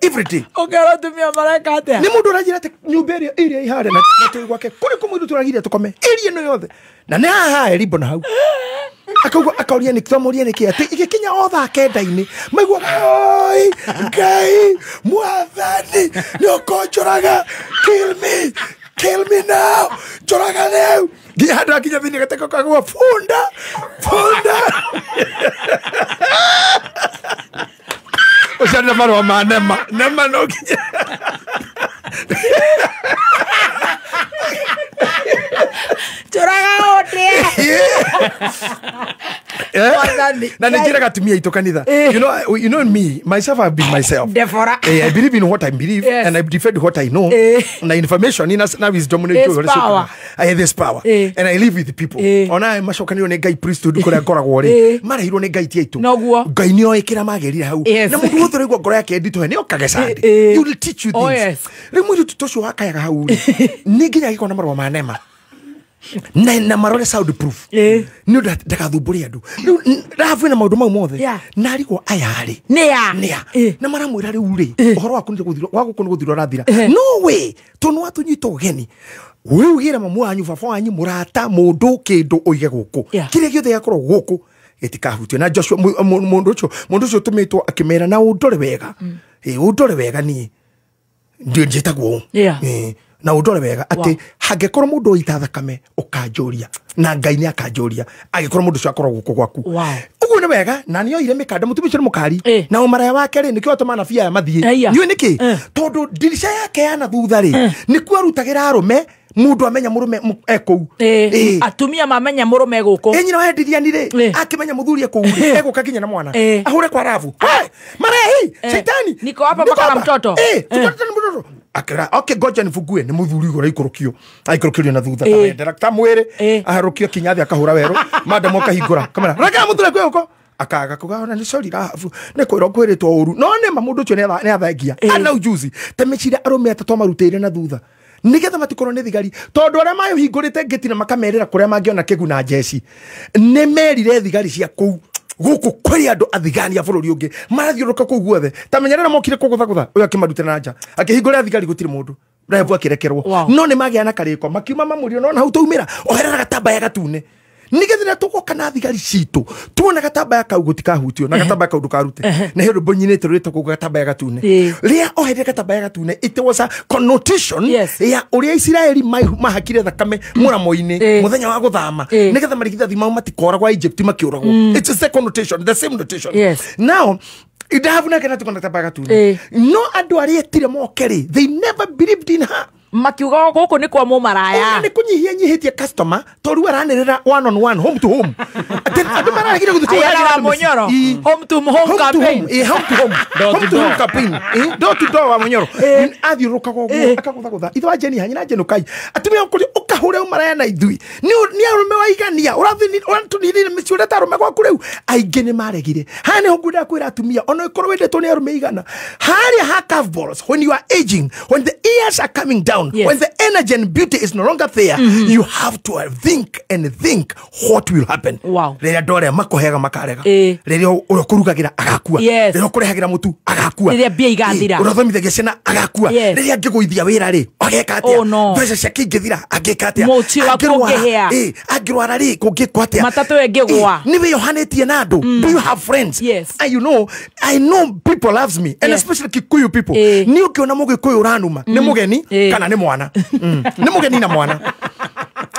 every day. Ũngĩona atumia mareka atĩa? Nĩ mũndũ ũranjĩra atĩ nyũmba ĩrĩa ĩrĩa ĩharĩa na tũrĩ gwake kũrĩ kũmwe ithuĩ tũragire tũkome ĩria ĩno yothe na nĩ haha Erimbo na hau. Akauga akauria nĩ twamũria nĩkĩ atĩ igĩkinya o thaa kenda-inĩ maiguaga oi Ngai mwathani nĩ ũkũnjũraga, kill me, kill me now, njũraga rĩu. Nginya handũ akinya thĩinĩ gateko kagwa funda funda. Ũcio nĩ marũa ma nema nema no nginya njũraga ũndĩe. Na nĩ njĩraga atumia aitũ kanitha. You know me, myself, I've been myself. Deborah. I believe in what I believe and I defend what I know. Na information na wisdom nĩ njũĩ. Power. I have this power and I live with the people. Ona macokanĩrwo nĩ Ngai priesthood kũrĩa ngoragwo rĩ, marehirwo nĩ Ngai ti aitũ. Noguo. Ngai nĩ oĩ kĩrĩa magerire hau. Na mũndũ wothe ũraigua ngoro yake nditũhe nĩ okage Sunday. He will teach you things. Rĩu mũirĩtu ta ũcio wakayaga hau rĩ, nĩ nginya agĩkorwo na marũa ma nema. Na marore sound proof. Nĩ ũndũ ndagathumbũre andũ. Rĩu Rahabu ena maũndũ mau mothe. Na arigwo aya rĩ. Nĩa. Nĩa. Na maramwĩra rĩu rĩ, ũhoro waku nĩ gũthira, wa gũkũ nĩ gũthira ũrathira. No way, tondũ nĩ watũnyita ũgeni. We ugĩre mamu wanyu, baba wanyu, mũrata, mũndũ, kĩndũ ũige gũkũ. Kĩrĩa gĩothe gĩakorwo gũkũ gĩtikahutio. Na Joshua mũndũ ũcio ũtũmĩtwo akĩmera na ũndore wega. Ũndore wega niĩ. Njĩtagwo ũũ. Na ũndore wega atĩ hangĩkorwo mũndũ oita thakame ũkanjũria na Ngai nĩ akanjũria angĩkorwo mũndũ ũcio akorwo gũkũ gwaku. Ũguo nĩ wega na nĩ oire mĩkanda mũtumia ũcio nĩ mũkari na ũmaraya wake rĩ nĩkĩo atũma anabii aya mathiĩ. Nĩũĩ nĩkĩ? Tondũ ndirica yake ya na thutha rĩ nĩkuo arutagĩra arũme mũndũ amenya mũrũme ekũu. Atumia mamenya mũrũme gũkũ. Nyina wa Ndiriani rĩ akĩmenya mũthuri ekũu rĩ egũka nginya na mwana ahũre kwa Rahabu. Marehire Hey, shetani. Niko hapa mpaka na mtoto. Tuko na mtoto. Akira, okay, goja nifugue ni muthuri igoro ikurukio. Aikurukio na thutha ta ta mwere. Aharukio kinyathi akahura wero. Madam akahingura. Kamera. Raka muthuri kwe uko. Akaga kuga ona ni sorry rahabu ni kwirwo kwiritwo uru no ni ma mundu ucio ni athengia ana ujuzi ta micira arume atatu marutire na thutha nigetha matikorwo ni thigari tondu aria mayuhingurite ngiti na makamerera kuria mangiona kiguna jeci ni merire thigari cia kuu guku kwiri andu athigani a bururi ungi marathiuruka kuu guothe ta menyerera mokire kuguthagutha uyu akimarutira na nja akihingurira thigari gutiri mundu Rahabu akirekerwo no ni magĩa na kariko makiuma mamurio no na hau taumira oherera gatambaya gatune nigetha tugoka na thigari citu tuona gatambaya kau gutikahutio na gatambaya kau ndukarute na he rwimbo nyinite rwitagwo gatambaya gatune ria oherera gatambaya gatune it was a connotation ya uria Isiraeli mahakire thakame muramo-ini muthenya wa guthama nigetha marigithathi mau matikoragwo Egypt makiuragwo. It's a connotation, the same notation. Now Rahabu nake na tukona gatambaya gatune no andu aria etire moke ri they never believed in her. Makiuga guku ni kwa mumaraya ni kunyihia nyihitie customer toru aranirira one on one home to home andu maragire guthukia wa Munyoro home to home campaign home to home home to home campaign door to door wa Munyoro athiuruka gugu akaguthagutha ithe wa Jeni hanyina Jeni kai atumia ukuri ukahure umaraya na ithui ni arume waigania urathini uratunirire miciĩ ũrĩa ta arume gwaku riu aingĩ ni maregire haha niho ngwenda kwira atumia ona ikorwo wendetwo ni arume igana haria ha curveballs when you are aging, when the ears are coming down. Yes. When the energy and beauty is no longer there, you have to think and think what will happen. Wow. Rĩrĩa ndore makohega makarega. Rĩrĩa ũrĩa agakua. Yes. Rĩrĩa ũkũrehagĩra mũtu agakua. Rĩrĩa mbia igathira. Ũrĩa ũthomithagia ciana agakua. Yes. Rĩrĩa angĩgũithia wĩra rĩ, ageka atĩa? Oh, no. Mbeca ciake ingĩthira angĩka atĩa? Mũciĩ waku ũngĩhĩa. Angĩrwara rĩ, kũngĩkwo atĩa? Matatũ ĩngĩgũa. Nĩ wĩyohanĩtie na andũ. Do you have friends? Yes. And you know, I know people loves me and especially Kikuyu people. Nĩ ũngĩona mũgĩkũyũ ũranuma, nĩ mũgeni kana nĩ mwana. Nĩ mũgeni na mwana.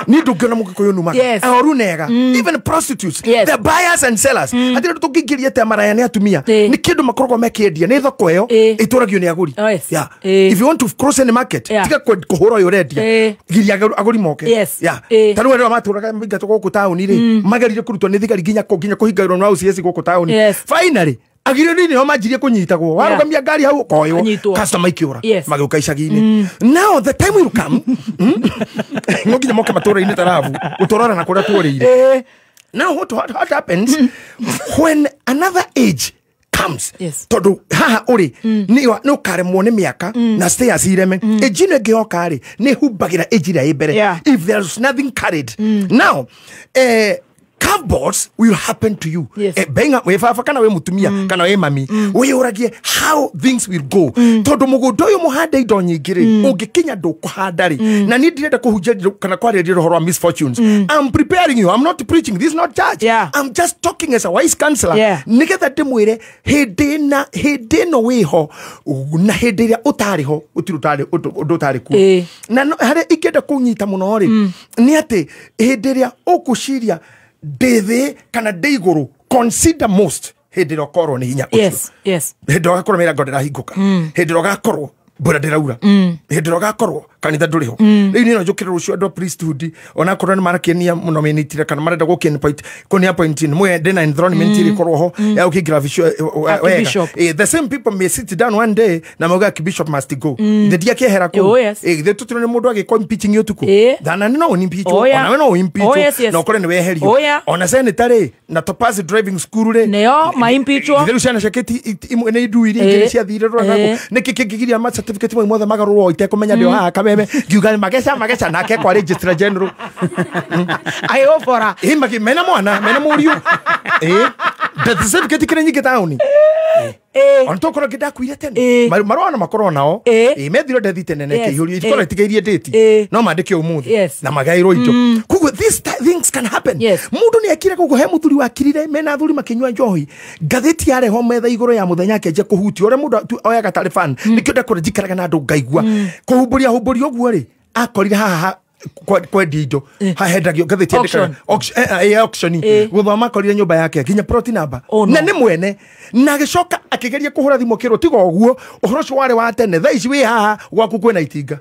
Ni ndũngĩona mũgĩkũyũ numaga. Yes. Ahoru nega. Even prostitutes, yes, the buyers and sellers. Hatirĩ ũndũ tũngĩingĩria te maraya nĩ atumia. Nĩ kĩndũ makoragwo mekĩendia nĩ thoko ĩyo ĩtũragio nĩ agũri. Yes. Yeah. If you want to cross any market, tiga kũhũra ũyũ ũrendia. Giria agũri moke. Yes. Yeah. Ta rĩu arĩa matũraga maingatwo gũkũ taũni rĩ, magerire kũrutwo nĩ thigari nginya kũhingagĩrwo na OCS gũkũ taũni. Yes. Finally, agirĩrĩria nĩo manjirie kũnyitagwo warugamia ngari hau ũkoywo customer ikiura magĩũka icagi-inĩ. Now the time will come no nginya moke matũra-inĩ ta Rahabu gũtũrora na kũrĩa tuorĩire. Now what happens when another age comes? Yes. Tondu haha uri ni ukaremwo ni miaka na stairs ireme age ino ĩngĩ yoka rĩ nĩ humbagĩra age ĩrĩa ĩ mbere if there's nothing carried. Now curveballs will happen to you. Yes. Benga we fafa kana we mutumia kana we mami we uragie how things will go. Tondu mugunda uyu muhande indo nyingi ri ungikinya ndukuhanda ri na ni ndirenda kuhunjia kana kwariria uhoro wa misfortunes. I'm preparing you. I'm not preaching. This is not church. Yeah. I'm just talking as a wise counselor. Yeah. Nigetha ndimwire hindi na hindi no wiho na hindi ria utari ho utiri utari undu utari kuo. Na hari ingenda kunyita muno ri ni ati hindi ria ukuciria ndĩ kana ndĩ igũrũ consider most hĩndĩ ĩrĩa ũkorwo nĩ hinya ũcio. Yes, yes. Hĩndĩ ĩrĩa ũgakorwo mĩrango ndĩrahingũka. Hĩndĩ ĩrĩa ũgakorwo mbura ndĩraura. Hĩndĩ ĩrĩa ũgakorwo kanitha ndũrĩ ho. Rĩu niĩ no njũkĩre rũciũ andũ a priesthood onakorwo nĩ marakenia mũno menitire kana marenda gũkĩ appoint mwe ndĩna enthronement ĩrĩkorwo ho ya gũkĩingĩra wega. The same people may sit down one day na mauga archbishop must go. The ndiakĩehera kũu. Ithuĩ tũtirĩ nĩ mũndũ agĩkwo impeaching ũtukũ. Thana no impeach ona we no impeach na ũkore nĩ weherio. Ona senator rĩ na Topaz driving school rĩ nĩo ma impeachwo. Ithe ciana ciake imwe nĩ ndui iria ingĩ ciathire rũranago. Nĩkĩ kĩngĩgiria ma certificate mau mothe magarũrwo itekũmenya ndĩ o haha kameme ngiuga mageca nake kwa registrar general agĩgũbora mena mwana mena mũriũ death certificate kĩrĩ nyingĩ taũni ona tokorwo ngĩndakuire tene marũa no makorwo nao methirwo ndethi tene na ĩkĩihũrio itikorwo itigeire date no mandĩke ũmũthĩ na magaĩrwo indo. Koguo these things can happen. Mũndũ nĩ ekire koguo he mũthuri wakirire mena athuri makĩnyua njohi ngathĩti yarehwo metha igũrũ ya mũthenya akĩanjia kũhutia ũrĩa mũndũ oyaga tarĩ fan nĩkĩo ndakorwo njikaraga na andũ ngaigua kũhumbũria humbũria ũguo rĩ akorire haha kwendia indo hahendagio ngathĩti yandĩkaga auction gũthoma akorire nyũmba yake nginya plot number na nĩ mwene na agĩcoka akĩgeria kũhũra thimũ akĩrwo tiga ũguo ũhoro ũcio warĩ wa tene thaa ici wĩ haha gwaku kwĩna itinga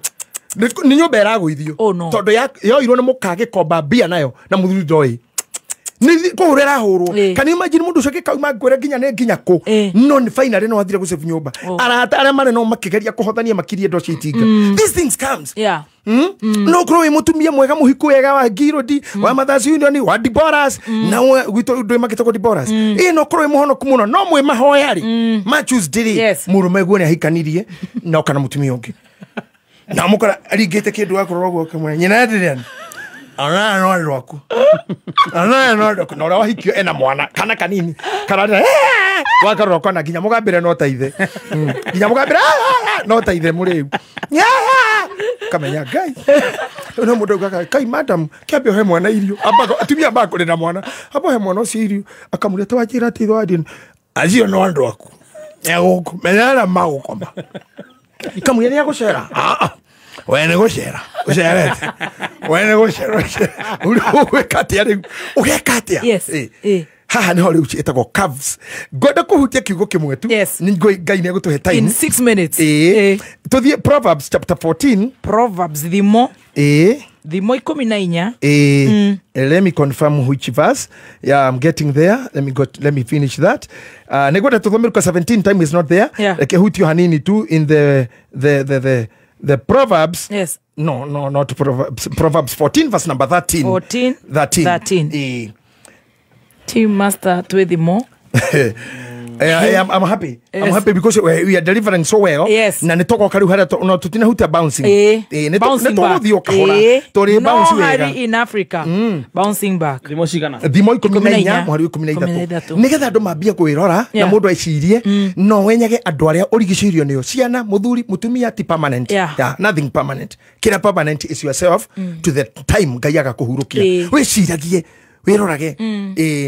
nĩ nyũmba ĩragũithio tondũ yoirwo nĩ mũka agĩkomba mbia nayo na mũthuri ndoĩ. Nĩ kũhũrĩra hũrwo. Can you imagine mũndũ ũcio gĩkauma ngwĩre nginya nĩ nginya kũ? No nĩ finally no athire gũcave nyũmba. Arata arĩa marĩ no makĩgeria kũhothania makirie ndo citinga. These things comes. Yeah. No korwo wĩ mũtumia mwega mũhiku wega wa Ngirodi, wa Mothers Union, wa Deborahs, na gwitũ ndũ makĩtagwo Deborahs. Ĩ no korwo wĩ mũhonoku mũno no mwĩ mahoya rĩ. Ma Tuesday rĩ mũrũme guo nĩ ahikanirie na kana mũtumia ũngĩ. Na mũkora aringĩte kĩndũ akorwo guo kamwe. Nyina Adrian. Ana no rwaku. Ana no rwaku. Na ũrĩa wahikio ena mwana kana kanini. Kararira wakarora kona nginya mũgambĩre no ta ithe. Nginya mũgambĩre no ta ithe mũrĩu. Kamenya Ngai. No mũndũ augaga kai madam kĩambe ũhe mwana irio. Ambaga atumia ambaga kũrĩra mwana. Amba ũhe mwana ũcio irio. Akamũria ta wanjĩra atĩ ithe wa Adrian. Acio no andũ aku. Egũkũ. Menya arĩa magũkoma. Kamũria nĩ agũcera. We nĩ gũcera. Ũcerete. We nĩ gũcera. Ũgwĩka atĩa rĩu? Ũgeka atĩa? Yes. Haha nĩho rĩu ĩtagwo curves. Ngwenda kũhutia kiugo kĩmwe tu. Nĩ Ngai nĩ egũtũhe time. In 6 minutes. Tũthiĩ Proverbs chapter 14. Proverbs thimo. Thimo 14. Let me confirm which verse. Yeah, I'm getting there. Let me finish that. Nĩngwenda tũthome Luka 17, time is not there. Reke hutio hanini tu in the Proverbs. Yes. No, not Proverbs. Proverbs 14 verse number 13. 14 13. 13. Team master twethimo. I'm happy. Yes. I'm happy because we are delivering so well. Yes. Na nitoka kariu haria no tutinahutia bouncing. Bouncing back. Tori bounce no wega. Hurry in Africa. Bouncing back. Thimo cigana? Thimo 14 mweri 13. Nigetha andu mambie kwirora na mundu ecirie no wenyage andu aria urigicirio nio ciana muthuri mutumia ti permanent. Yeah. Nothing permanent. Kira permanent is yourself to the time Ngai agakuhurukia. Wiciragie wirorage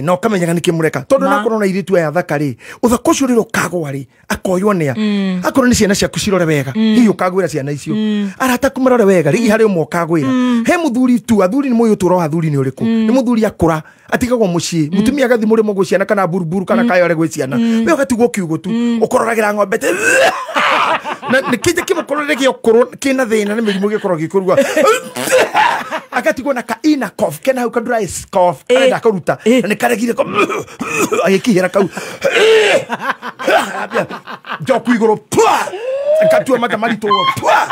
na ukamenyaga nä kä må reka tondå nakorwo na irä aya thaka rä å thaka å cio rä rä å kagwa rä akoywo nä a akorwo nä ciana ciaku cirore wega hihi å kagwä ra ciana icio arataku marore wega rä harä å mwe å kagwä ra he må thuri tu athuri nä må yå tå ro athuri nä å rä kå nä må thuri akå atigagwo må ciä må tumia agathi må rä mo gwä ciana kana buruburu kana kayore gwä ciana we å gatigwo kiugå tu å kororagä ra ng'ombe na nä kä kä må korore gä å kä na thä na nä mä rimå gä korwo gä kå rua agatigwo na ka ina cough kena hau ka dry cough arenda kũruta na nĩ karegire ko agĩkihĩra kau njoku igũrũ pwa ngatua mata maritũ pwa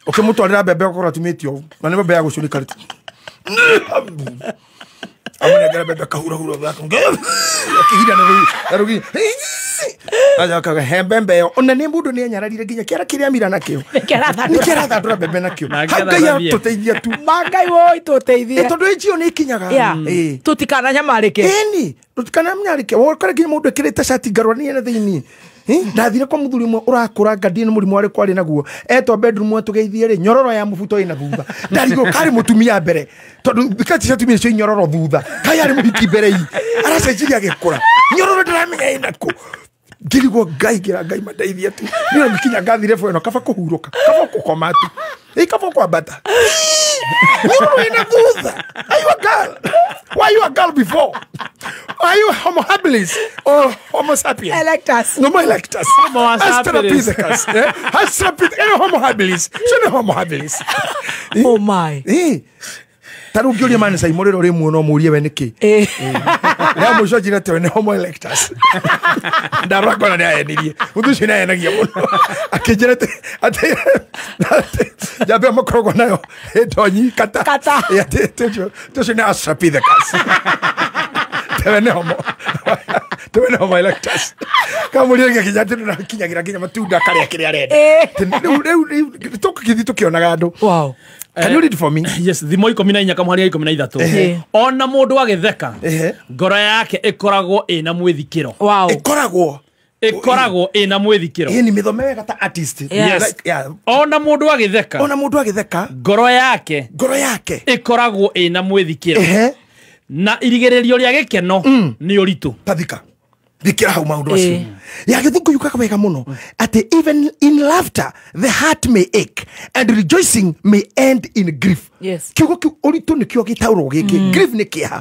ũkĩmũtwarĩra mbembe ũkorwo atumĩtio ũũ na nĩ mbembe ya gũcũrĩka amũnengera mbembe kahurahura akĩhira na rũgi ajokaga he mbembe ĩyo ona nĩ mũndũ nĩ anyararire nginya kĩara kĩrĩa amira nakĩo nĩ kĩarathandũra mbembe nakĩo hau Ngai atũteithia tu ma Ngai woi tũteithie tondũ ĩnjio nĩ ikinyaga tũtikananyamarĩke ĩni tũtikananyamarĩke wokore nginya mũndũ ekĩrĩte cati ngarũanie na thĩinĩ ndathire kwa mũthuri ũmwe ũrakũranga ndiĩ nĩ mũrimũ arĩkũ arĩ naguo etwo bedroom atũgeithie rĩ nyororo ya mũbuto ĩna thutha ndarigwo karĩ mũtumia mbere tondũ thikati cia atumia cio nyororo thutha kai arĩ mũhiki mbere i aracenjirie agĩkũra nyororo ndĩramenya ĩna kũ ngirigwo Ngai ngira Ngai mandeithie tu niĩ nginya ngathire bweno kaba kũhurũka kaba kũkoma tu ĩ kaba kwambata nyororo ĩna thutha. Are you a girl? Why you a girl before? Are you Homo habilis or Homo sapiens? Electus. No more electus. Homo sapiens. Australopithecus. Australopithecus. Homo habilis. Sio Homo habilis. Oh my. Ta rĩu ũngĩũria mani Simon rĩrĩa ũrĩ muono mũũrie we nĩkĩ ya mũico njĩra atĩ we nĩ Homo erectus ndarora ngona nĩ aenirie mũndũ ũcio nĩ aenagia mũno akĩnjĩra atĩ njamba ĩyo makoragwo nayo ĩndonyi kata atĩ ũcio nĩ Australopithecus tewe nĩ Homo erectus kamũria gĩkinya atĩ ndũrakinyagira nginya matunda karĩa kĩrĩa arenda rĩu tũgĩthiĩ tũkĩonaga andũ. Wow. Can you read for me? Yes, thimo 14 kamũharia 13. Ona mũndũ agĩtheka ngoro yake ĩkoragwo ĩna mwĩthikĩro. Wow. Ĩkoragwo ĩna mwĩthikĩro. Ĩni mĩthome wega ta artist. Yes. Like, yeah. Ona mũndũ agĩtheka. Ona mũndũ agĩtheka ngoro yake. Ngoro yake ĩkoragwo ĩna mwĩthikĩro. Na irigĩrĩrio rĩa gĩkeno nĩ ũritũ. Tathika. Thikira hau maũndũ acio. Ya gĩthũngũ yukaga wega mũno atĩ even in laughter the heart may ache and rejoicing may end in grief. Yes. Kiugo kĩu ũritũ nĩkĩo gĩtaũrwo gĩkĩ. Grief nĩ kĩeha.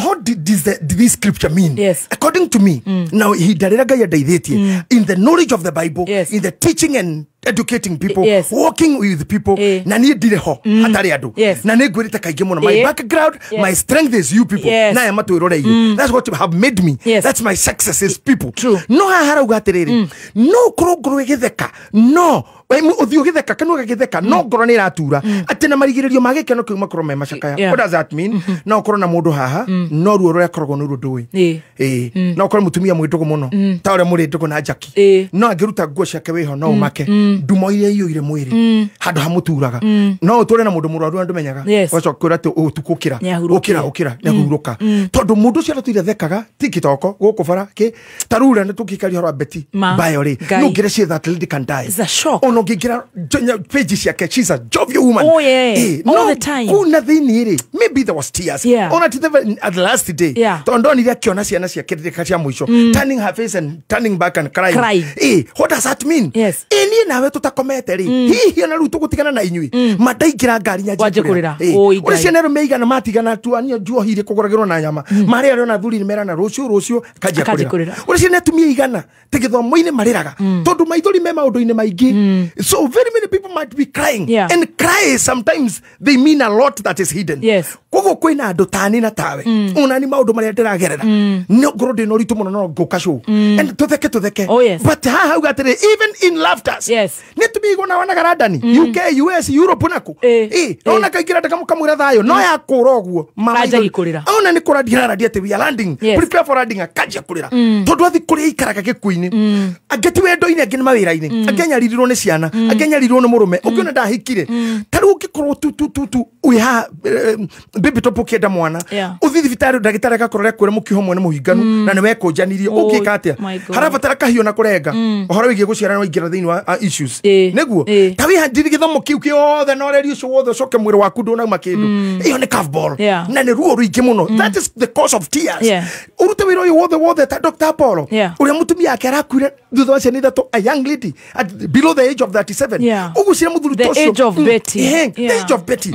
What did this scripture mean? Yes. According to me, now ihinda rĩrĩa Ngai andeithĩtie in the knowledge of the Bible, Yes. in the teaching and educating people, Yes. walking with people, na niĩ ndirĩ ho hatarĩ andũ. Yes. Na nĩ ngwĩrĩte kaingĩ mũno, my background, Yes. my strength is you people. Yes. Na aya matwĩroreire. That's what have made me. Yes. That's my success is people. True. No haha harauga atĩrĩrĩ, no ũkorwo ngoro ĩgĩtheka, no ũthiũ ũgĩtheka, kanua gagĩtheka, no ngoro nĩ ĩratura atĩ na marigĩrĩrio ma gĩkeno kĩu makorwo me macakaya. Yeah. What does that mean? No ũkorwo na mũndũ haha, no ruo rũrĩa akoragwo nĩ ruo ndũĩ. Ĩĩ. No ũkorwo mũtumia mwĩ ndũgũ mũno, ta ũrĩa mũrĩ ndũgũ na Jackie. Ĩĩ. No angĩruta nguo ciake wĩho no ũmake ndumo iria iyũire mwĩrĩ handũ hamũturaga. No ũtũre na mũndũ mũrwaru na ndũmenyaga. Yes. Ũgacoka kwĩra atĩ ũtukũ ũkĩra, Nĩahurũkire. ũkĩra, nĩahurũka. Tondũ mũndũ ũcio aratũire thekaga ti gĩtoko gũkũ bara kĩ ta rĩu ũrĩa nĩtũngĩkaria ũhoro wa Betty Ma. Bayo rĩ, Ngai. no ngĩre she that lady can die. It's a shock. Ona ũngĩingĩra page ciake, she's a jovial woman. Oh, yeah. All no, the time. kũu na thĩinĩ rĩ, maybe there was tears. Yeah. Ona ti the at the last day. Yeah. Tondũ ndonire akĩona ciana ciake rĩrĩa cia mũico, turning her face and turning back and crying. Crying. What does that mean? Yes. Niĩ nawe tũtakomete rĩ, hihi ona rĩu tũgũtigana na inyuĩ, ma ndaingĩra ngari nyanjie Wanjie kũrĩra. kũrĩra. Oi, Ũrĩa Ngai. ciana arũme aigana matigana tu ania njuohire kũgũragĩrwo na nyama, marĩa arĩa ona athuri nĩmerana rũciũ rũciũ kanjia Akanjia kũrĩra. kũrĩra. Ũrĩa ciana atumia igana te gĩthomo-inĩ marĩraga tondũ maithori me maũndũ-inĩ maingĩ. So very many people might be crying. Yeah. And cry sometimes they mean a lot that is hidden. Yes. Koguo kwĩna andũ tani na tawe, onani maũndũ marĩa ndĩragerera no ngorwo ndĩ na ũritũ mũno no ngũka show and tũtheke tũtheke. Oh, yes. But haha hauga atĩrĩ, even in laughters, Yes. nĩ tumia igona wanaga London, UK, US, Europe naku. Ona kaingĩra ndakamũkamwĩra thayũ no yakũra ũguo mama Anjagia igũrũ. kũrĩra. Ona nĩ kũrandia ararandia atĩ we are landing. Yes. Prepare for landing, akanjia kũrĩra tondũ athi kũrĩa aikaraga gĩkuũ-inĩ, angĩ ti wendo-inĩ, angĩ nĩ mawĩra-inĩ, angĩ anyaririrwo nĩ ciana, angĩ anyaririrwo nĩ mũrũme, ũngĩona ndahikire ta rĩu ũngĩkorwo tu tu tu tu wĩ haha baby top ũkĩenda mwana, Yeah. ũthiĩ thibitarĩ ndagĩtarĩ agakorora kwĩra mũkiho mwene mũhinganu na nĩ wekũnjanirie, Oh, ũngĩka atĩa? my God. Harabatara kahiũ na kũrenga ũhoro wĩgiĩ gũciara na waingĩra thĩinĩ wa issues. Nĩguo Ĩĩ. ta wĩhandire gĩthomo kĩu kĩothe na ũreri ũcio wothe ũcoke mwĩrĩ waku ndũnauma kĩndũ, ĩyo nĩ curveball. Yeah. Na nĩ ruo rũingĩ mũno. That is the cause of tears. Yeah. Ũrute wĩra ũyũ wothe wothe ta Dr. Apollo, Yeah. ũrĩa mũtumia ake arakuire thutha wa ciana ithatũ, a young lady at below the age of 37. Yeah. Ũguo ciana mũthuri The ta ũcio- age of Betty. The Yeah. age of Betty.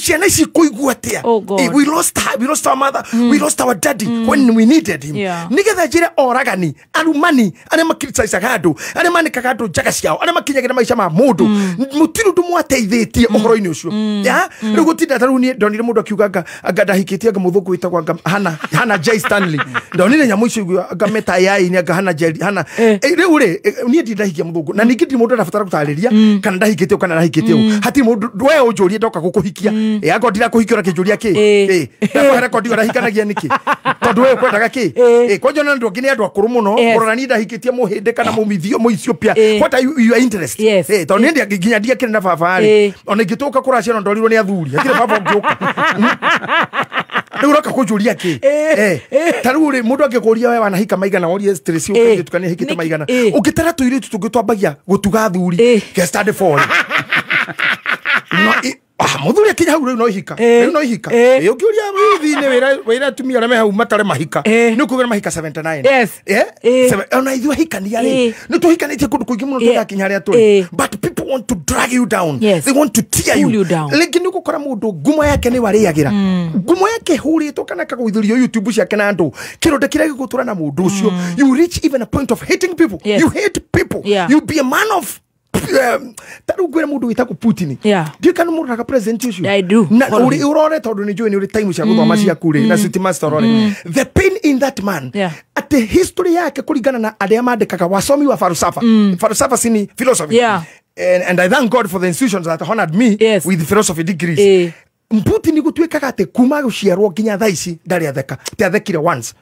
Ciana ici kũigua atĩa? Oh, God. We lost her, we lost our mother, we lost our daddy when we needed him. Yeah. Nĩgetha njĩre oragani, arumani, arĩa makriticizaga andũ, arĩa manĩkaga andũ njaga ciao, arĩa makinyagĩra maica ma mũndũ, mũtirĩ ũndũ mwateithĩtie ũhoro-inĩ ũcio. Ya? Rĩu gũtinda ta rĩu niĩ ndonire mũndũ akiuga anga ndahikĩtie anga mũthũngũ wĩtagwo anga Hannah J Stanley. Ndonire nyamũ icio igua anga meta AI-inĩ anga Hannah J Hannah. Eh. Rĩu rĩ, niĩ ndirĩ ndahikia mũthũngũ na ningĩ ndirĩ mũndũ arabatara gũtarĩria kana ndahikĩtie ũũ kana ndahikĩtie ũũ. Hatirĩ mũndũ we ũnjũrie ndoka gũkũhikia. Angorwo ndirakũhikia ũrakĩnjũria kĩ? Ndakũhe rekondi ũrahikanagia nĩkĩ? Tondũ we ũkwendaga kĩ? Kwanja ona andũ angĩ nĩ andũ akũrũ mũno. Yes. Kũrora niĩ ndahikĩtie mũhĩndĩ kana mũmithio mũethiopia. Eh. What are your interest? Yes. Tondũ niĩ nginya ndiakĩrĩ na baba rĩ. Ona ingĩtũka kũraciarwo ndorirwo nĩ athuri. Hatirĩ baba ũngĩũka. Rĩu ũroka kũnjũria kĩ? Ta rĩu rĩ, mũndũ angĩkũria we wanahika maigana, worie stress ũkĩtukania hikĩte maigana. Ũngĩtara tũirĩtu tũngĩ twambagia gũtuga athuri. Get started for. No, mũthuri akinya hau rĩu no ihika. Rĩu no ihika. Ũngĩũria wĩthi-inĩ wĩra atumia arĩa me hau matarĩ mahika, nĩ ũkuga nĩ mahika 79. Yes. Ona ithuĩ ahikania rĩ, nĩ tũhikanĩtie kũndũ kũingĩ mũno tũgakinya harĩa tũrĩ. But people want to drag you down. Yes. They want to tear Pull you down. Rĩngĩ nĩ ũgũkora mũndũ ngumo yake nĩ warĩagĩra, ngumo yake ĩhũrĩtwo kana akagũithĩrio YouTube ciake na andũ, kĩronda kĩrĩa gĩgũtũra na mũndũ ũcio, you reach even a point of hating people. Yes. You hate people. Yeah. You be a man of ta rĩu ngwĩre mũndũ wĩtagwo Putin. Yeah. Ndiũĩ kana mũroraga president ũcio. I do. Na Follow ũrĩ him. ũrore tondũ nĩ njũĩ nĩ ũrĩ time cia gũthoma ciaku rĩ, na city master ũrore the pain in that man. Yeah. Atĩ history yake kũringana na arĩa mandĩkaga wasomi wa falsafa, falsafa sini philosophy. Yeah. And I thank God for the institutions that honored me Yes. with philosophy degrees. Putin gũtuĩkaga atĩ kuma gũciarwo nginya thaa ici ndarĩ atheka, ti athekire once.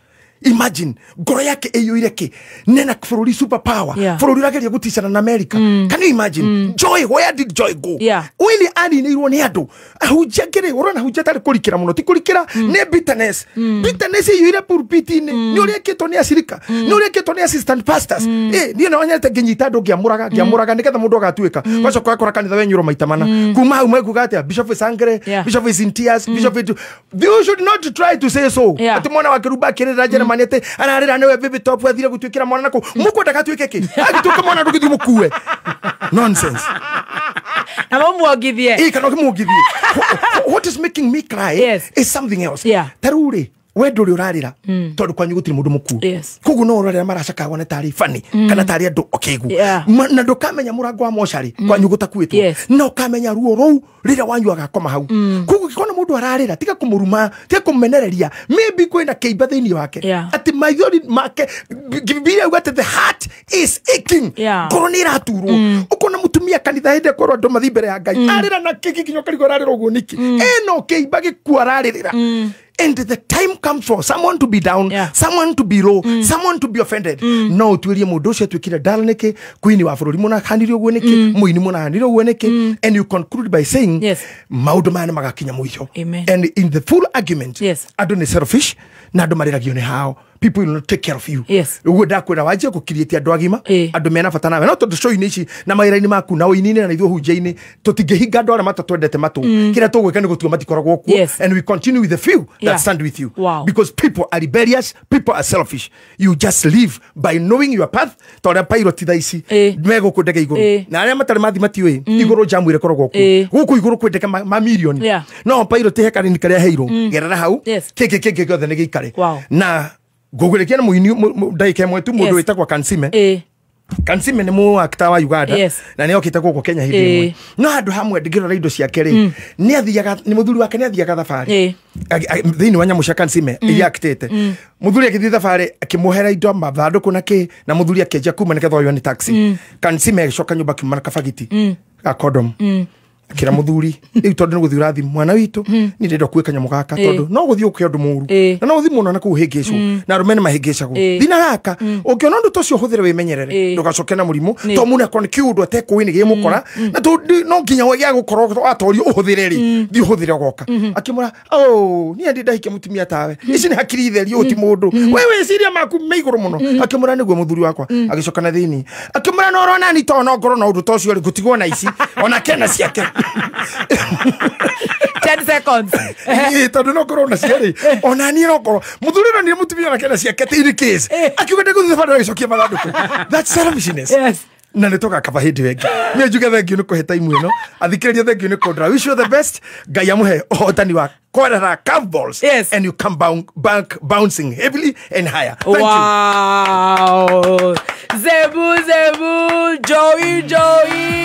Imagine ngoro yake ĩiyũire kĩ nena bũrũri super power, Yeah. bũrũri ũrageria gũticana na America. Can you imagine joy? Where did joy go? Yeah. Wĩni aninĩirwo nĩ andũ ahunjia ngĩrĩ ũrona ahunjia atarĩ kũrikĩra mũno, ti kũrikĩra, nĩ bitterness. Bitterness ĩiyũire pulpit-inĩ, nĩ ũrĩa ĩkĩtwo nĩ acirika, nĩ ũrĩa ĩkĩtwo nĩ assistant pastors. Niĩ no nyendete ngĩnyita andũ ngĩamũraga nĩgetha mũndũ agatuĩka gacoka ũgakora kanitha wenyũrwo maita mana kuma hau mekuga atĩa, bishop is angry, Yeah. bishop is in tears, bishop is you should not try to say so. Yeah. Atĩ mwana wa kĩrumba akĩrĩra Jeremani atĩ ararĩra nĩwe baby top athire gũtuĩkĩra mwana nakũ mũkwendaga atuĩke kĩ, agĩtuĩka mwana ndũgĩthiĩ mũkue. Nonsense. Na mũmuongithie. Ĩ kana ũkĩmuongithie. What is making me cry is something else. Ta rĩu rĩ, we ndũrĩ ũrarĩra tondũ kwanyu gũtirĩ mũndũ mũkuũ. Koguo no ũrarĩra maracakagwo nĩ tarĩ funny kana tarĩ andũ okĩgu. Na ndũkamenya mũrango wa mocarĩ kwanyu gũtakuĩtwo. Na ũkamenya ruo rũu rĩrĩa wanyu agakoma hau. Koguo ũngĩkona mũndũ ararĩra tiga kũmũruma, tiga kũmũmenereria. Maybe kwĩna kĩimba thĩinĩ wake. Atĩ maithori make, Bibilia yuga atĩ the heart is aching. Ngoro nĩ ĩraturwo. Ũkona mũtumia kanitha hĩndĩ ĩkorwo andũ mathiĩ mbere ya Ngai. Arĩra na kĩngĩ nginya ũkarigwo ararĩra ũguo nĩkĩ. Ĩno kĩimba gĩkuũ ararĩrĩra. And the time comes for someone to be down, someone to be low, someone to be offended. No utuirie mundu ucio atuikire dal niki, queen wa bururi munahanire uguo niki, muini munahanire uguo niki, and you conclude by saying, maundu maya magakinya muico. And in the full argument, andu ni selfish na andu mariragio ni hao. People will not take care of you. Uguo ndakwira wanjie gukiritie andu agima, andu mena bata nawe. No tondu show-inĩ ici na mawĩra-inĩ maku na ũini-inĩ na ithuĩ hunjia-inĩ tũtingĩhinga andũ arĩa matatwendete matũ. Kĩrĩa tũgwĩka nĩ gũtua matikoragwo kuo. And we continue with the few that stand with you. Because people are rebellious, people are selfish. You just live by knowing your path. Ta ũrĩa pilot thaa ici megũkũ ndege igũrũ. Na arĩa matarĩ mathi matiũĩ igũrũ jamu ĩrĩa ĩkoragwo kuo. Gũkũ igũrũ kwĩ ndege mamirioni. No pilot he kanini karĩa aheirwo. Gerera hau. Kĩngĩ kĩngĩ gĩothe nĩ gĩikare. Na ngũgũrĩkia na mũini ndagĩka ĩmwe tu mũndũ wĩtagwo Kansime. Kansime nĩ mũ actor wa Uganda na nĩ okĩte gũkũ Kenya hĩndĩ ĩmwe. No handũ hamwe ndingĩrora indo ciake rĩ, nĩ athiaga, nĩ mũthuri wake nĩ athiaga thabarĩ thĩinĩ wa nyamũ cia Kansime iria akitĩte. Mũthuri agĩthiĩ thabarĩ akĩmuohera indo mathandũkũ na kĩ, na mũthuri akĩanjia kuma nĩgetha oywo nĩ taxi. Kansime agĩcoka nyũmba akiuma na kabagiti ga condom. Akĩra mũthuri rĩu tondũ nĩ gũthiĩ ũrathiĩ mwana witũ niĩ ndĩrenda kuĩka kanyamũ gaka tondũ no gũthiĩ ũkĩe ũndũ mũũru na no gũthiĩ mũno na kũu hĩngĩcwo na arũme nĩ mahĩngĩcagwo. Thina gaka ũngĩona ũndũ ta ũcio ũhũthĩre wĩmenyerere ndũgacoke na mũrimũ tondũ mũndũ akorwo nĩ kĩũndũ atekũĩ nĩ gĩmũkora na no nginya gĩa gũkorwo watorio ũhũthĩre rĩ thiĩ ũhũthĩre ũgoka. Akĩmwĩra oh niĩ ndĩ ndahikia mũtumia tawe ici nĩ hakiri theri ũyũ ti mũndũ we wĩciria maku me igũrũ mũno. Akĩmwĩra nĩguo mũthuri wakwa. Agĩcoka na thĩinĩ akĩmwĩra no ũrona ni tondũ no ngorwo na ũndũ ta ũcio rĩ ngũtigwo na ici ona kena ciake. 10 seconds. Tondũ no ngorwo na ciarĩ ona niĩ no ngorwo mũthuri no niĩ mũtumia ona kena ciake in case akiuga ndĩgũthiĩ thabarĩ agĩcokia mathandũkũ. That's selfishness. Na nĩ tũgakaba hĩndĩ ĩyo ĩngĩ. Niĩ njuge thank you nĩ kũhe time ĩno. Athikĩrĩria thank you nĩ kũndora. Wish you the best. Ngai amũhe ũhotani wa kwerera curveballs and you come back bouncing heavily and higher. Thank you. Zebu Zebu Joey Joey.